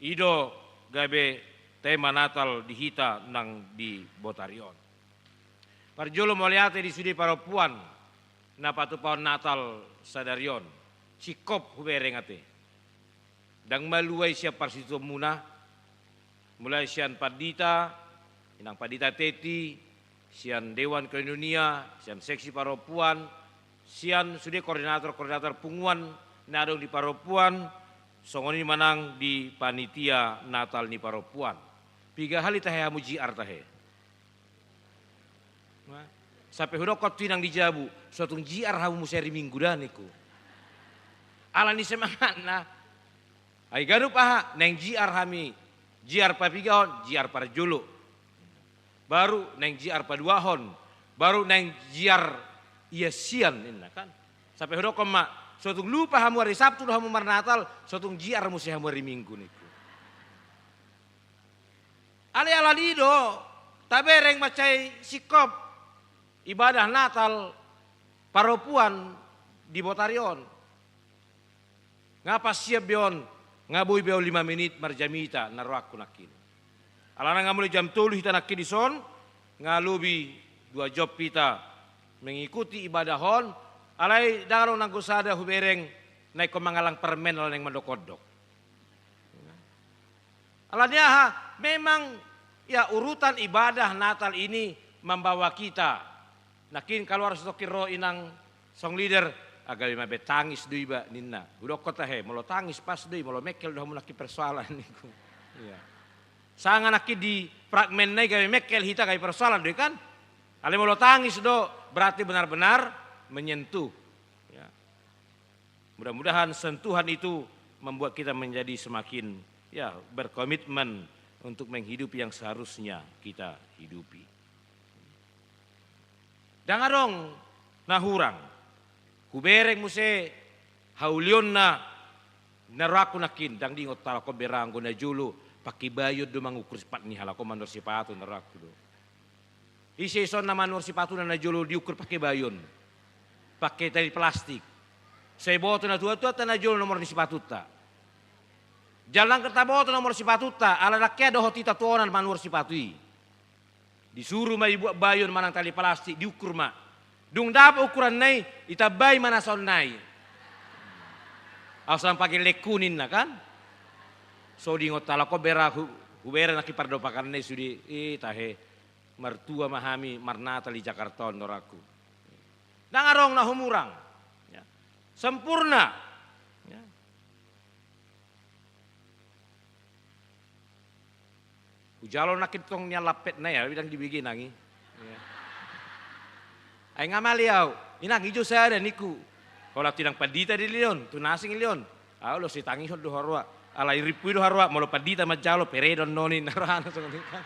I do gabe tema Natal di hita nang di botari on. Parjolo mauliate di sude parompuan na patupahon Natal sadari on. Singkop hubereng ate. Ndang malua i sian parsitutuonmuna, mulai sian pandita, inang pandita Teti, sian dewan koinonia, sian seksi parompuan, sian sude koordinator-koordinator punguan na adong di parompuan, songon i manang di panitia Natal ni parompuan. Piga hali tahe hamu J R tahe? Sampe hudokkon tu inang di jabu, so tung J R hamu muse ari Minggu da ningku. Alani semangatna. Ai ganup aha, naeng J R hami, J R papigahon, J R parjolo. Baru naeng J R paduahon, baru naeng J R iasian ninna kan. Sampe hudokkon ma, so tung lupa hamu ari Sabtu do hamu marnatal, so tung J R muse hamu ari Minggu ningku. Alai alani do tabereng mansai singkop ibadah Natal parompuan di botari on. Nga pas siap be on, nga boi be on lima menit marjamita na rohangku nangkin. Alana nga mulai jam tolu hita nangkin dison, nga lobi dua jom hita mengikuti ibadah on, alai ndang adong nanggo sada hubereng na ingkon mangallang permen ala naeng mandokondok. Alani aha, memang ya urutan ibadah Natal ini membawa kita. Nangkin kaluar sitongkin ro inang song leader, ah, gabe ma be tangis do iba ninna. Hudokkon tahe, molo tangis pas do i, molo mengkel do hamu nangkin persoalan ningku. Iya. Sanga nangkin di fragmen na i gabe mengkel hita gabe persoalan do i kan. Alai molo tangis do berarti benar-benar menyentuh. Ya. Mudah-mudahan sentuhan itu membuat kita menjadi semakin, ya, berkomitmen untuk menghidupi yang seharusnya kita hidupi. Ndang adong na hurang. Hubereng muse haulionna na rohangku nangkin, ndang diingot halak on be ra anggo na jolo pake bayon do mangukur sipat ni halak on manuhor sipatu na rohangku do. Ise ison na manuhor sipatuna na jolo diukur pake bayon, pake tali plastik. Sai boto natuatuanta na jolo nomor ni sipatunta. Jala ndang taboto nomor sipatunta ala ndang hea dohot hita tu onan manuhor sipatu i. Disuru ma dibuat bayon manang tali plastik, diukur ma. Dung dapot ukuranna i, ditambai ma na saonnari. Au sanga pagellengku ninna kan. So diingot halak on be ra hu-, hubereng nangkin pardompakanna i sude, eh tahe. Martua ma hami marnatal di Jakarta on rohangku. Ndang adong na humurang. Ya. Sempurna. Ya. Hujalo nangkin tong nian lampetna ya, ndang dibege inang i. Ya. Ai nga male au, inang i jo sada ningku. Holan tu inang pandita do i leon, tu na asing i leon. Au lo sitangihon do haroa. Alai rimpu i do haroa, molo pandita manjalo, pere do annon i, na rohana songon i kan.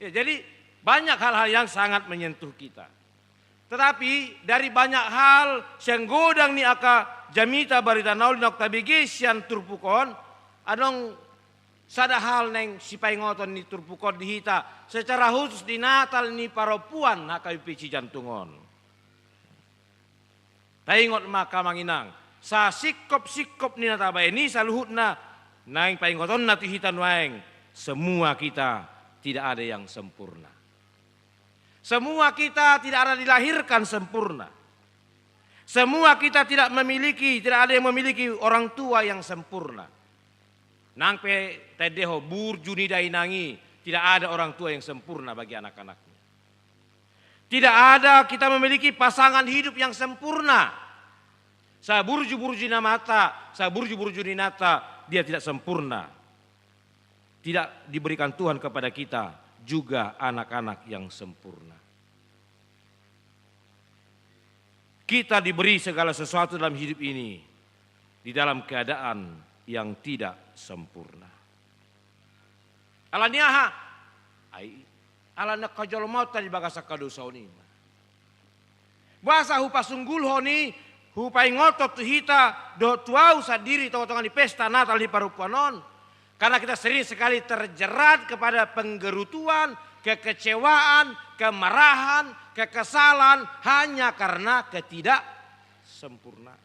Ya, jadi banyak hal-hal yang sangat menyentuh kita. Tetapi dari banyak hal sian godang ni angka jamita barita na uli naung tabege sian turpuk on, adong sada hal naeng sipaingoton ni turpuk on di hita, secara khusus di Natal ni parompuan H K B P Cijantung on. Taingot ma angka amang inang, sasingkop-singkop ni na tabaen i saluhutna, naeng paingotonna tu hita nuaeng, semua kita tidak ada yang sempurna. Semua kita tidak ada dilahirkan sempurna. Semua kita tidak memiliki, tidak ada yang memiliki orang tua yang sempurna. Nang pe taendehon burju ni dainang i, tidak ada orang tua yang sempurna bagi anak-anaknya. Tidak ada kita memiliki pasangan hidup yang sempurna. Saburju-burju ni amanta, saburju-burju ni inanta, dia tidak sempurna. Tidak diberikan Tuhan kepada kita juga anak-anak yang sempurna. Kita diberi segala sesuatu dalam hidup ini di dalam keadaan yang tidak sempurna. Ala ni aha? Ai, ala ni angka jolma on di bagasan angka dosa on i ma. Boasa hupasunggulhon i, hupaingothon tu hita, dohot tu ahu sandiri di tonga-tonga ni pesta Natal ni parompuan on? Karena kita sering sekali terjerat kepada penggerutuan, kekecewaan, kemarahan, kekesalan, hanya karena ketidaksempurnaan.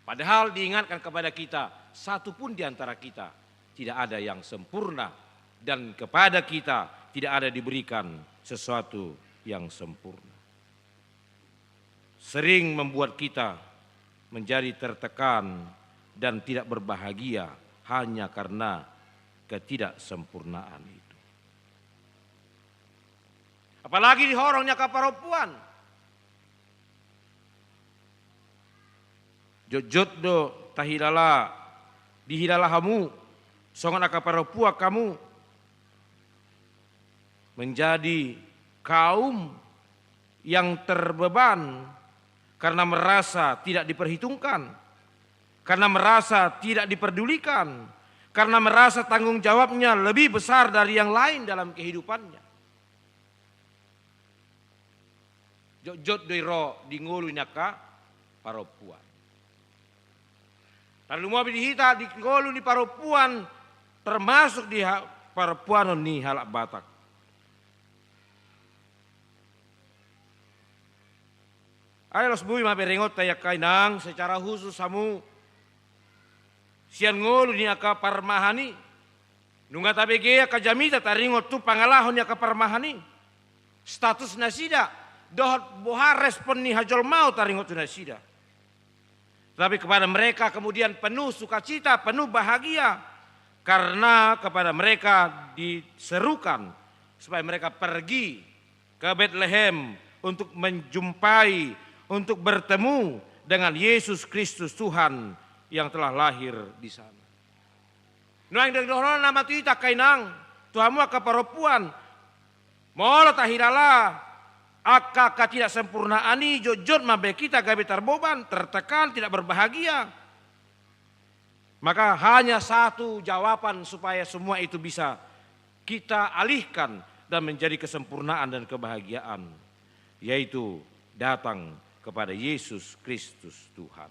Padahal diingatkan kepada kita, satu pun di antara kita tidak ada yang sempurna, dan kepada kita tidak ada diberikan sesuatu yang sempurna. Sering membuat kita menjadi tertekan dan tidak berbahagia hanya karena ketidaksempurnaan itu. Apalagi di horong ni angka parompuan. Jotjot do tahilala, dihilala hamu, songon angka parompuan hamu, menjadi kaum yang terbeban karena merasa tidak diperhitungkan, karena merasa tidak diperdulikan, karena merasa tanggung jawabnya lebih besar dari yang lain dalam kehidupannya. Jotjot do i ro di ngolu ni angka parompuan. Tarlumobi di hita di ngolu ni parompuan, termasuk di ha-, parompuanon ni halak Batak. Ai laos boi ma berengonta i angka inang, secara khusus hamu sian ngolu ni angka parmahan i. Nunga tabege angka jamita taringot tu pangalaho ni angka parmahan i, status nasida, dohot boha respon ni hajolmaon taringot tu nasida. Tetapi kepada mereka kemudian penuh sukacita, penuh bahagia, karena kepada mereka diserukan supaya mereka pergi ke Betlehem untuk menjumpai, untuk bertemu dengan Yesus Kristus Tuhan yang telah lahir di sana. Nuaeng dung dohononna ma tu hita angka inang, tu hamu angka parompuan, molo tahilala angka ketidaksempurnaan i, jotjot ma baen hita gabe tarboban, tertekan, tidak berbahagia. Maka hanya satu jawaban supaya semua itu bisa kita alihkan dan menjadi kesempurnaan dan kebahagiaan, yaitu datang kepada Yesus Kristus Tuhan.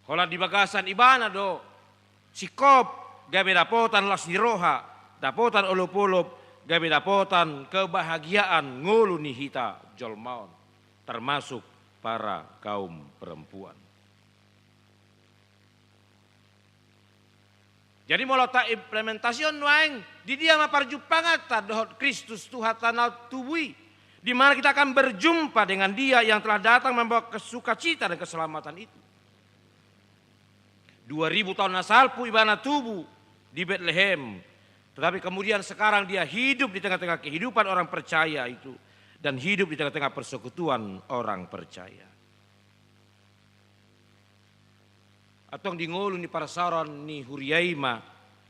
Holan di bagasan Ibana do singkop gabe dapotan las ni roha, dapotan olopolop, gabe dapotan kebahagiaan ngolu ni hita jolma on, termasuk para kaum perempuan. Jadi molo taimplementasihon nuaeng, di dia ma parjumpanganta dohot Kristus Tuhanta na tubu i, di mana kita akan berjumpa dengan Dia yang telah datang membawa sukacita dan keselamatan itu. Dua ribu tahun na salpu Ibana tubu di Betlehem, tetapi kemudian sekarang Dia hidup di tengah-tengah kehidupan orang percaya itu dan hidup di tengah-tengah persekutuan orang percaya. Antong di ngolu ni parsaoran ni huria i ma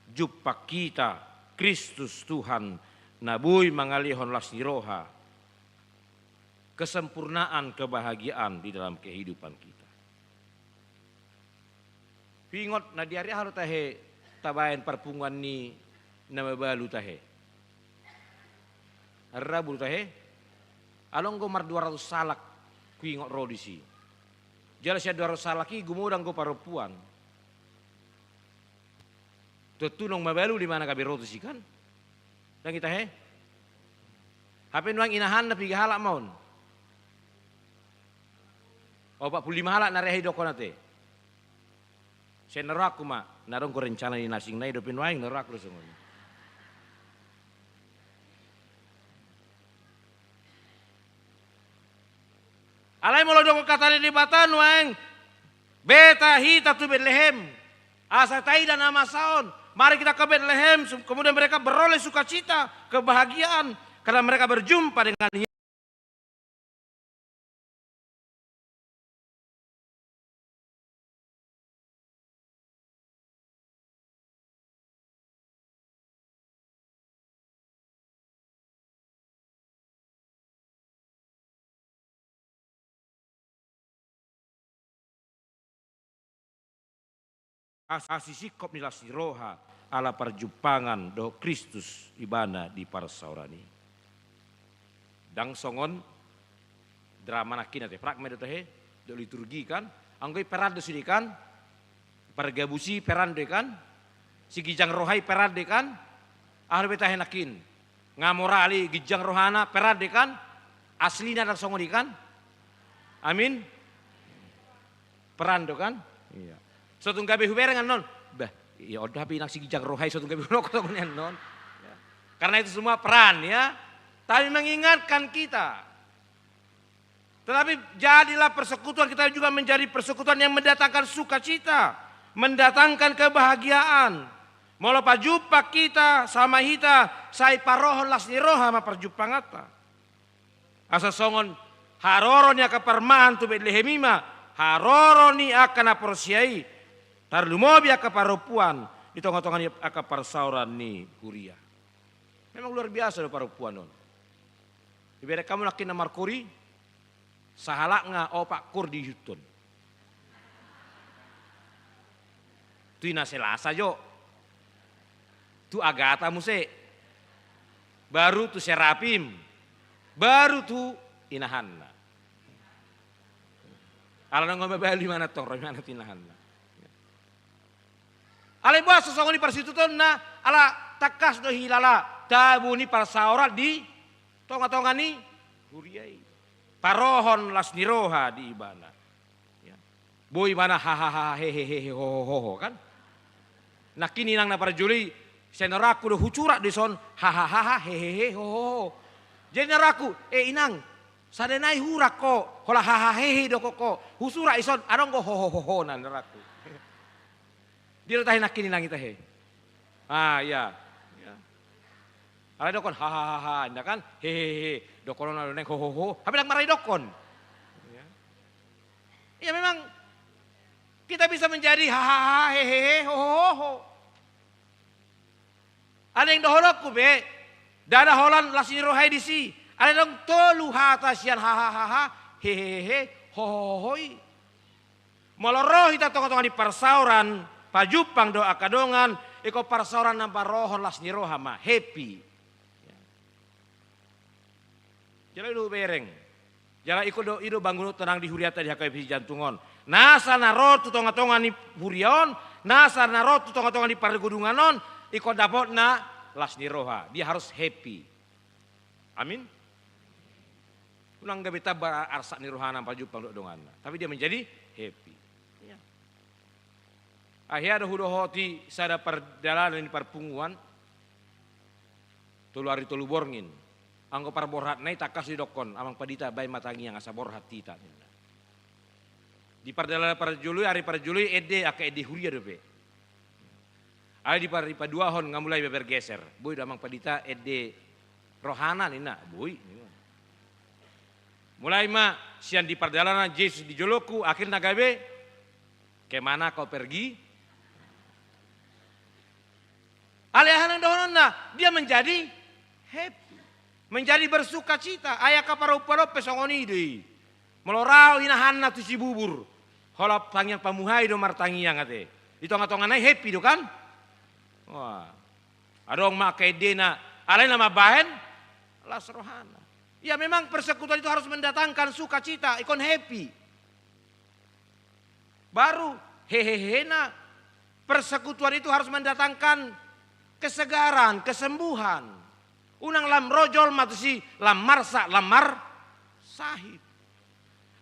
jumpang hita Kristus Tuhan na boi mangalehon las ni roha, kesempurnaan, kebahagiaan di dalam kehidupan kita. Huingot na di ari aha do tahe tabaen parpunguan ni na mabalu tahe? Ari Rabu do tahe? Adong do mardua ratus halak Huingot ro disi. Jala sian dua ratus halak i gumodang do parompuan. Tontu naung mabalu do imana gabe ro tusi kan? Ndang i tahe? Hape nuaeng inahanna piga halak ma on? Opat pulu lima halak na rehe i dohononta. Sai na rohangku ma, na adong do rencana ni na asing na i dope nuaeng na rohangku do songon i. Alai molo didok hata ni Debata nuaeng, beta hita tu Betlehem, asa taida na masa on. Mari kita ke Betlehem, kemudian mereka beroleh sukacita, kebahagiaan, karena mereka berjumpa dengan As-, asi singkop ni las ni roha ala parjumpangan dohot Kristus ibana di parsaoran i. Ndang songon drama nangkin ate, fragmen do tahe, dohot liturgi kan, anggo i peran do sude kan, pargabus i peran do i kan, si ginjang roha i peran do i kan, aha dope tahe nangkin, nga moral i ginjang rohana peran do i kan, aslina ndang songon i kan, amin, peran do kan, iya. So tung gabe hubereng annon, bah, iya on do hape inang si ginjang roha i so tung gabe hubereng songon i annon. Ya. Karena itu semua peran ya, tapi mengingatkan kita. Tetapi jadilah persekutuan kita juga menjadi persekutuan yang mendatangkan sukacita, mendatangkan kebahagiaan. Molo pajumpa hita sama hita, sai parohon las ni roha ma parjumpanganta. Asa songon haroro ni angka parmahan tu Betlehem i ma haroro ni angka na porsea i, tarlumobi angka parompuan di tonga-tonga ni angka parsaoran ni huria. Memang luar biasa do parompuan on. Ibereng hamu nangkin na markoor i, sahalak nga opat koor diihuthon. Tu Ina Selasa jo. Tu Agatha muse. Baru tu Serapim. Baru tu inahanna. Ala naung mabalu imana tong ro imana tu inahanna. Alai boasa songon i parsitutuonna, ala tangkas do hilala tabu ni parsaoran di tonga-tonga ni huria i. Parohon las ni roha di ibana. Ya. Boi ibana hahaha hehehe hohoho kan. Nangkin inang na parjolo i, sai na rohangku do husurat do dison hahaha hehehe hohoho. Jadi na rohangku, eh inang, sada nai hurang ho, holan hahahehe do ho, husurat dison, adong do hohohohona na rohangku. Dia do tahe nangkin inang i tahe. Ah, iya. Iya. Alai dokkon hahaha, inda kan? Hehehe. Dokkononna do naeng hohoho. Hape ndang marani dokkon. Iya. Iya, memang kita bisa menjadi hahaha, hehehe, hohoho. Alai dohononku be, ndada holan las ni roha i disi. Alai adong tolu hata sian hahaha, hehehe, hohoho i. Molo ro hita tonga-tonga ni parsaoran, pajumpang dohot angka dongan, ingkon parsaoran na parohon las ni roha ma, happy. Jala i do hubereng. Jala ingkon do, i do bangunonta nang di hurianta di H K B P Sijantung on. Nasa na ro tu tonga-tonga ni huria on, nasa na ro tu tonga-tonga ni pargedungan on, ingkon dapotna las ni roha. Dia harus happy. Amin. Unang gabe tamba arsak ni rohana pajumpang dohot donganna. Tapi dia menjadi happy. Ya. Ai hea do hudohoti sada pardalanan ni parpunguan. Tolu ari tolu borngin. Anggo parborhatna i tangkas didokkon, Amang Pandita baen ma tangiang asa borhat hita ninna. Di pardalanan parjolo i, ari parjolo i ende angka ende huria dope. Alai di par-, di paduahon nga mulai be bergeser. Boi do Amang Pandita ende rohana ninna, boi. Mulai ma sian di pardalanan Jesus di jolongku, akhirna gabe, ke mana kau pergi? Alai aha nang dohononna, dia menjadi happy, menjadi bersukacita. Ai angka parompuan on pe songon i do i. Molo ro inahanna tu Cibubur, holan tangiang pamuhai do martangiang ate. Di tonga-tonga nai happy do kan? Wah. Adong ma angka endena, alai na mambahen las rohana. Ya, memang persekutuan itu harus mendatangkan sukacita, ingkon happy. Baru hehehena, persekutuan itu harus mendatangkan kesegaran, kesembuhan. Unang lam ro jolma tusi lam marsak, lam marsahit.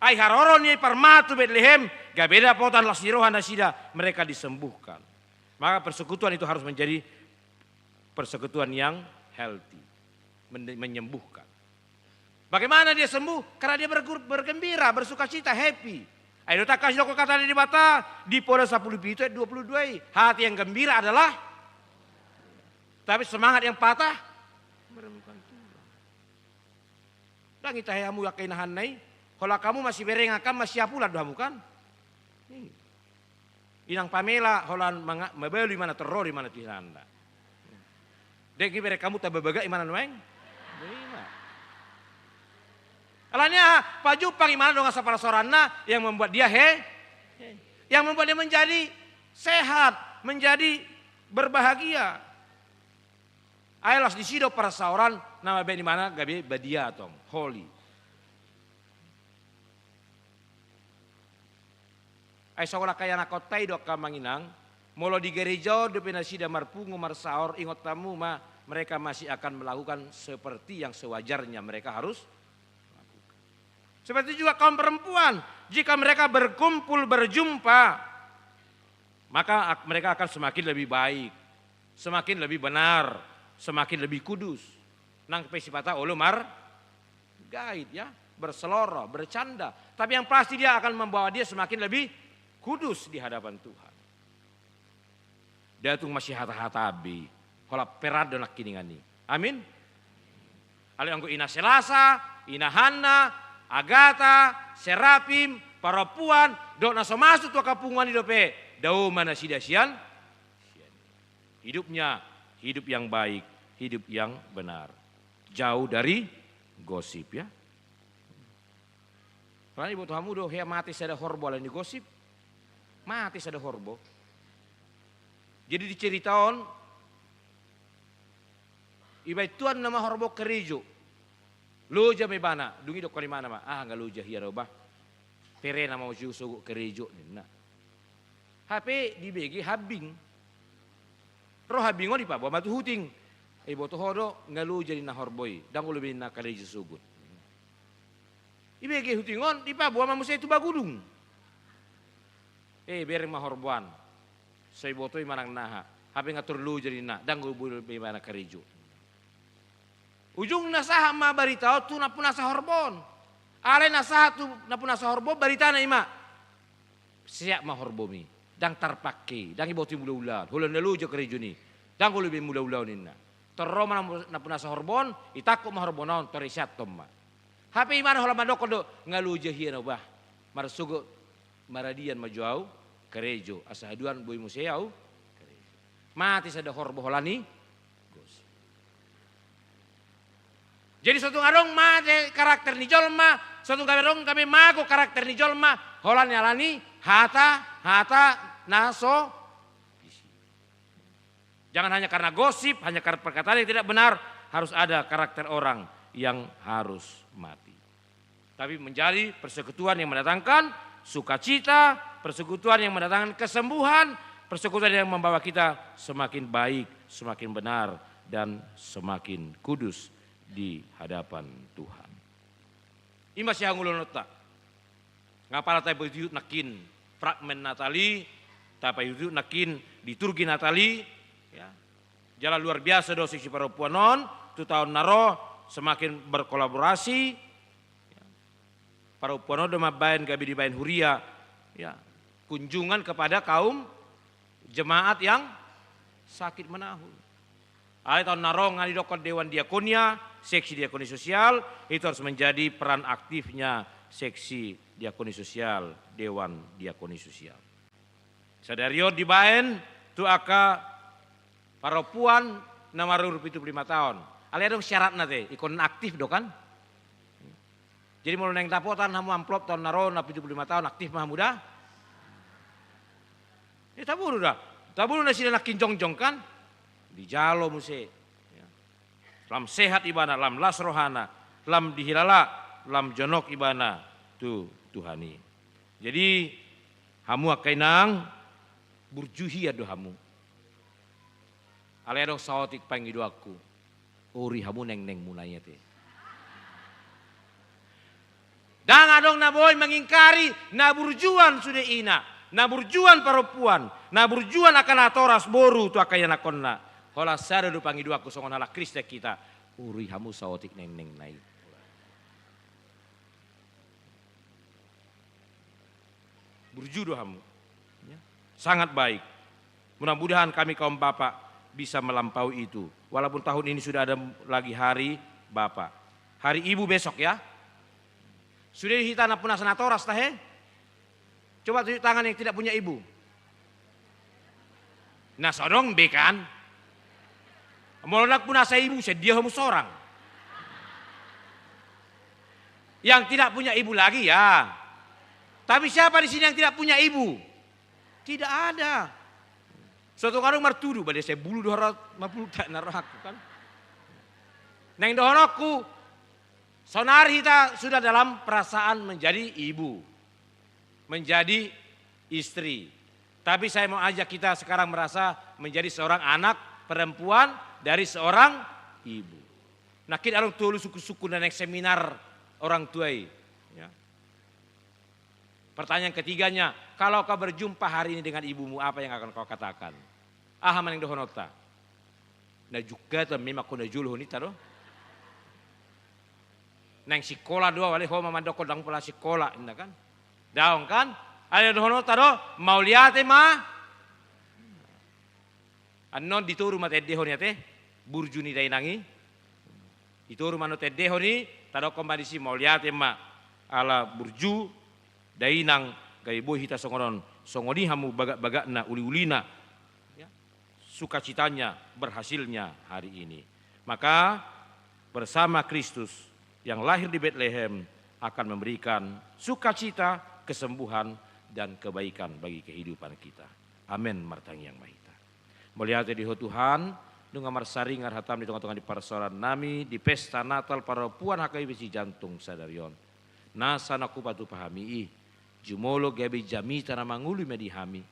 Ai haroro ni parma tu Betlehem, gabe dapotan las ni roha nasida, mereka disembuhkan. Maka persekutuan itu harus menjadi persekutuan yang healthy, men-, menyembuhkan. Bagaimana dia sembuh? Karena dia bergur-, bergembira, bersukacita, happy. Ai do tangkas didok hata ni Debata di Poda sampulu pitu ayat dua pulu dua i, hati yang gembira adalah, tapi semangat yang patah meremukan tulang. Ndang itahe hamu angka inahanna i, holan hamu masiberengan kan, masiapulan do hamu kan? Iya. Inang pamela holan manga-, mabalu imana, torro do imana tu inanna. Dek ibereng hamu tababaga imana nuaeng. Ima. Alani aha? Pajumpang imana dongan saparasoranna yang membuat dia he-, yang membuat dia menjadi sehat, menjadi berbahagia. Ai las disi do parsaoran na mambaen imana gabe badia tong, holy. Ai songon angka ianakhonta i do angka amang inang, molo di gereja on dope nasida marpungu marsaor, ingot hamu ma, mereka masih akan melakukan seperti yang sewajarnya mereka harus lakukan. Seperti juga kaum perempuan, jika mereka berkumpul, berjumpa, maka ak-, mereka akan semakin lebih baik, semakin lebih benar, semakin lebih kudus. Nang pe sipata olo margait, ya, berseloroh, bercanda. Tapi yang pasti dia akan membawa dia semakin lebih kudus di hadapan Tuhan. Nda tung masihata-hata be i, holan peran do nangkiningan i. Amin. Alai anggo ina Selasa, ina Hanna, Agata, Serapim, parompuan, dohot na so masuk tu angka punguan i dope, dao ma nasida sian, sian. Hidupnya hidup yang baik, hidup yang benar. Jauh dari gosip, ya. Alani iboto hamu do, hea mate sada horbo alani gosip. Mate sada horbo. Jadi di cerita on, ibaen tuanna ma horbo karejo. Loja ma ibana, dung i didok imana ma, ah, nga loja hian au bah. Terena ma au sogot karejo ninna. Hape dibege hambing. Ro hambing on dipaboa ma tu huting. Iboto ho do, nga loja ninna horbo i, ndang olo be ninna karejo sogot. Ibege huting on, dipaboa ma muse tu bagudung. Eh, bereng ma horbo an. So iboto i manang na aha. Hape nga tor loja ninna, ndang olo be ninna karejo. Ujungna sahat ma barita on tu nampunasa horbo on. Alai na sahat tu nampunasa horbo on baritana i ma. Seat ma horbomi. Ndang tarpangke, ndang iboto i mula-ulaon. Holan na loja karejo ni. Ndang olo be mula-ulaon ninna. Tor ro ma nampu-, nampunasa horbo on, itangkup ma horbo on, tor iseathon ma. Hape imana holan mandokkon do, nga loja hian au bah. Marsogot maradian ma jo au karejo, asa haduan boi muse au karejo. Mate sada horbo holan i gosip. Jadi so tung adong mate karakter ni jolma, so tung gabe adong gabe mago karakter ni jolma, holan ni alani hata, hata na so disi. Jangan hanya karena gosip, hanya karena perkataan yang tidak benar, harus ada karakter orang yang harus mati. Tapi menjadi persekutuan yang mendatangkan sukacita, persekutuan yang mendatangkan kesembuhan, persekutuan yang membawa kita semakin baik, semakin benar, dan semakin kudus di hadapan Tuhan. I ma sihangoluhononta. Nga pala tapaihutihut nangkin fragmen Natal i, tapaihutihut nangkin liturgi Natal i, ya. Jala luar biasa do seksi parompuan on, tu taon na ro semakin berkolaborasi. Ya. Parompuan on do mambaen gabe dibaen huria, ya, kunjungan kepada kaum jemaat yang sakit menahun. Alai taon na ro nga didokkon Dewan Diakonia, seksi diakonia sosial, itu harus menjadi peran aktifnya seksi diakonia sosial, Dewan Diakonia Sosial. Sadari on dibaen tu angka parompuan na marumur pitu pulu lima taon. Alai adong syaratna te, ingkon aktif do kan? Jadi molo naeng dapotan hamu amplop taon na ro na pitu pulu lima taon, aktif ma hamu da? Ya, taboru da. Taboru nasida nangkin jongjong kan? Dijalo muse. Ya. Lam sehat ibana, lam las rohana. lam dihilala, lam jonok ibana tu Tuhan i. Jadi, hamu angka inang, burju hian do hamu. Alai adong saotik pangidoanku, ori hamu nengnengmuna i ate. Ndang adong na boi mangingkari na burjuan sude ina, na burjuan parompuan, na burjuan angka natoras boru tu angka ianakhonna. Holan sada do pangidoanku songon halak Kristen hita, ori hamu saotik nengnengna i. Burju do hamu. Ya. Sangat baik. Mudah-mudahan kami kaum bapak bisa melampaui itu. Walaupun tahun ini sudah ada lagi hari bapak. Hari ibu besok ya. Sude hita nampuna natoras tahe? Coba tunjuk tangan yang tidak punya ibu. Na so adong be kan? Molo ndang punasa ibu, sedia hamu sorang. Yang tidak punya ibu lagi ya. Tapi siapa di sini yang tidak punya ibu? Tidak ada. So tung adong martudu, bade sai bulu do haro, mabulu tak na rohakku kan. Naeng dohononku, sonari hita sudah dalam perasaan menjadi ibu, menjadi istri. Tapi saya mau ajak kita sekarang merasa menjadi seorang anak perempuan dari seorang ibu. Nangkin adong tolu sungkun-sungkun na naeng seminar orang tua i. Ya. Pertanyaan ketiganya, kalau kau berjumpa hari ini dengan ibumu, apa yang akan kau katakan? Aha ma naeng dohononta? Na jungkatan memang ho na jolo honinta do. Naeng sikola do, alai ho ma mandokkon ndang pola sikola, inna kan? Daong kan? Alai dohononta do, mauliate ma. Annon ditoru ma taendehon i ate, burju ni dainang i. Ditoru ma annon taendehon i, tadokkon ma disi mauliate ma ala burju dainang gabe boi hita songon on, songon i hamu bagak-bagakna, uli-ulina. Ya. Sukacitanya, berhasilnya hari ini. Maka bersama Kristus yang lahir di Betlehem akan memberikan sukacita, kesembuhan, dan kebaikan bagi kehidupan kita. Amen. Martangiang ma hita. Mauliate di Ho Tuhan, nunga marsaringar hataM di tonga-tonga ni parsaoran nami, di pesta Natal parompuan H K B P Sijantung sadari on. Nasa naeng hupatupa hami i, jumolo gabe jamita na mangolu ma di hami,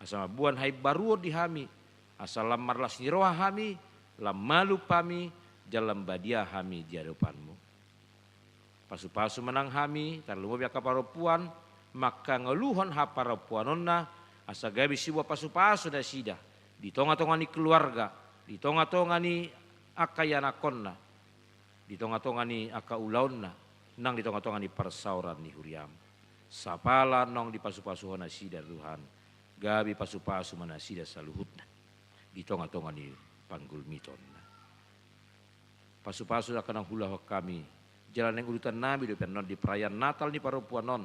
asa mamboan haimbaruon di hami, asa lam marlas ni roha hami, lam malum hami, jala lam badia hami di adopanMu. Pasu-pasu ma nang hami, tarlumobi angka parompuan, mangkangoluhon haparompuanonna, asa gabe siboan pasu-pasu nasida, di tonga-tonga ni keluarga, di tonga-tonga ni angka ianakhonna, di tonga-tonga ni angka ulaonna, nang di tonga-tonga ni parsaoran ni huriaM. Sapala naung dipasu-pasu Ho nasida Tuhan, gabe pasu-pasu ma nasida saluhutna, di tonga-tonga ni panggulmitonna. Pasu-pasu angka naung huulahon hami, jala naeng udutan nami dope annon di perayaan Natal ni parompuan on,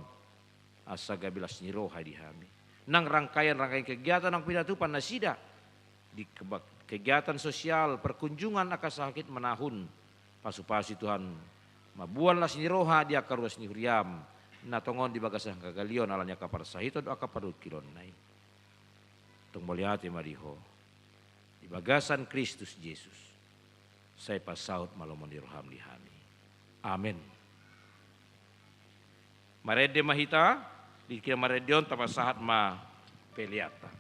asa gabe las ni roha di hami. Nang rangkaian-rangkaian kegiatan naung pinatupa nasida, di keba-, kegiatan sosial, perkunjungan angka sahit manahun, pasu-pasu Tuhan, mamboan las ni roha di angka ruas ni huriaM, na tongon di bagasan hagaleon ala ni angka parsahiton dohot angka parungkilonna i. Tung mauliate ma di Ho. Di bagasan Kristus Jesus, sai pasaut ma lomo ni rohaM di hami. Amen. Marende ma hita, di hita marende on tapasahat ma peleanta.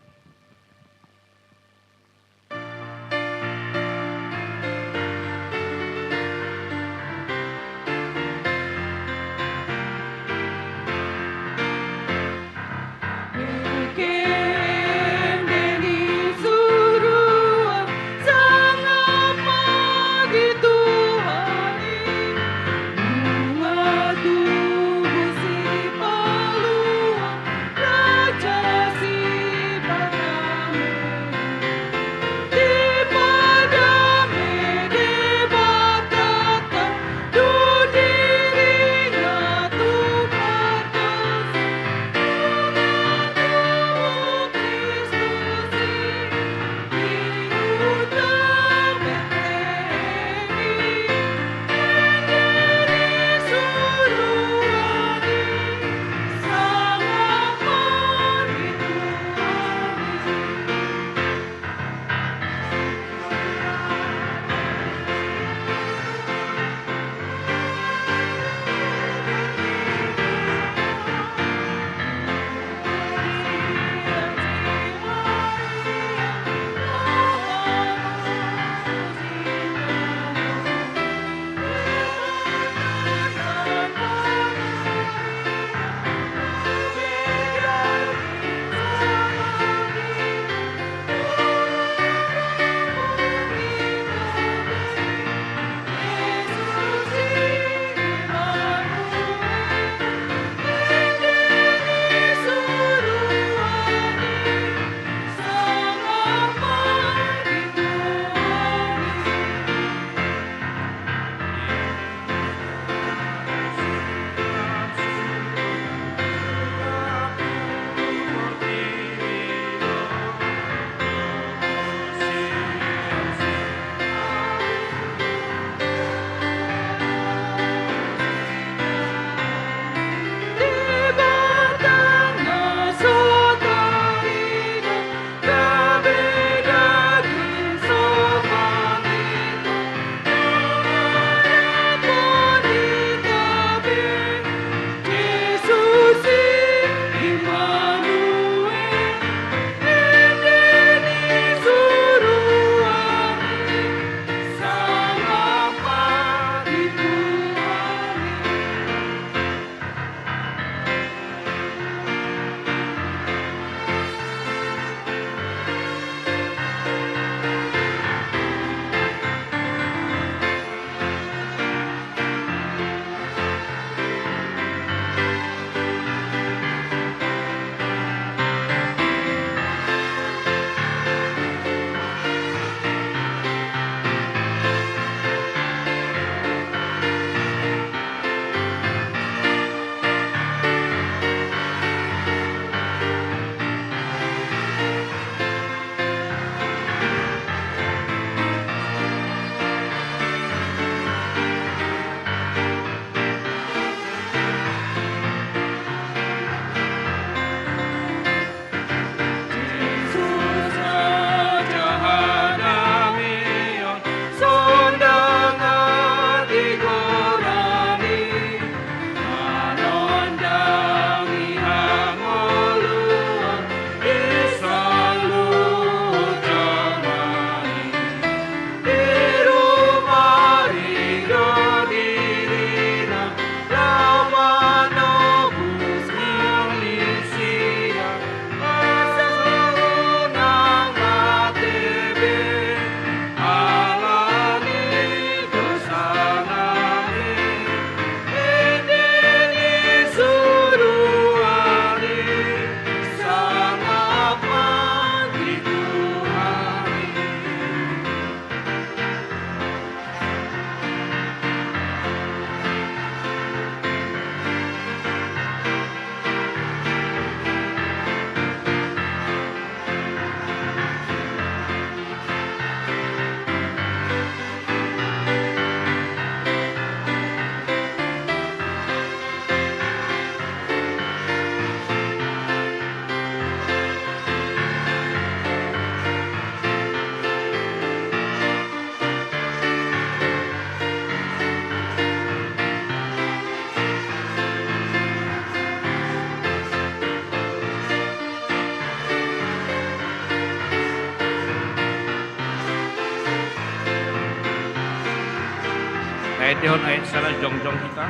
Ayat sada jongjong hita.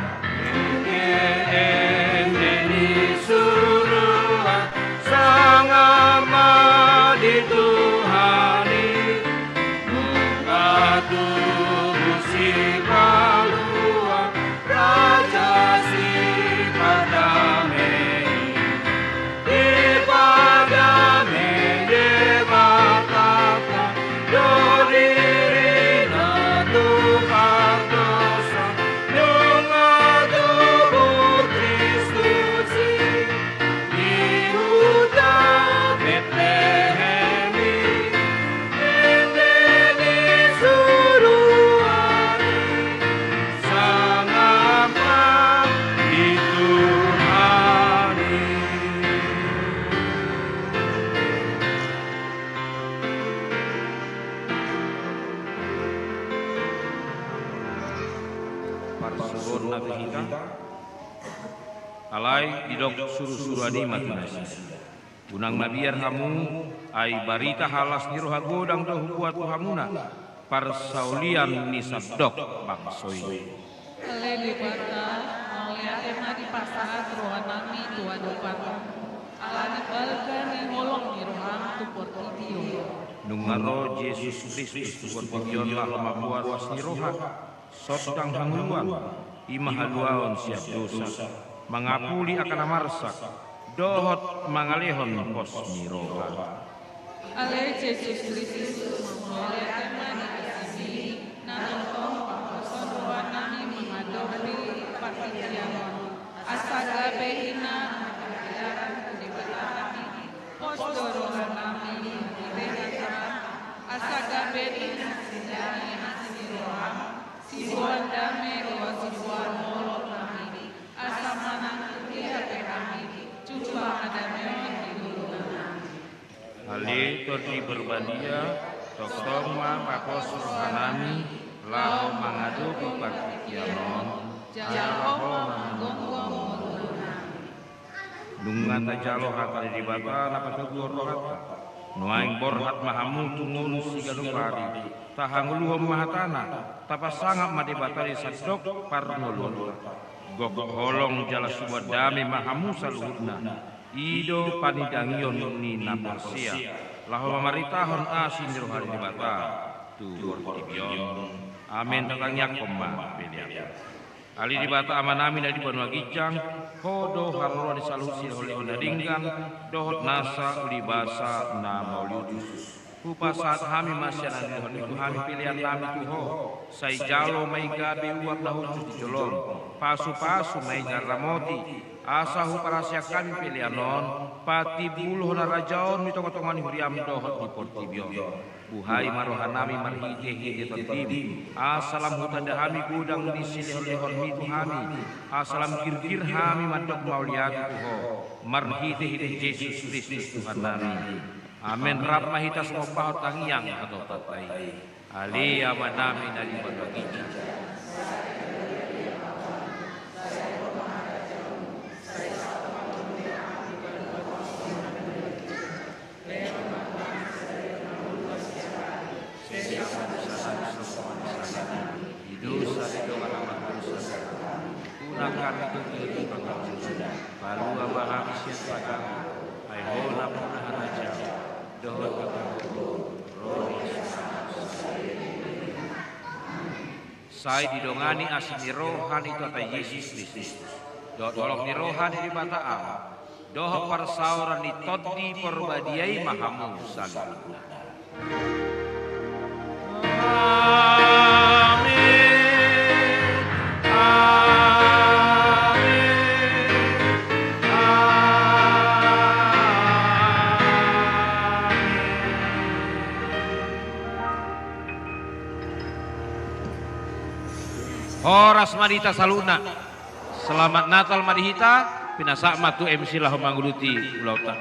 Ende ni suruan, sangap ma di Tuhan i, nunga tubu sipalua, Raja sipardame i. Dipardame Debata do dirina tu pardosa, nunga tubu Kristus i di huta Betlehem i. Ende ni suruan i, sangap ma di Tuhan i. Parsuruonna pe hita. Alai didok surusuruan i ma tu nasida: Unang mabiar hamu, ai barita las ni roha godang do hubuat tu hamuna, parsaulian ni sandok bangso i. Ale Debata, mauliate ma dipasahat rohanami tu adopanmu, ala ni balga ni holong ni roham tu portibi on. Nunga ro Jesus Kristus tu portibi on laho mamboan las ni roha, sondang hangoluan, i ma haluaon sian dosa, mangapuli angka na marsak, dohot mangalehon pos ni roha. Ale Jesus Kristus, mauliate ma di asimi, na tongtong pangkoson rohanami mangadopi partingkian on, asa gabe ina margagaran tu Debata hami, pos do rohanami di Debata, asa gabe ina sinamot ni asi ni roham, siboan dame dohot siboan holong hami, asa manang tu dia pe hami jumpa hadameon di dolongan nami. Ale Tondi Porbadia, tongtong ma pangkoson rohanami laho mangadopi partingkian on, jala Ho ma manggonggong ngolunami. Nunga tajalo hata ni Debata na patoguhon rohanta. Nuaeng borhat ma hamu tu ngolu siganup ari, tahangoluhon ma hatana, tapasangap ma Debata di sandok parngoluonta. Gok holong jala siboan dame ma hamu saluhutna. I do panindangion ni na porsea, laho mamaritahon asi ni roha ni Debata tu portibi on. Amen. Tatangiangkon ma pelean. Ale Debata Amanami na di banua ginjang, Ho do haroroan ni saluhut silehonlehon na denggan dohot nasa ulibasa na mauliutus. Hupasahat hami ma sian na nilehonmi tu hami peleannami tu Ho. Sai jalo ma i gabe uap na hushus di jolom, pasupasu ma i na ramoti, asa huparhaseang hami pelean on patimbulhon harajaonmu di tongatonga ni huriam dohot di portibi on. Buhai ma rohanami marhitehite Tondim, asa lam hutanda hami godang ni silehonlehonmi tu hami, asa lam girgir hami mandok mauliate tu Ho, marhitehite Jesus Kristus Tuhannami. Amen. Rap ma hita sumombahon tangiang hatopanta i. Ale Amanami na di banua ginjang. Di dosa di dongan na mardosa, unang hami togihon tu pangunjunan, palua ma hami sian pangago, ai Ho nampuna harajaon, dohot hangoluan, ro di Sai didongani asi ni roha ni Tuhanta Jesus Kristus, dohot holong ni roha ni Debata Ama, dohot parsaoran ni Tondi Porbadia i ma hamu saluhutna. Amen. Amen. Amen. Horas ma di hita saluhutna. Selamat Natal ma di hita. Pinasahat ma tu M C laho manguduti ulaonta.